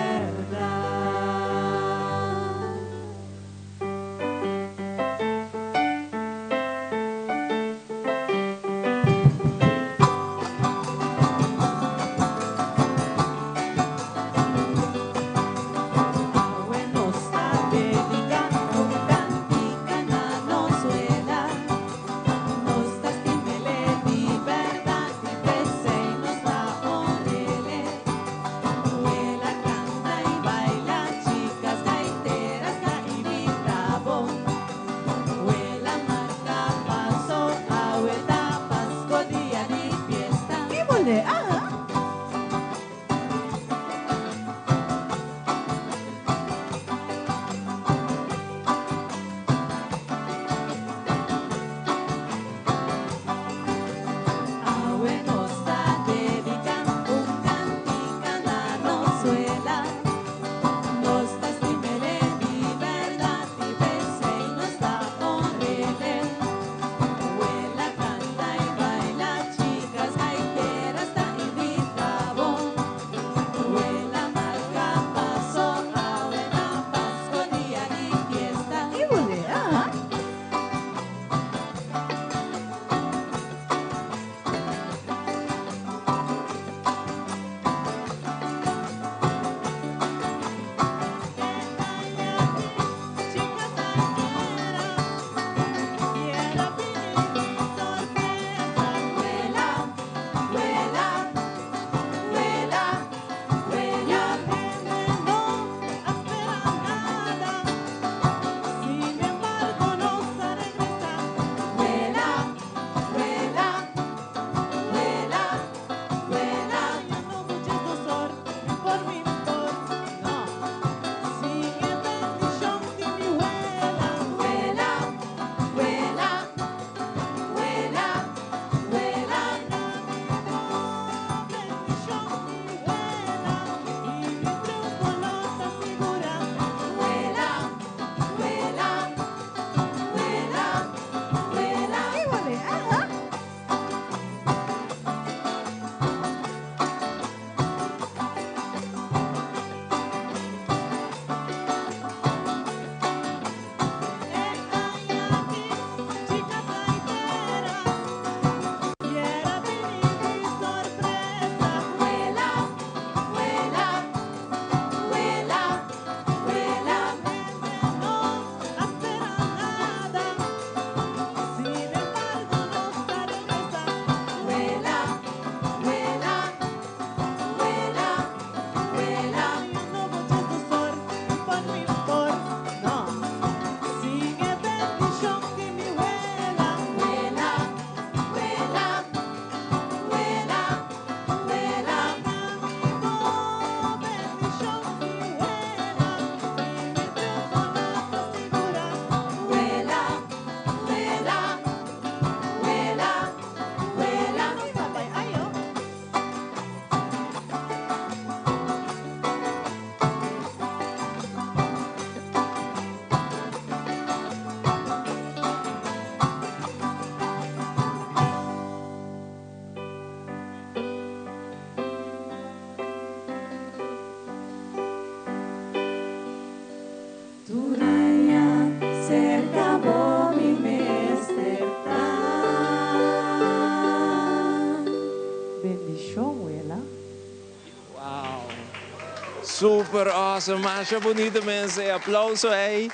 Super awesome, masha bunita mes. E aplauso ey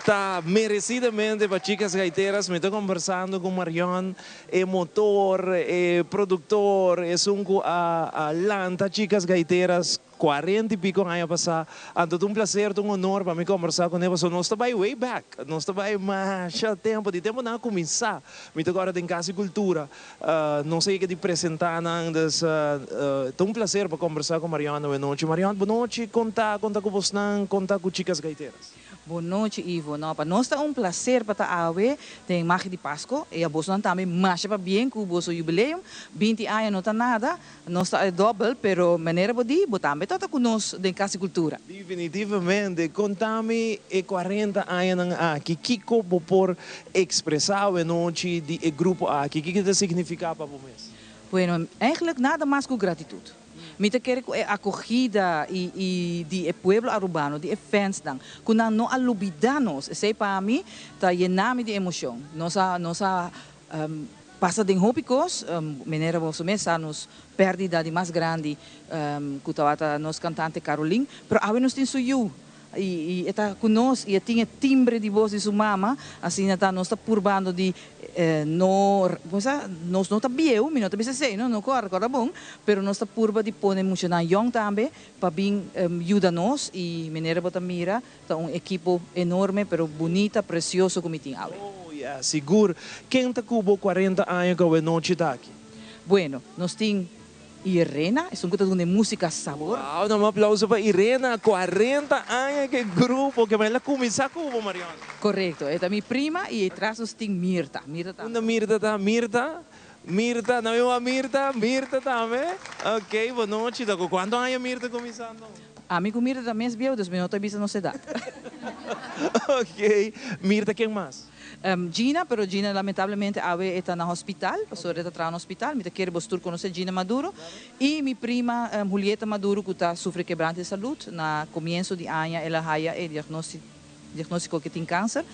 ta merecidamente pa Chicas Gaiteras. Mi ta conversando cu Marion, e motor, e productor, esun cu a lanta Chicas Gaiteras Cuarenta y pico aña pasá. Anto ta un placer, ta un honor pa mi combersa cu ne pasobra nos ta bay way back. Nos ta bay masha tempo, di tempo nan a cuminsa. Mi ta corda den Casa di Cultura nos a yega di presenta nan. Dus ta un placer pa combersa cu Marion awe nochi. Marion, bo nochi, con ta? Con ta cu bosnan? Con ta cu Chicas Gaiteras? Bon nochi Ivo, no pa nos ta un placer pa ta awe den Magia di Pasco y a bosonan tambe masha pabien cu boso jubileum, 20 aña no ta nada, nos ta e dobbel pero manera bo di bo tambe ta ta cu nos den Cas di Cultura. Definitivamente, contami e 40 añanan aki, kico bo por expresa awe nochi di e grupo aki, kico ta significa pa bo mes? Bueno, eigenlijk nada mas cu gratitud. Mi ta kere ku e akogida i i di e pueblo arubano, di e fansnan, ku nan no a lubidá nos. Esei pa mi ta yená mi di emoshon. Nos a nos a pasa den hopi kos, manera boso mes sa nos pèrdida di mas grandi ku tabata nos kantante Carolyn, pero awe nos tin su yu. I e ta ku nos i e tin e timbre di bos di su mama, asina ta nos ta purbando di no, como sa, nos no ta bieu, mi no ta bisa esei no, no kòrda, kòrda bon, pero nos ta purba di pone muchanan yòn tambe pa bin yuda nos i manera bo ta mira ta un ekipo enorme pero bunita, precioso ku mi tin awe. Oh ya, sigur. Ken ta ku bo 40 aña ku awenochi ta aki? Bueno, nos tin Irena, esun ku ta duna e músika sabor. Wow, dame un aplauso pa Irena, 40 aña ku e grupo, ke el a kuminsá ku bo, Marion. Korekto, e ta mi prima i tras nos tin Mirta, Mirta tambe. Unda Mirta ta? Mirta? Mirta, dame un Mirta, Mirta tambe. Ok, bo nochi, ta ku kuantu aña Mirta kuminsá anto? Ami ku Mirta ta mes bieu, dus mi no ta bisa nos edat. Ok, Mirta ken mas? Gina, pero Gina lamentablemente awe e ta na hospital, pasobra e ta traha na hospital, mi ta kere bos tur conoce Gina Maduro, y mi prima Julieta Maduro cu ta sufri quebrante de salud, na comienzo di aña el a haya e diagnostico cu e tin cancer,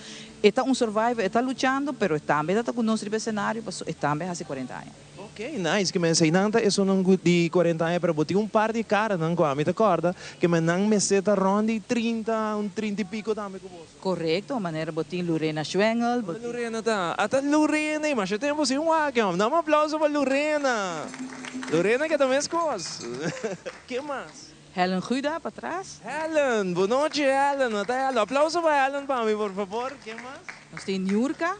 e ta un survivor, e ta luchando, pero e tambe ta ta cu nos riba escenario, pasobra e tambe a haci 40 aña. Ok, nice, ke men eseinan ta esunnan ku di 40 aña, pero bo tin un par di karanan ku ami ta kòrda ke men nan mester ta rònt di 30, un 30 i piko tambe ku boso. Korekto, manera bo tin Lurena Schwengel, bo tin. Lurena ta? Ata Lurena i masha tempu sin wak e hòmber. Dame un aplauso pa Lurena. Lurena ke ta meskos. Ke mas? Helen Guda patras. Helen, bo nochi Helen. Ata Helen. Aplauso pa Helen pa mi por fabor. Ke mas? Nos tin Niurka.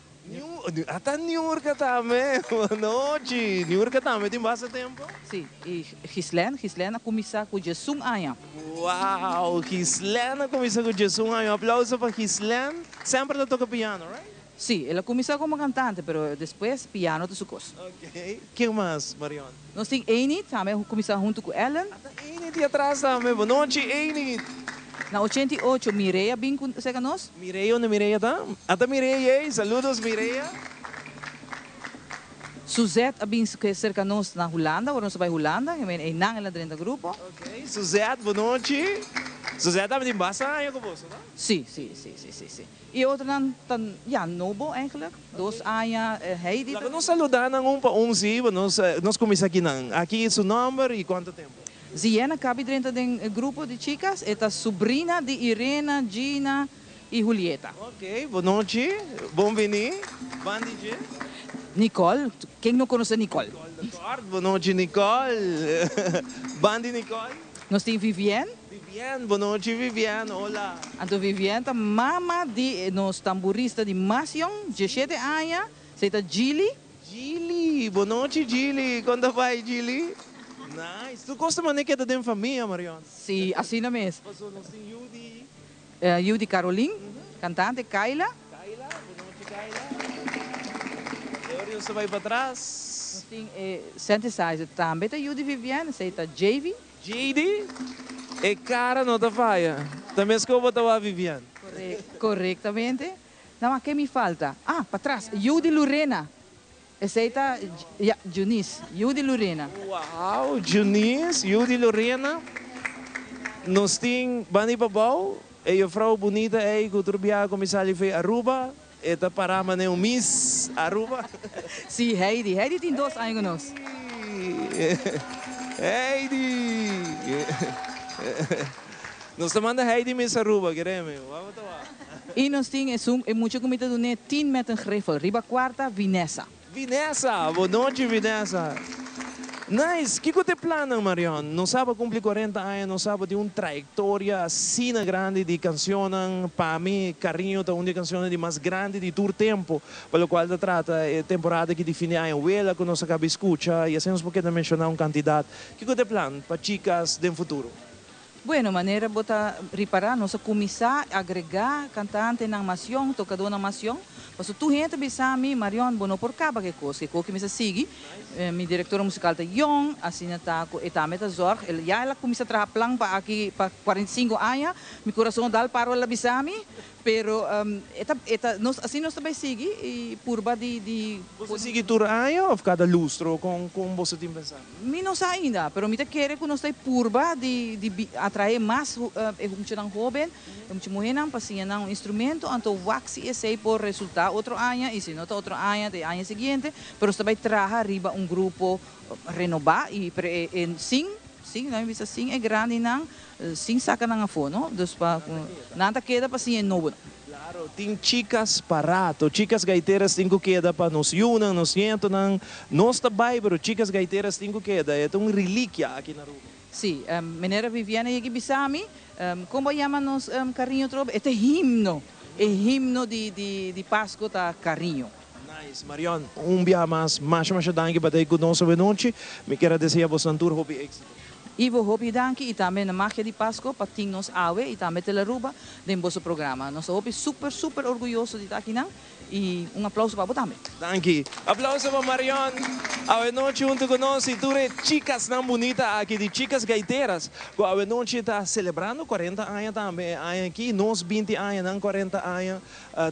Ata Niurka tambe. Bo nochi. Niurka tambe tin basta tempu? Si, i Gislèn. Gislèn a kuminsá ku djesun aña. Wow! Gislèn a kuminsá ku djesun aña. Un aplauso pa Gislèn. Semper ta toka piano, right? Si, el a kuminsá komo kantante, pero despues piano ta su kos. Ok. Ken mas, Marion? Nos tin Enid, tambe a kuminsá huntu ku Ellen. Ata Enid di atras tambe. Bo nochi, Enid. Na 88 Mireya bin ku serka nos. Mireya, unda Mireya ta? Ata Mireya ei. Saludos, Mireya. Suzette a bin serka nos na Hulanda, ora nos a bai Hulanda, einan el a drenta grupo. Ok, Suzette, bo nochi. Suzette tambe tin basta aña ku boso, no? Si, si, si, si, si, si. I e otronan ta, ya, nobo eigenlijk, dos aña, Heidi ta. Laga nos saluda nan un pa un, si, nos, nos kuminsá akinan. Aki su nòmber i kuantu tempu? Ziena kabi drenta den e grupo di chikas, e ta subrina di Irena, Gina i Julieta. Ok, bo nochi, bon bini, ban di dje. Nicole, ken no konosé Nicole? Nicole de Kort, bo nochi Nicole, ban di Nicole. Nos tin Vivienne. Vivienne, bo nochi Vivienne, hola. Anto Vivienne ta mama di nos tamburista di mas yong, diesshete aña, esei ta Gilly. Gilly, bo nochi Gilly, kon ta bai Gilly? Nice, tur kos ta manera keda den famia Marion. Si, asina mes. Paso nos tin yu di. Yu di Carolien, cantante Kayla. Kayla, bo nochi Kayla. E ora nos ta bai patras. Nos tin e synthesizer tambe ta yu di Vivienne, esey ta Javy. JD, e cara no ta faya. Ta mesco bo ta wak Vivienne. Correctamente. Na mas ke mi falta? Ah, patras, yu di Lurena. Esey ta, ya, Junice, yu di Lurena. Wow, Junice, yu di Lurena. Nos tin banda y pabao, e juffrouw bunita ey cu tur biaha cu mi sali fey Aruba, e ta para mane un Miss Aruba. Si, Heidi. Heidi tin dos aña cu nos. Heidi! Nos ta manda Heidi Miss Aruba, kereme. Wou ta wak. Y nos tin esun e mucha cu mi ta dun'é tin met een griffel riba cuarta, Vinessa. Vinessa! Bo nochi Vinessa. Nice! Kiko ta e plannan Marion? Nos sa bo a cumpli cuarenta aña, nos sa bo tin un trayectoria asina grandi di cancionnan. Pa mi, Cariño ta un di e cancionnan di mas grandi di tur tempo, pa locual ta trata e temporada aki di fin di aña. Wela cu nos a caba di scucha y asina nos por keda menciona un cantidad. Kiko ta e plan pa Chicas den futuro? Bueno, manera bo ta ripará, nos a kuminsá agregá kantantenan mas yòn, tokadónan mas yòn. Pasobra tur hende ta bisa mi, Marion, bo no por kaba ku e kos. Ke koki mi sa sigui. Mi direktora musikal ta yòn, asina ta ku e tambe ta zòrg. El ya el a kuminsá traha plan pa aki pa 45 aña. Mi kurason a dal paro, el a bisa mi. Pero e ta, e ta, nos, asina nos ta bai sigui i purba di, di. Boso sigui tur aña of kada lustro? Kon, kon boso tin pensá? Mi no sa ainda, pero mi ta kere ku nos ta e purba di, di bi, atraé mas e muchanan hóben, e mucha muhénan pa siña nan un instrumento, anto wak si esei por resultá otro aña i si no ta otro aña ta e aña siguiente, pero nos ta bai traha riba un grupo renobá i pero e, e sin, sin, nan mi bisa sin e grandinan Sin saca nan afó, no? Dus pa nan ta keda pa siña e nobonan. Claro, tin chicas pa rato. Chicas gaiteras tin cu keda pa nos yunan, nos nietonan. Nos ta bay, pero chicas gaiteras tin cu keda. E ta un reliquia aki na Aruba. Sí, Menera Viviana yega bisa mi, con bo a yama nos Cariño trobe? E ta e himno. E himno di Pasco ta Cariño. Nice, Marion, un biaha mas, masha masha danki pa ta ei cu nos awenochi. Mi kier a desea bosnan tur hopi exito. Ivo, hopi danki y tambe na Magia di Pasco pa tin nos awe y tambe Telearuba den boso programa. Nos ta hopi super super orguyoso di ta akinan y un aplauso pa bo tambe. Danki. Aplauso pa Marion awe nochi hunto cu nos y tur e chicasnan bunita aki di Chicas Gaiteras cu awe nochi ta celebrando cuarenta aña tambe e aña aki. Nos binti aña, nan cuarenta aña.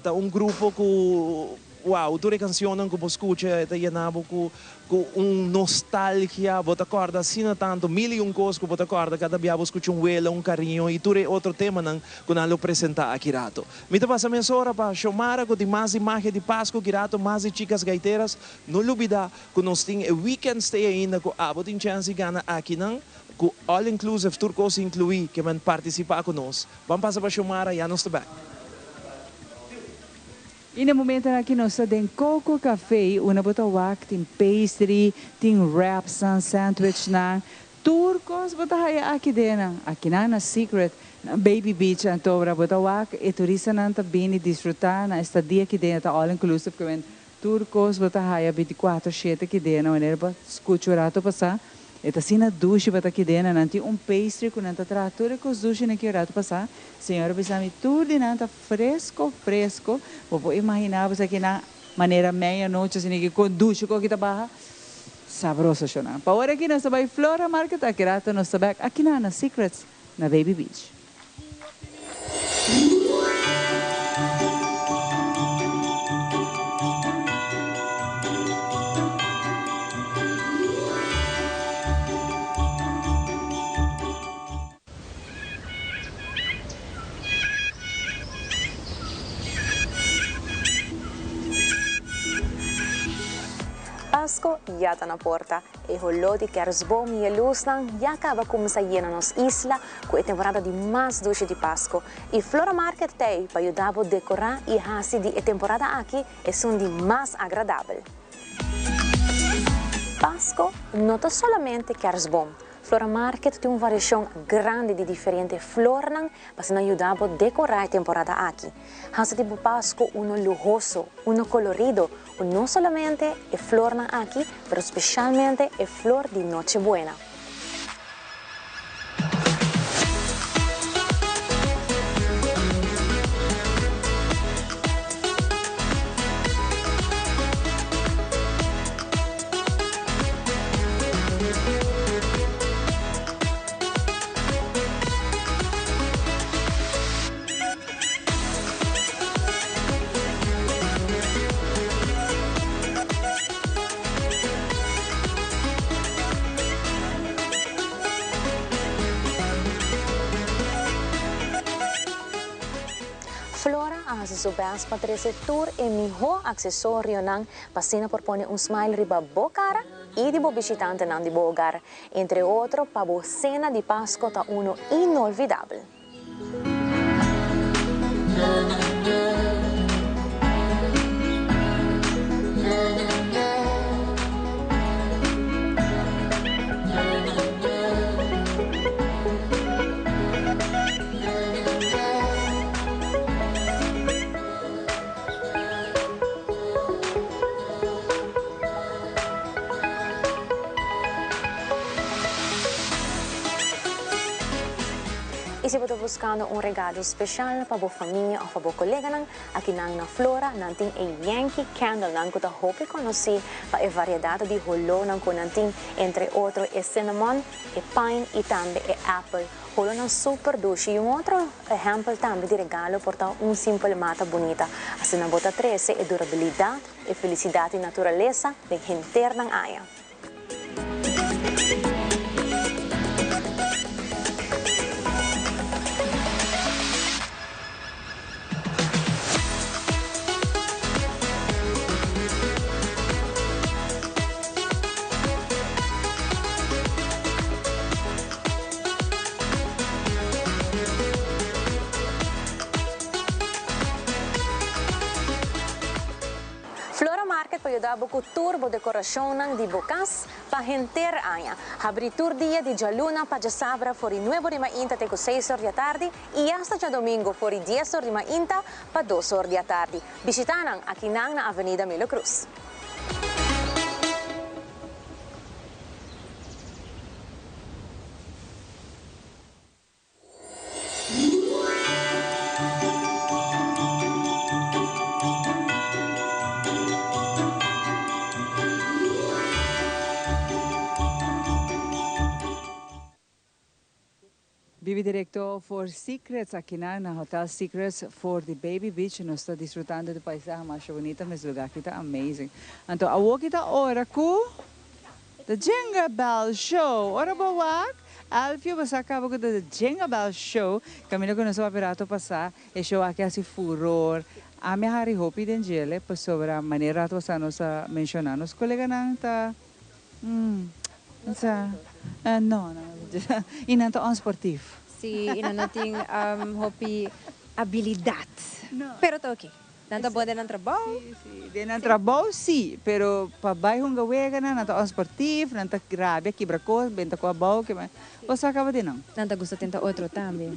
Ta un grupo cu wow, tur e cancionnan cu bo scucha e ta yena bo cu cu un nostalgia, bo ta corda asina tanto, mil y un cos cu bo ta corda cada bia bo scucha un wela, un cariño y tur e otro temanan cu nan lo presenta aki rato. Mi ta pasa mesora pa Xiomara cu tin mas di magia di Pascu ki rato, mas di Chicas Gaiteras. No lubida cu nos tin e weekend stay ainda cu abo tin chance di gana akinan cu all inclusive, tur cos inclui, ke men participa cu nos. Ban pasa pa Xiomara, ya nos ta bek. I na momentonan aki nos ta den Coco Cafe unda bo ta wak tin pastry, tin wrapsnan, sandwichnan, tur kos bo ta haya aki den nan. Akinan na Secret, na Baby Beach anto ora bo ta wak e turistanan ta bini disfruta nan estadia aki den ta all inclusive ke men Tur kos bo ta haya binticuatro shete kidena wanneer bo scucha un rato pasa e ta asina dushi bo ta kidena nan tin un pastry cu nan ta traha tur e kos dushi nan ki un rato pasa señor a bisa mi tur di nan ta fresco fresco bo por imagina bo sa kinan manera meia nochi asina ki con dushi cu aki ta baha sabroso shonan pa ora aki nos ta bay Flora Market aki rato nos ta bek akinan na Secrets na Baby Beach. Pasco ya ta na porta. E holó di kersboom i e lusnan ya kaba kuminsá yena nos isla ku e temporada di mas dushi di Pasko i Flora Market t'ei pa yuda bo dekorá i hasi di e temporada aki esun di mas agradabel. Pasko no ta solamente kersboom. Flora Market tin un variashon grandi di diferente flornan pa asina yuda bo dekorá e temporada aki. Hasi di bo Pasko uno luhoso, uno kolorido ku no solamente e flornan aki pero speshalmente e flor di Nochebuena. Flora a hasi su best pa trece tur e miho accesorionan pa asina por pone un smile riba bo cara. y di bo bishitantenan di bo hogar, entre otro pa bo cena di Pasco ta uno inolvidabel. Y si bo ta buscando un regalo special pa bo famia of pa bo coleganan, akinan na Flora nan tin e Yankee Candle nan cu ta hopi conoci pa e variedad di holonan cu nan tin, entre otro e cinnamon, e pine y tambe e apple. Holonan super dushi y un otro ehempel tambe di regalo por ta un simpel mata bunita. Asina bo ta trece e durabilidad, e felicidad di naturalesa den henter nan aña. Flora Market pa yuda bo ku tur bo dekorashonnan di bo kas pa henter aña. Habri tur dia di djaluna pa djasabra for di nuebe or di mainta te ku seis or di atardi i asta djadomingo for di dies or di mainta pa dos or di atardi. Bishita nan akinan na Avenida Milo Cruz. Bibi directo for Secrets akinan na Hotel Secrets for di Baby Beach nos ta disfrutando di paisahe masha bunita mes lugar aki ta amazing anto awoki ta ora cu The Jingle Bell Show ora bo wak Alfio bo sa caba cu ta The Jingle Bell Show caminda cu nos a papia rato pasa e show aki haci furor ami a hari hopi den djele pasobra manera rato pasa nos a menciona nos coleganan ta Sa, no, no. I nan ta onsportief. Sí, i nan no tin hopi abilidat. Pero ta oké. Nan ta bon den nan trabou. Sí, sí. Den nan trabou sí, pero pa bai hunga weganan nan ta onsportief, nan ta rabia, kibra kos, benta ku abou, kibra. Bo sa kaba di nan. Nan ta gusta tenta otro tambe.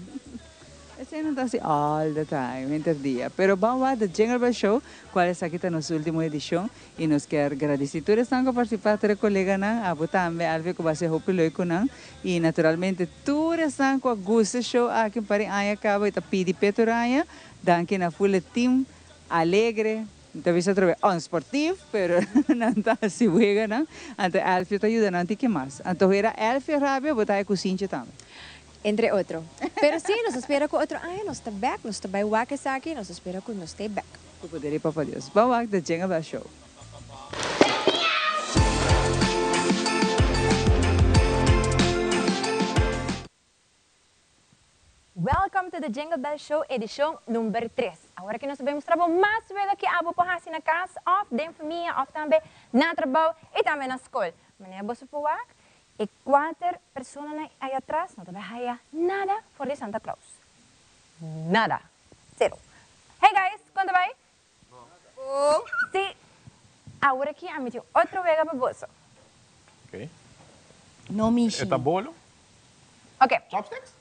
Esei nan ta hasi all the time, henter dia. Pero ban wak The Jingle Bell Show, kual esaki ta nos ultimo edishon. I nos kier gradisí tur esnan ku a partisipá, tur e koleganan, abo tambe, Alvio, ku base hopi leuk ku nan. I naturalmente tur esnan ku a gusta e show aki un par di aña kaba i ta pidi p'e tur aña. Danki na full e team alegre, mi ta bisa atrobe onsportief, pero nan ta hasi weganan. Anto Alfio ta yuda nan tiki mas. Anto hera Alfio rabia bo ta haña kusinchi tambe. Entre otro. Pero sí, nos ta spera ku otro aña nos ta bèk, nos ta bai wak esaki, nos ta spera ku nos ta e bèk. Ku poder di Papa Dios. Ban wak The Jingle Bell Show. Welcome to the Jingle Bell Show edishon number tres. Awor aki nos ta bai mustra bo mas wega ki abo por hasi na kas òf den famia òf tambe na trabou i tambe na skol. Manera boso por wak, e kuater personanan ei atras no ta bai haya nada for di Santa Claus. Nada. Zero. Hey guys, kon ta bai? Bon. Si. Awor aki ami tin otro wega pa boso. Ok. No mishi. E ta bolo? Ok. Chopsticks?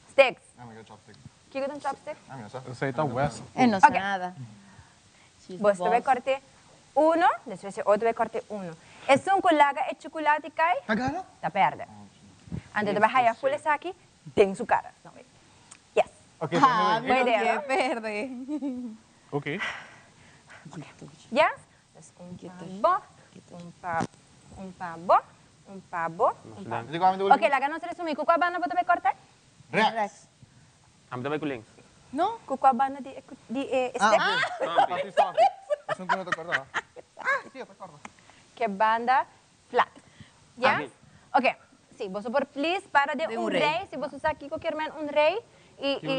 Sticks. Ah, mi ke chopsticks. Kiko ta un chopstick? Ah, mi no sa. Esei ta West. E no sa nada. Boso ta bai korte uno, despues e otro bai korte uno. Esun ku laga e chukulati kai, Ta gana? ta perde. Anto ta bai haya ful esaki den su kara. No, wait. Yes. Ok, ah, mi no ke perde. Ok. Yes? Dus un pa bo, un pa, un pa bo, un pa bo, un pa bo. Ok, laga nos resumi. Ku kua banda bo ta bai korte? Rechts. Ami ta bai ku links. No, ku kua banda di e di e stick? Ah, ok. Sorry, sorry. Esun ku no ta korda. Ah, si, ta korda. Ke banda flat. Yes? Ok, si, boso por please para den un rei, si boso sa kiko kier men un rei, i, i,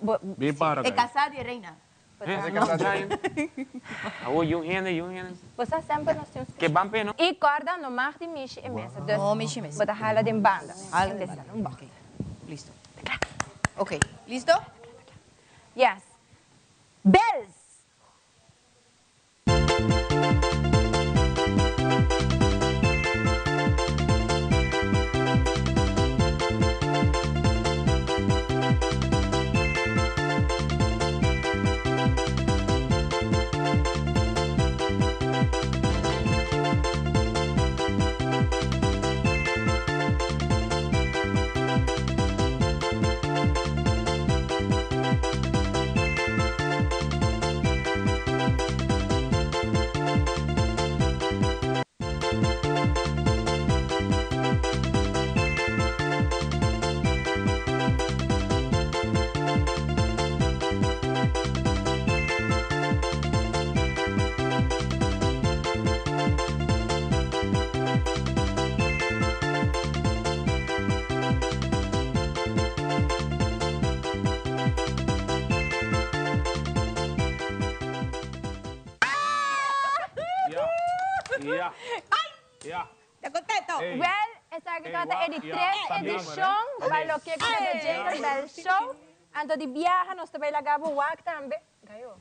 bo, Bin para, E kasá di e reina. Awo yun hende, yun hende. Bo sa semper nos tin un Ke ban p'e no? I kòrda no mag di mishi e mesa. Dus No mishi e mesa. bo ta hala den banda. Hala den banda. Un bòk. Ok. Listo. Ok. Listo? Yes. Bells! Ta contento? Well, esaki tabata e di tres edicion pa loke cu ta The Jingle Bell Show. Anto di biaha nos ta bay laga bo wak tambe. Gayo.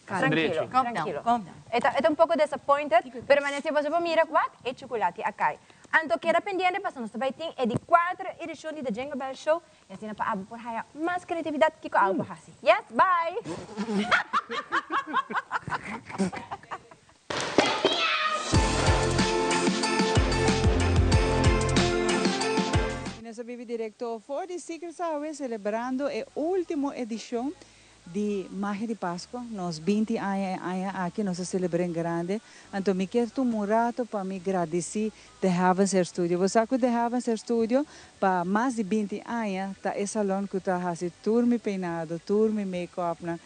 Tranquilo, tranquilo. E ta e ta un poco disappointed, pero manera si boso por mira wak e chuculati a cay. Anto keda pendiente pasobra nos ta bay tin e di cuatro edicion di The Jingle Bell Show y asina pa abo por haya mas creatividad kico abo por haci. Yes, bye! Y nos a bibi directo for di Secrets awe celebrando e ultimo edicion di Magia di Pasco. Nos binti aña e aña aki nos a celebra en grande. Anto mi kier tuma un rato pa mi gradici The Heavens Hair Studio. Bo sa cu The Heavens Hair Studio pa mas di binti aña ta e salon cu ta haci tur mi peinado, tur mi make-upnan,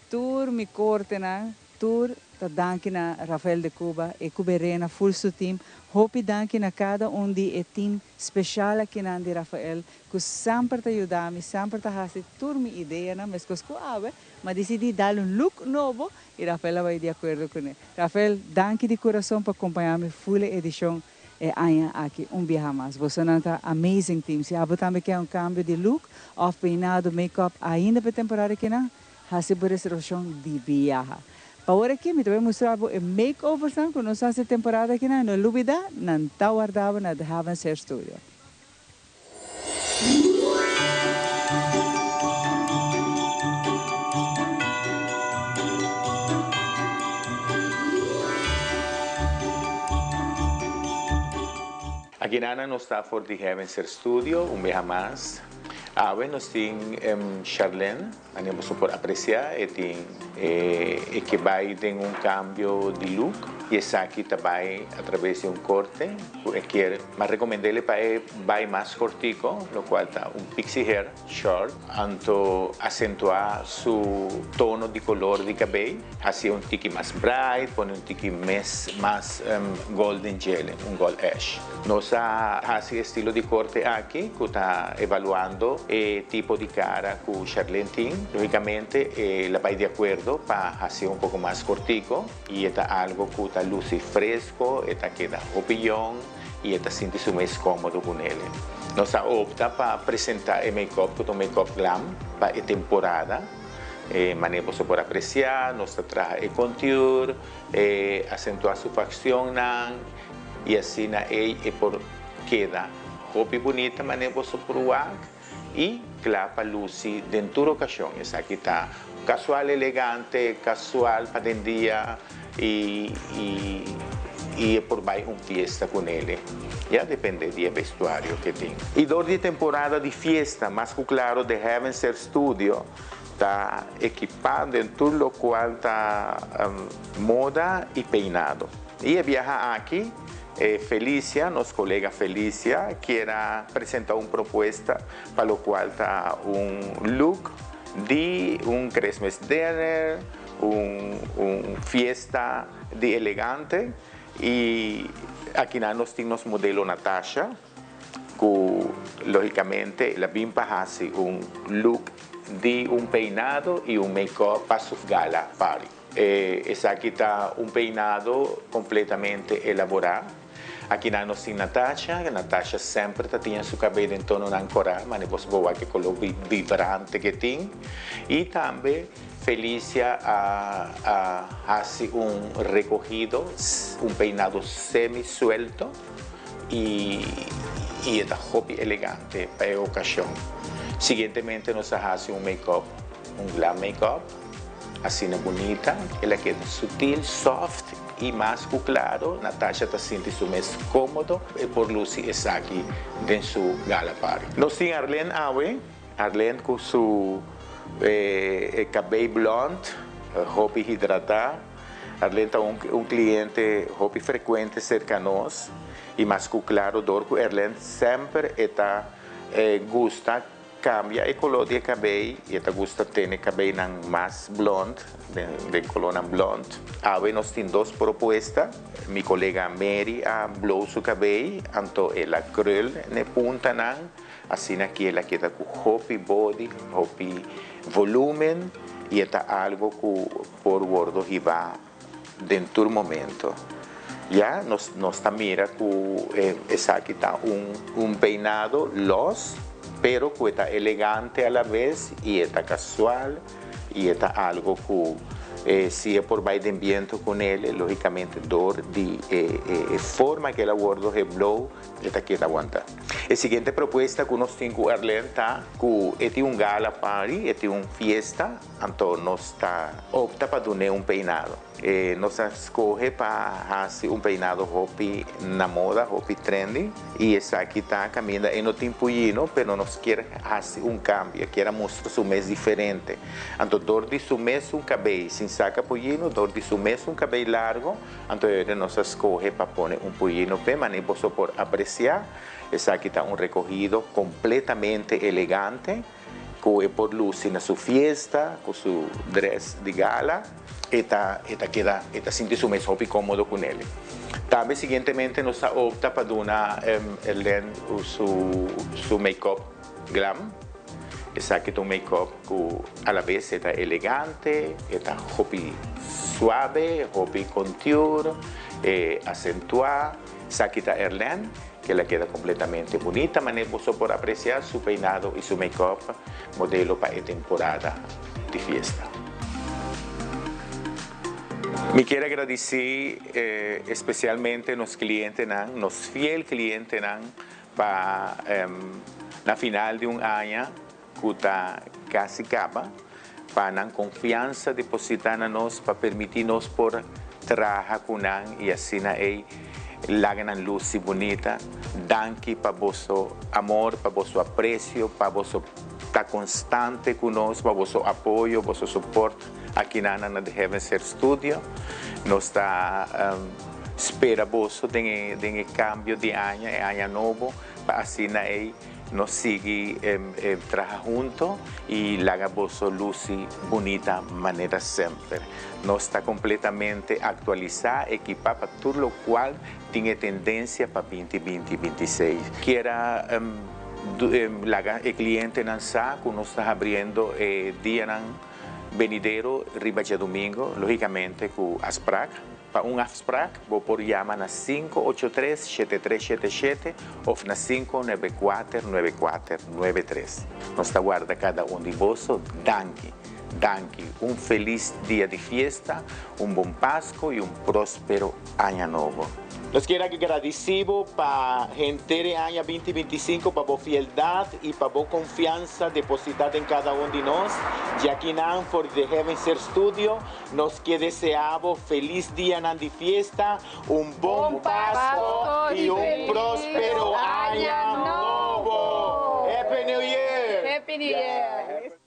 Tur mi kortenan, tur ta danki na Rafael de Cuba, e ku Berena, full su team. Hopi danki na kada un di e team special akinan di Rafael ku semper ta yuda mi, semper ta hasi tur mi ideanan meskos ku awe, m'a disidí dal un look nobo i Rafael a bai di akuerdo kuné. Rafael, danki di kurason pa kompañá mi full e edishon e aña aki un biaha mas. Bosonan ta amazing team. Si abo tambe ke un kambio di look òf peinado, make-up ainda pa e temporada akinan, Hasi bo reservacion di biaha. Pa ora aki mi ta bay mustra bo e makeoversnan cu nos hasi e temporada akinan. No lubida, nan ta warda bo na The Havens Hair Studio. Akinana nos ta for di Heavens Hair Studio un biaha mas. Awe nos tin Charlene. Ania boso por aprecia e tin e ke bay den un cambio di look y esaki ta bay a traves di un corte cu e kier. Ma recomendele pa e bay mas cortico locual ta un pixie hair short anto acentua su tono di color di cabey haci un tiki mas bright pone un tiki mes mas golden gel un gold ash. Nos a haci e stilo di corte aki cu ta evaluando e tipo di cara cu Charlene tin. Logicamente e la bay di acuerdo pa haci un poco mas cortico y e ta algo cu ta luci fresco, e ta keda hopi yong y e ta sinti su mes comodo cu nele. Nos a opta pa presenta e make-up cu ta un make-up glam pa e temporada. E manera boso por aprecia nos ta traha e contour, e acentua su faccionnan. Y asina ey e por keda hopi bunita manera boso por wak y cla pa luci den tur ocasion. Esaki ta casual elegante, casual pa den dia y y y e por bay un fiesta cu nele. Ya depende di e vestuario ke tin. Y dor di e temporada di fiesta mas cu claro The Heavens Air Studio ta ekipa den tur locual ta moda y peinado. Y e biaha aki, e Felicia, nos colega Felicia, kier a presenta un propuesta pa locual ta un look di un Christmas dinner, un un fiesta di elegante y akinan nos tin nos modelo Natasha. Cu logicamente el a bin pa haci un look di un peinado y un make-up pa su gala party. Esaki ta un peinado completamente elabora. Akinan nos tin Natasha, Natasha semper ta tiña su cabey den tononan cora, mane bos bo wak e color vibrante ke tin. Y tambe Felicia a a haci un recogido, un peinado semi suelto y y e ta hopi elegante pa e ocasion. Siguientemente nos a haci un make-up, un glam make-up, asina bunita, el a keda sutil, soft y mas cu claro Natasha ta sinti su mes comodo e por luci esaki den su gala party. Nos tin Arlene awe, Arlene cu su cabey blond, hopi hidrata. Arlene ta un cliente hopi frecuente cerca nos y mas cu claro door cu Erlene semper e ta gusta cambia e color di e cabey y e ta gusta tene cabeynan mas blond, den colornan blond. Awe nos tin dos propuesta, mi colega Mary a blow su cabey anto el a krul n'e puntanan. Asina ki el a keda ku hopi body, hopi volumen y e ta algo ku por wordo hiba den tur momento. Ya nos nos ta mira ku esaki ta un un peinado los pero ku e ta elegante a la vez y e ta casual y e ta algo ku si e por bai den biento ku nel logicamente dor di e e forma ku el a wordo heblow E ta keda wanta. E siguiente propuesta ku nos tin ku Erlen ta ku e tin un gala party, e tin un fiesta, anto nos ta opta pa dun'é un peinado. E nos a skohe pa hasi un peinado hopi na moda, hopi trendy, i esaki ta kaminda e no tin puyino, pero nos kier hasi un kambio, e kier a mustra su mes diferente. Anto dor di su mes un kabei sin saka puyino, dor di su mes un kabei largo, Anto e nos a scoge pa pone un puyino p'e mane boso por aprecia. Esaki ta un recogido completamente elegante cu e por luci na su fiesta cu su dress di gala. E ta e ta keda e ta sinti su mes hopi comodo cu nele. Tambe siguientemente nos a opta pa duna Elen su su make-up glam. Esaki ta un make-up cu a la bes e ta elegante, e ta hopi suave, hopi contour, e acentua. Esaki ta Erlene, ke la keda completamente bunita manera boso por aprecia su peinado y su make-up modelo pa e temporada di fiesta. Mi kier a gradici especialmente nos clientenan, nos fiel clientenan Pa na final di un aña cu ta casi caba, pa nan confiansa deposita na nos pa permiti nos por traha cu nan y asina ey laga nan luci bunita. Danki pa boso amor, pa boso aprecio, pa boso ta constante cu nos, pa boso apoyo, boso support aki nan na The Heavens Hair Studio. Nos ta. Spera boso den e den e cambio di aña, e aña nobo, pa asina ey nos sigui traha hunto y laga boso luci bunita manera semper. Nos ta completamente actualisa, equipa pa tur locual tin e tendencia pa binti binti bintiseis. Kier a laga e clientenan sa cu nos ta habriendo e dianan benidero riba djadomingo, logicamente cu afspraak. Pa un afsprak bo por yama na 583 7377 of na 594 9493. Nos ta warda kada un di boso. Danki. Danki. Un felis dia di fiesta, un bon Pasco y un prospero Aña Nobo. Nos kier a gradisi bo pa henter e aña binti bintisinko pa bo fieldat i pa bo konfiansa depositá den kada un di nos. Djakinan for di The Heaven Ser Studio nos ke deseá bo felis dianan di fiesta, un bon Pasko i un próspero aña nobo! Happy New Year! Happy New Year!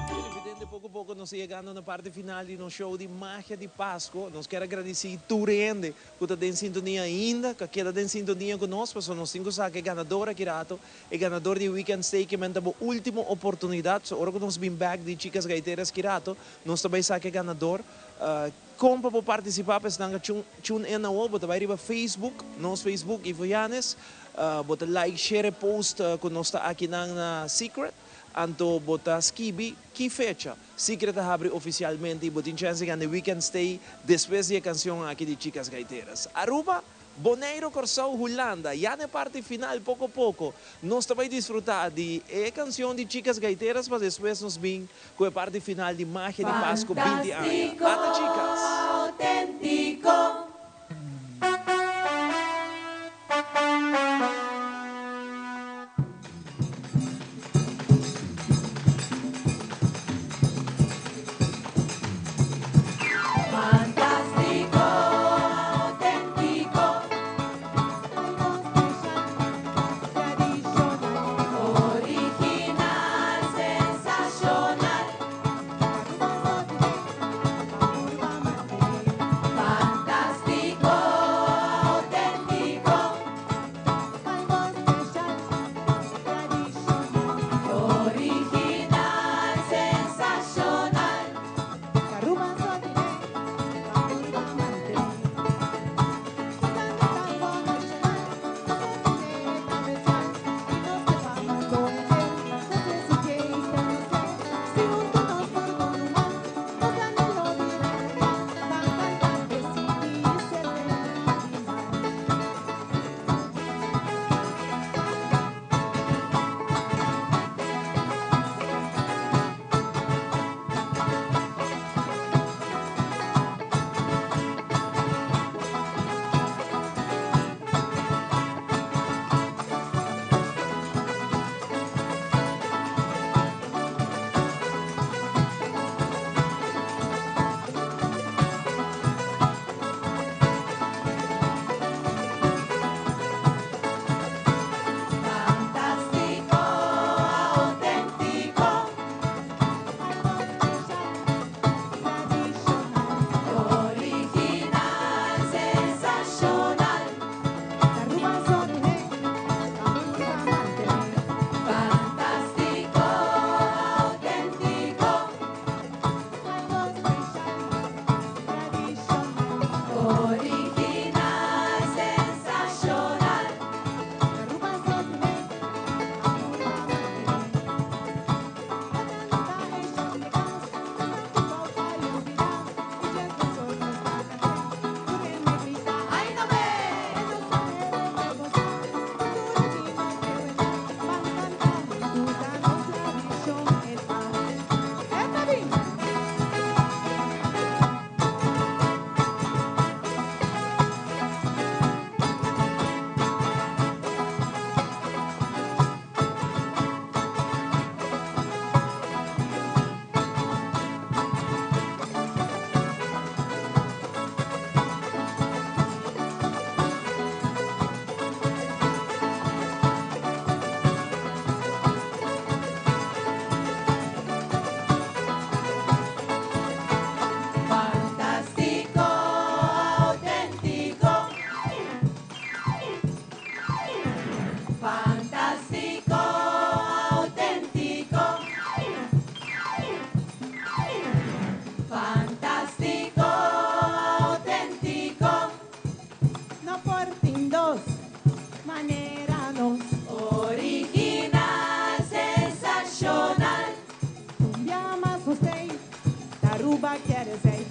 Televidente poco poco. poco nos ta yegando na parti final di nos show di Magia di Pasco. Nos kier a gradici tur hende cu ta den sintonia ainda, cu a keda den sintonia cu nos, pasobra nos tin cu saca e ganador aki rato. E ganador di Weekend Stay ke men ta bo ultimo oportunidad. So ora cu nos bin bek di Chicas Gaiteras ki rato, nos ta bay saca e ganador. Con pa bo participa pa esnan cu tune in awo, bo ta bay riba Facebook, nos Facebook, Ivo Yanez. Bo ta like, share e post cu nos ta akinan na Secret. Anto bo ta skibi ki fecha Secret ta habri oficialmente y bo tin chance di gana e weekend stay despues di e cancion aki di Chicas Gaiteras. Aruba, Boneiro, Corsou, Hulanda, ya na e parti final poco poco nos ta bay disfruta di e cancion di Chicas Gaiteras pa despues nos bin cu e parti final di Magia di Pasco 20 aña. Ata chicas! Auténtico. Fantástico, auténtico. Original, sensacional. Fantástico, auténtico. Original, sensacional. Fantástico, auténtico. Original, sensacional. Fantástico, auténtico. Original, sensacional. ¡Ay, no me! Fantástico, auténtico. Fantástico, auténtico. Fantástico, auténtico. No por tin dos manera nos. Original, sensacional. Llama usted, Aruba quiere ser.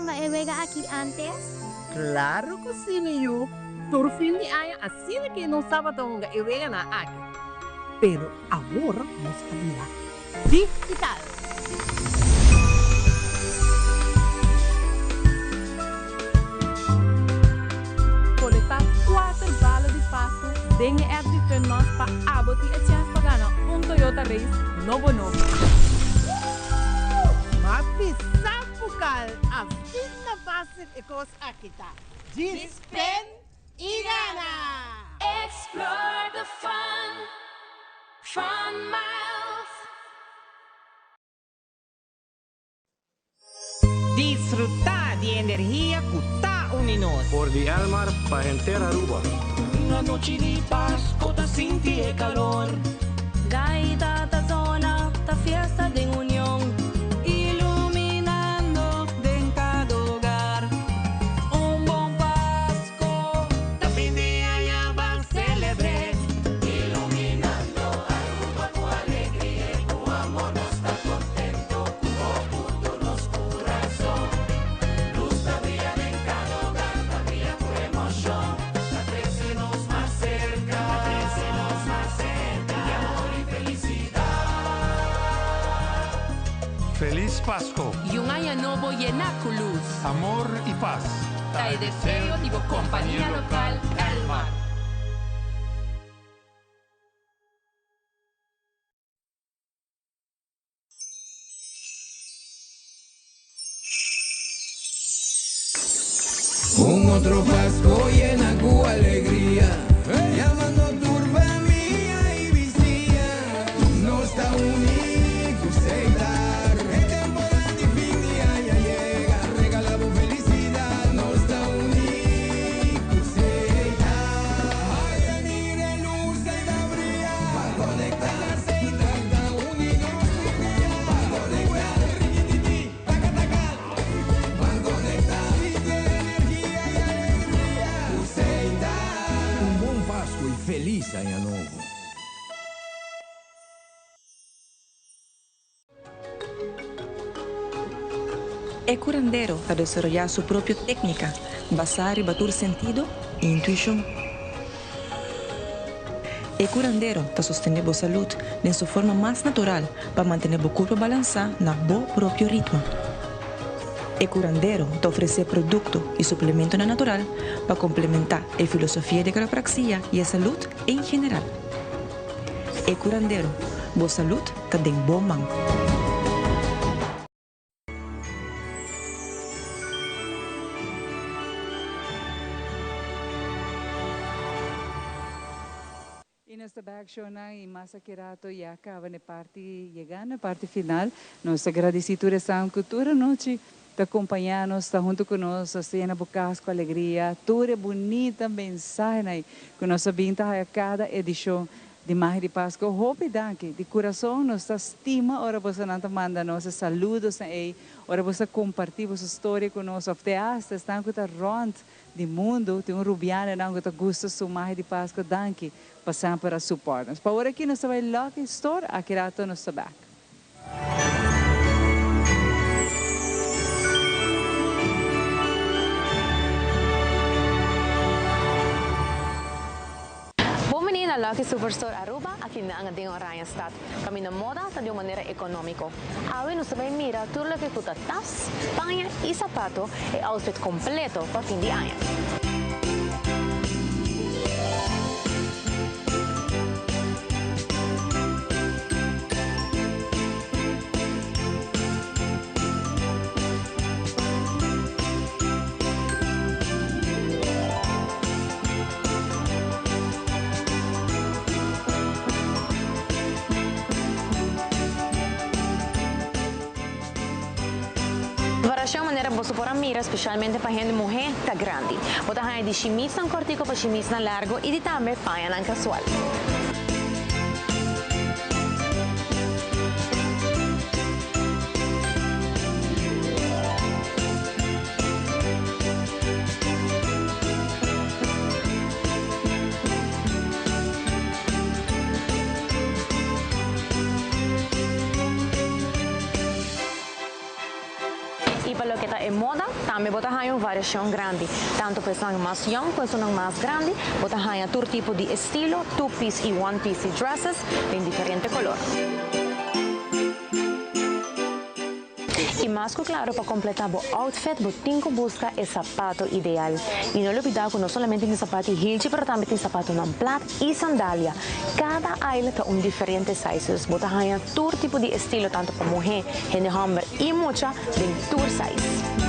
hunga e wega aki antes? Claro cu si, mi yu. Tur fin di aña asina cu nos tabata hunga e weganan aki. Pero awor nos a bira digital. Kolektá kuater bala di Pasku den e app di Funmas pa abo tin e chèns pa gana un Toyota Race nobo nobo. Ma bisa bukal asina fácil e kos aki ta. Djis pen i gana! Explore the fun, Fun Miles. Disfruta di energia cu ta uni nos. For di Elmar pa henter Aruba. Un anochi di Pasco ta sinti e calor. Gaita ta zona, ta fiesta den union. Iluminando den cada hogar. Un bon Pasco. Ta fin di aña ban celebre. Iluminando Aruba cu alegria y cu amor nos ta contento cu bo punto nos curazon. Luz ta bria den cada hogar, ta bria cu emocion, ta trece nos mas cerca, ta trece nos mas cerca, di amor y felicidad. Feliz Pasco! Y un aña nobo yena cu luz. Amor y paz. Ta e deseo di bo compania local Elmar. Un otro Pasco yena cu alegria, Yamando tur famia y bisiña. Nos ta uni cu Setar. E temporada di fin di aña yega, regala bo felicidad. Nos ta uni cu Setar. Ay, mira e luz ey ta bria. Ban conecta. Setar ta uni nos tur dia. Ban conecta. Riquititi, taca taca. Ban conecta. Sinti e energia y alegria cu Setar. Un bon Pasco y feliz aña nobo. E curandero ta desaroyá su propio técnica basá riba tur sentido i intuishon. E curandero ta sostené bo salud den su forma mas natural pa mantené bo curpa balansá na bo propio ritmo. E curandero ta ofresé producto i suplementonan natural pa complementá e filosofia di quiropraxia i e salud en general. E curandero, bo salud ta den bo man. Y nos ta bek shownan y mas aki rato ya caba n'e parti yegando e parti final. Nos ta gradici tur esnan cu tur anochi ta compaña nos, ta hunto cu nos, nos ta yena bo cas cu alegria. Tur e bunita mensahenan cu nos a bin ta haya cada edicion di Magia di Pasco. Hopi danki di curason, nos ta stima ora bosonan ta manda nos e saludosnan ey, ora boso ta comparti boso storia cu nos of te hasta esnan cu ta rond di mundo, tin un rubianonan cu ta gusta su Magia di Pasco, danki pa semper a support nos. Pa ora aki nos ta bay Lucky Store, aki rato nos ta back. Bon bini na Lucky Superstore Aruba, aki nan den Oranjestad. Caminda moda ta di un manera economico. Awe nos ta bay mira tur loke cu ta tas, paña y zapato, e outfit completo pa fin di aña. Variacion manera boso por a mira specialmente pa hende muhe ta grandi. Bo ta haña di shimisnan cortico pa shimisnan largo y di tambe pañanan casual. Y pa loke ta e moda, tambe. Tambe bo ta haya un variacion grandi, tanto pa esnan mas young cu esunnan mas grandi, bo ta haya tur tipo di estilo, two piece y one piece dresses den diferente color. Y mas cu claro pa completa bo outfit bo tin cu busca e sapato ideal. Y no lubida cu no solamente tin sapato hilchi pero tambe tin sapatonan plat y sandalia. Cada aisle ta un diferente size dus bo ta haya tur tipo di estilo tanto pa muhe, hende homber y mucha den tur size.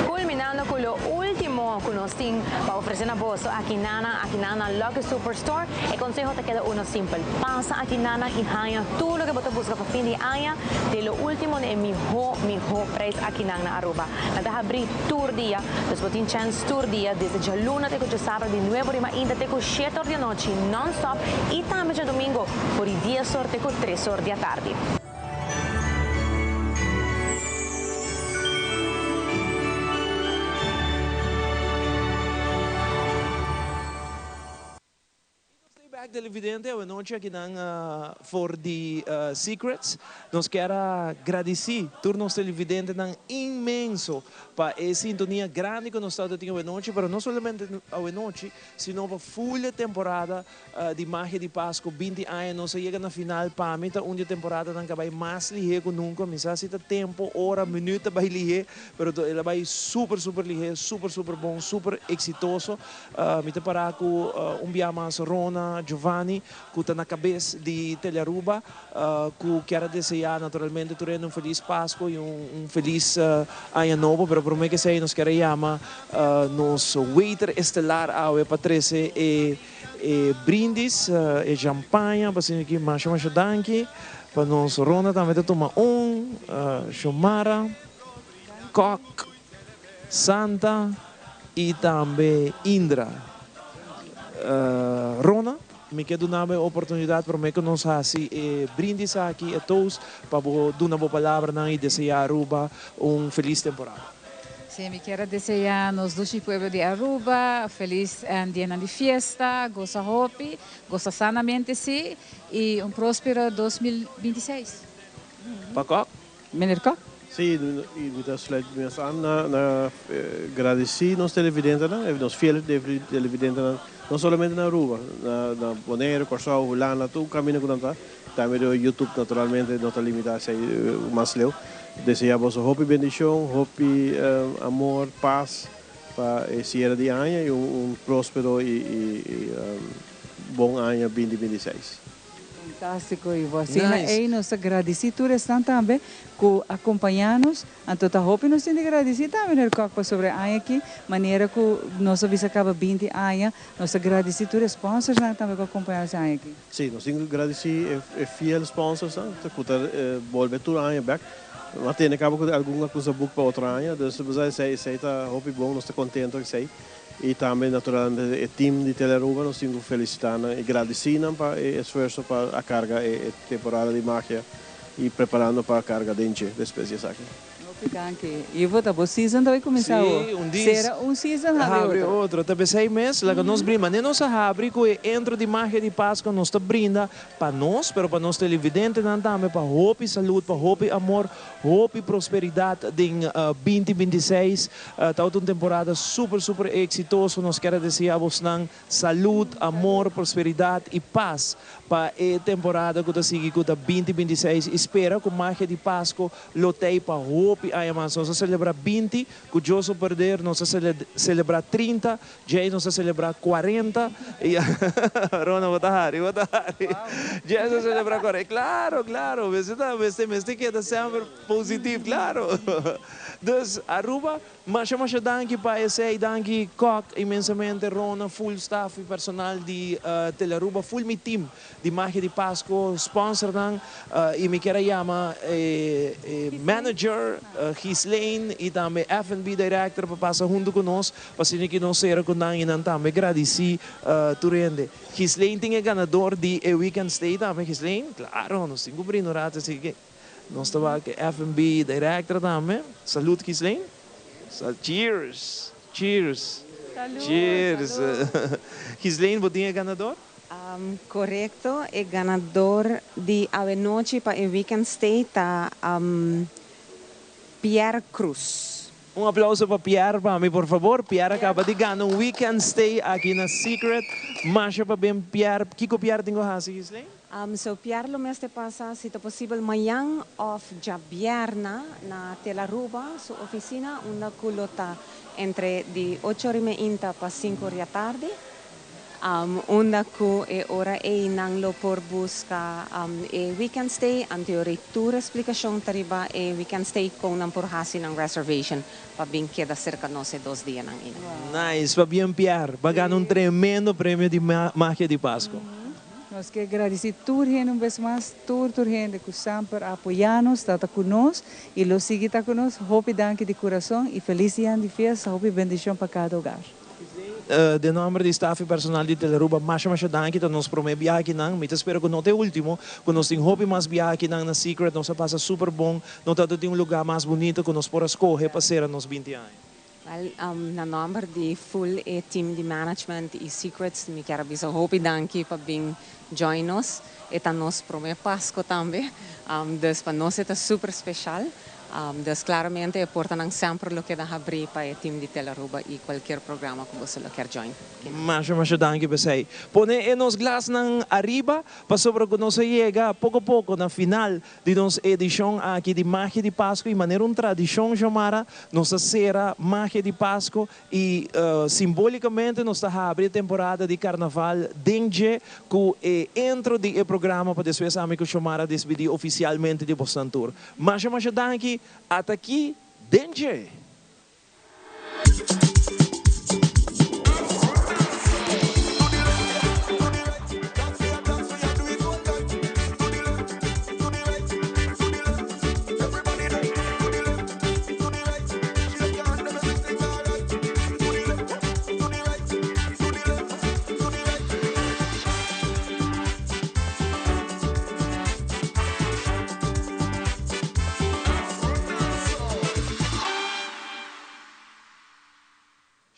Culminando cu lo ultimo cu nos tin pa ofrece na boso aki nana, aki nana Lucky Superstore, e conseho ta keda uno simpel, pasa aki nana y haña tur loke bo ta busca pa fin di aña den lo ultimo na e miho, miho prijs aki nan na Aruba. Nan ta habri tur dia, dus bo tin chèns tur dia desde djaluna te ku djasabra di nuebe or di mainta te ku shete or di anochi non-stop i tambe djadumingo for di dies or te ku tres or di atardi. Stay back televidente, awe nochi aki nan for di Secrets. Nos kier a gradici tur nos televidentenan inmenso pa e sintonia grandi cu nos ta tin awe nochi, pero no solamente awe nochi, sino pa full e temporada di Magia di Pasco, binti aña nos a yega na final, pa mi ta un di e temporadanan cu a bay mas lihe cu nunca, mi sa si ta tempo, ora, minuut ta bay lihe, pero el a bay super super lihe, super super bon, super exitoso. Mi ta para ku un bia mas Rona Giovanni ku ta na kabes di Telearuba ku kier a deseá naturalmente tur hende un felis Pasko i un felis Aña Nobo. Pero promé ke esei nos kier a yama nos waiter estelar awe pa trese e brindis, e champaña pa asina ki masha masha danki pa nos Rona tambe ta tuma un, Xiomara, Kok. Santa y tambe Indra. Rona, mi ke duna bo e oportunidad prome cu nos haci e brindis aki, e toast, pa bo duna bo palabranan y desea Aruba un feliz temporada. Sí, mi kier a desea nos dushi pueblo di Aruba feliz dianan di fiesta, goza hopi, goza sanamente sí, y un prospero 2026. Pa Kok? Meneer Kok. Sí, y mi ta sluit mes aan na na gradeci nos televidentenan, nos fiel televidentenan, no solamente na Aruba, na na Bonaire, Corsou, Hulanda, tur caminda cu nan ta, tambe door YouTube naturalmente no ta limita esey mas leu. Desea boso hopi bendicion, hopi amor, paz pa e cierre di aña y un prospero y y bon aña binti binti seis. Fantástiko Ivo. Asina ei nos ta gradisí tur esnan tambe ku a kompañá nos. Anto ta hopi nos tin di gradisí tambe Meneer Kok pasobra e aña aki manera ku nos a bisa kaba binti aña nos ta gradisí tur e sponsorsnan tambe ku a kompañá nos e aña aki. Sí, nos tin ku gradisí e fiel sponsorsnan ku ta bolbe tur aña bèk. Mas tene kaba ku algun a kusa buk pa otro aña. Dus esei esei ta hopi bon, nos ta kontento ku esei. Y tambe naturalmente e team di Telearuba nos tin cu felicita nan y gradici nan pa e esfuerzo pa a carga e temporada di magia y preparando pa carga denche despues di esaki. Hopi danki. Ivo, ta bo season ta bay cuminsa awo. Sí, un dis. Cera un season, habri Habri otro. otro. Ta pesey mes, laga nos brinda. Mane nos a habri cu e entro di magia di Pascua nos ta brinda pa nos, pero pa nos televidentenan tambe, pa hopi salud, pa hopi amor, Hopi prosperidad den binti 26. Tabata un temporada super super exitoso. Nos kier a desea bosnan salud, amor, prosperidad y paz pa e temporada cu ta sigui cu ta binti 26 y spera cu magia di Pasco lo tey pa hopi. hopi aña mas. Nos a celebra 20 cu Joso Perder, nos a celebra 30, djey nos a celebra 40 y Rona bo ta hari, bo ta hari. Djey nos a celebra 40, claro, claro, mester ta, mester, mester keda semper positief, claro. Dus Aruba, masha masha danki pa esey, danki Kok inmensamente, Rona, full staff y personal di Telearuba, full mi team di Magia di Pasco, sponsornan y mi kier a yama e manager Ghislaine y tambe F&B director pa pasa hunto cu nos pa asina ki nos cera cu nan y nan tambe gradici tur hende. Ghislaine tin e ganador di e weekend stay tambe. Ghislaine, claro, nos tin cu brinda un rato así que nos ta wak e F&B director tambe. Salud Ghislaine. Cheers! Cheers! Salud! Cheers! Salud! Ghislaine, bo tin e ganador? Korekto, e ganador di awenochi pa e weekend stay ta Pierre Cruz. Un aplauso pa Pierre pa mi por fabor. Pierre a kaba di gana un weekend stay aki na Secret. Masha pabien Pierre. Kiko Pierre tin ku hasi Ghislaine? So Pierre lo mester pasa si ta posibel mañan of djabièrna na Telaruba su ofisina unda ku lo ta entre di ocho ora y meinta pa sinku ora di atardi. Unda cu e ora ey nan lo por busca e weekend stay, anteor ey tur explicacion ta riba e weekend stay con nan por haci nan reservation pa bin keda cerca nos e dos dianan ey. Nice, pabien Pierre, ba gana un tremendo premio di Magia di Pasco. Nos ke gradici tur hende un bes mas, tur tur hende cu semper a apoya nos, ta ta cu nos y lo sigui ta cu nos. Hopi danki di curason y feliz dia di fiesta, hopi bendicion pa cada hogar. Den nomber di staf y personal di Telearuba masha masha danki ta nos prome biaha akinan. Mi ta spera cu no ta e ultimo, cu nos tin hopi mas biaha akinan na Secret. Nos a pasa super bon. No ta tin un lugar mas bunito cu nos por a scoge pa cera nos binti aña. Wel, na nomber di full e team di management y Secrets mi kier a bisa hopi danki pa bin join nos. E ta nos prome Pasco tambe, dus pa nos e ta super special. Dus claramente e portanan semper lo keda habri pa e team di Telaruba y cualkier programa cu boso lo kier join. Masha masha danki p'esey. Pone e nos glasnan ariba pasobra cu nos a yega poco poco na final di nos edicion aki di Magia di Pasco y manera un tradicion Xiomara nos ta cera Magia di Pasco y simbolicamente nos ta habri e temporada di Carnaval den dje cu e intro di e programa pa despues ami cu Xiomara despidi oficialmente di bosnan tur. Masha masha danki ata aki den dje.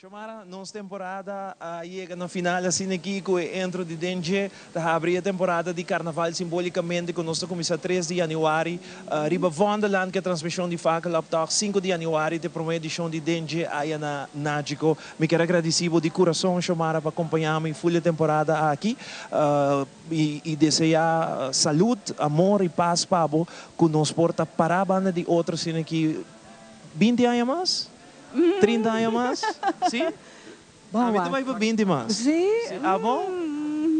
Xiomara, nos temporada a yega na final asina aki cu e entro di den dje ta habri e temporada di carnaval simbolicamente cu nos ta cuminsa tres di januari riba Vondelland cu e transmision di Fakel op Tog, sinku di januari ta e prome edicion di den dje aya na Nagico. Mi kier a gradici bo di curason Xiomara pa acompaña mi full e temporada aki. I deseá salud, amor i pas pa bo, ku nos por ta pará banda di otro asina ki binti aña mas? Trinta aña mas? Sí? Ami ta bai pa binti mas. Sí? Abo?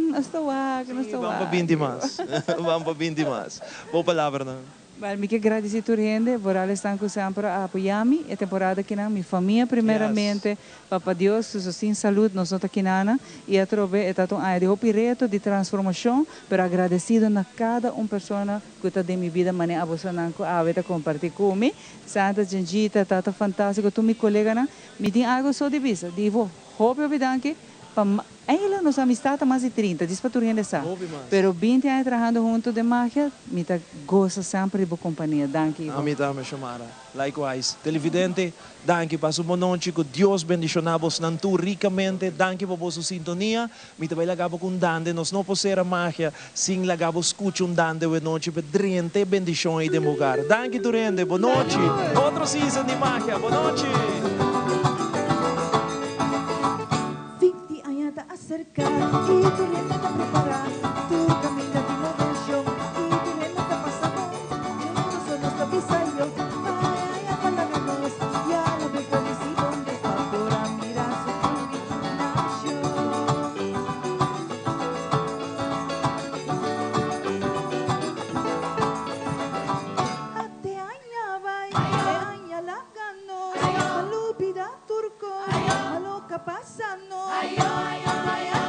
Nos ta wak, nos ta wak. Ban pa binti mas. Ban pa binti mas. Bo palabranan. Wel, mi ke gradisí tur hende, vooral esnan ku semper a apoyá mi e temporada akinan, mi famia primeramente, Papa Dios su sosten salud nos no ta kinana i atrobe e ta un aña di hopi reto, di transformashon, pero agradesido na kada un persona ku ta den mi bida manera abosonan ku awe ta kompartí ku mi. Santa Djendjita, tata fantástiko, tur mi koleganan, mi tin algu so di bisa, Divo, hopi hopi danki pa Eigenlijk nos amistad ta mas di 30, dis pa tur hende sa. Pero 20 aña trahando hunto den magia, mi ta gosa semper di bo compania. Danki Ivo. Ami tambe Xiomara. Likewise. Televidente, danki pa su bonochi. Cu Dios bendiciona bosnan tur ricamente. Danki pa boso sintonia. Mi ta bay laga bo cu un dande. Nos no por cera magia sin laga bo scucha un dande wenochi pa drenta e bendicion ey den bo hogar. Danki tur hende. Bonochi. Otro season di magia. Bonochi. Fin di aña ta aserká i tur hende ta prepará. Tur kaminda tin moveshon i tur hende ta pasa bon. Djuntu so nos ta bisa yo, Bai aña. ta pasando. Ayo, ayo, ayo.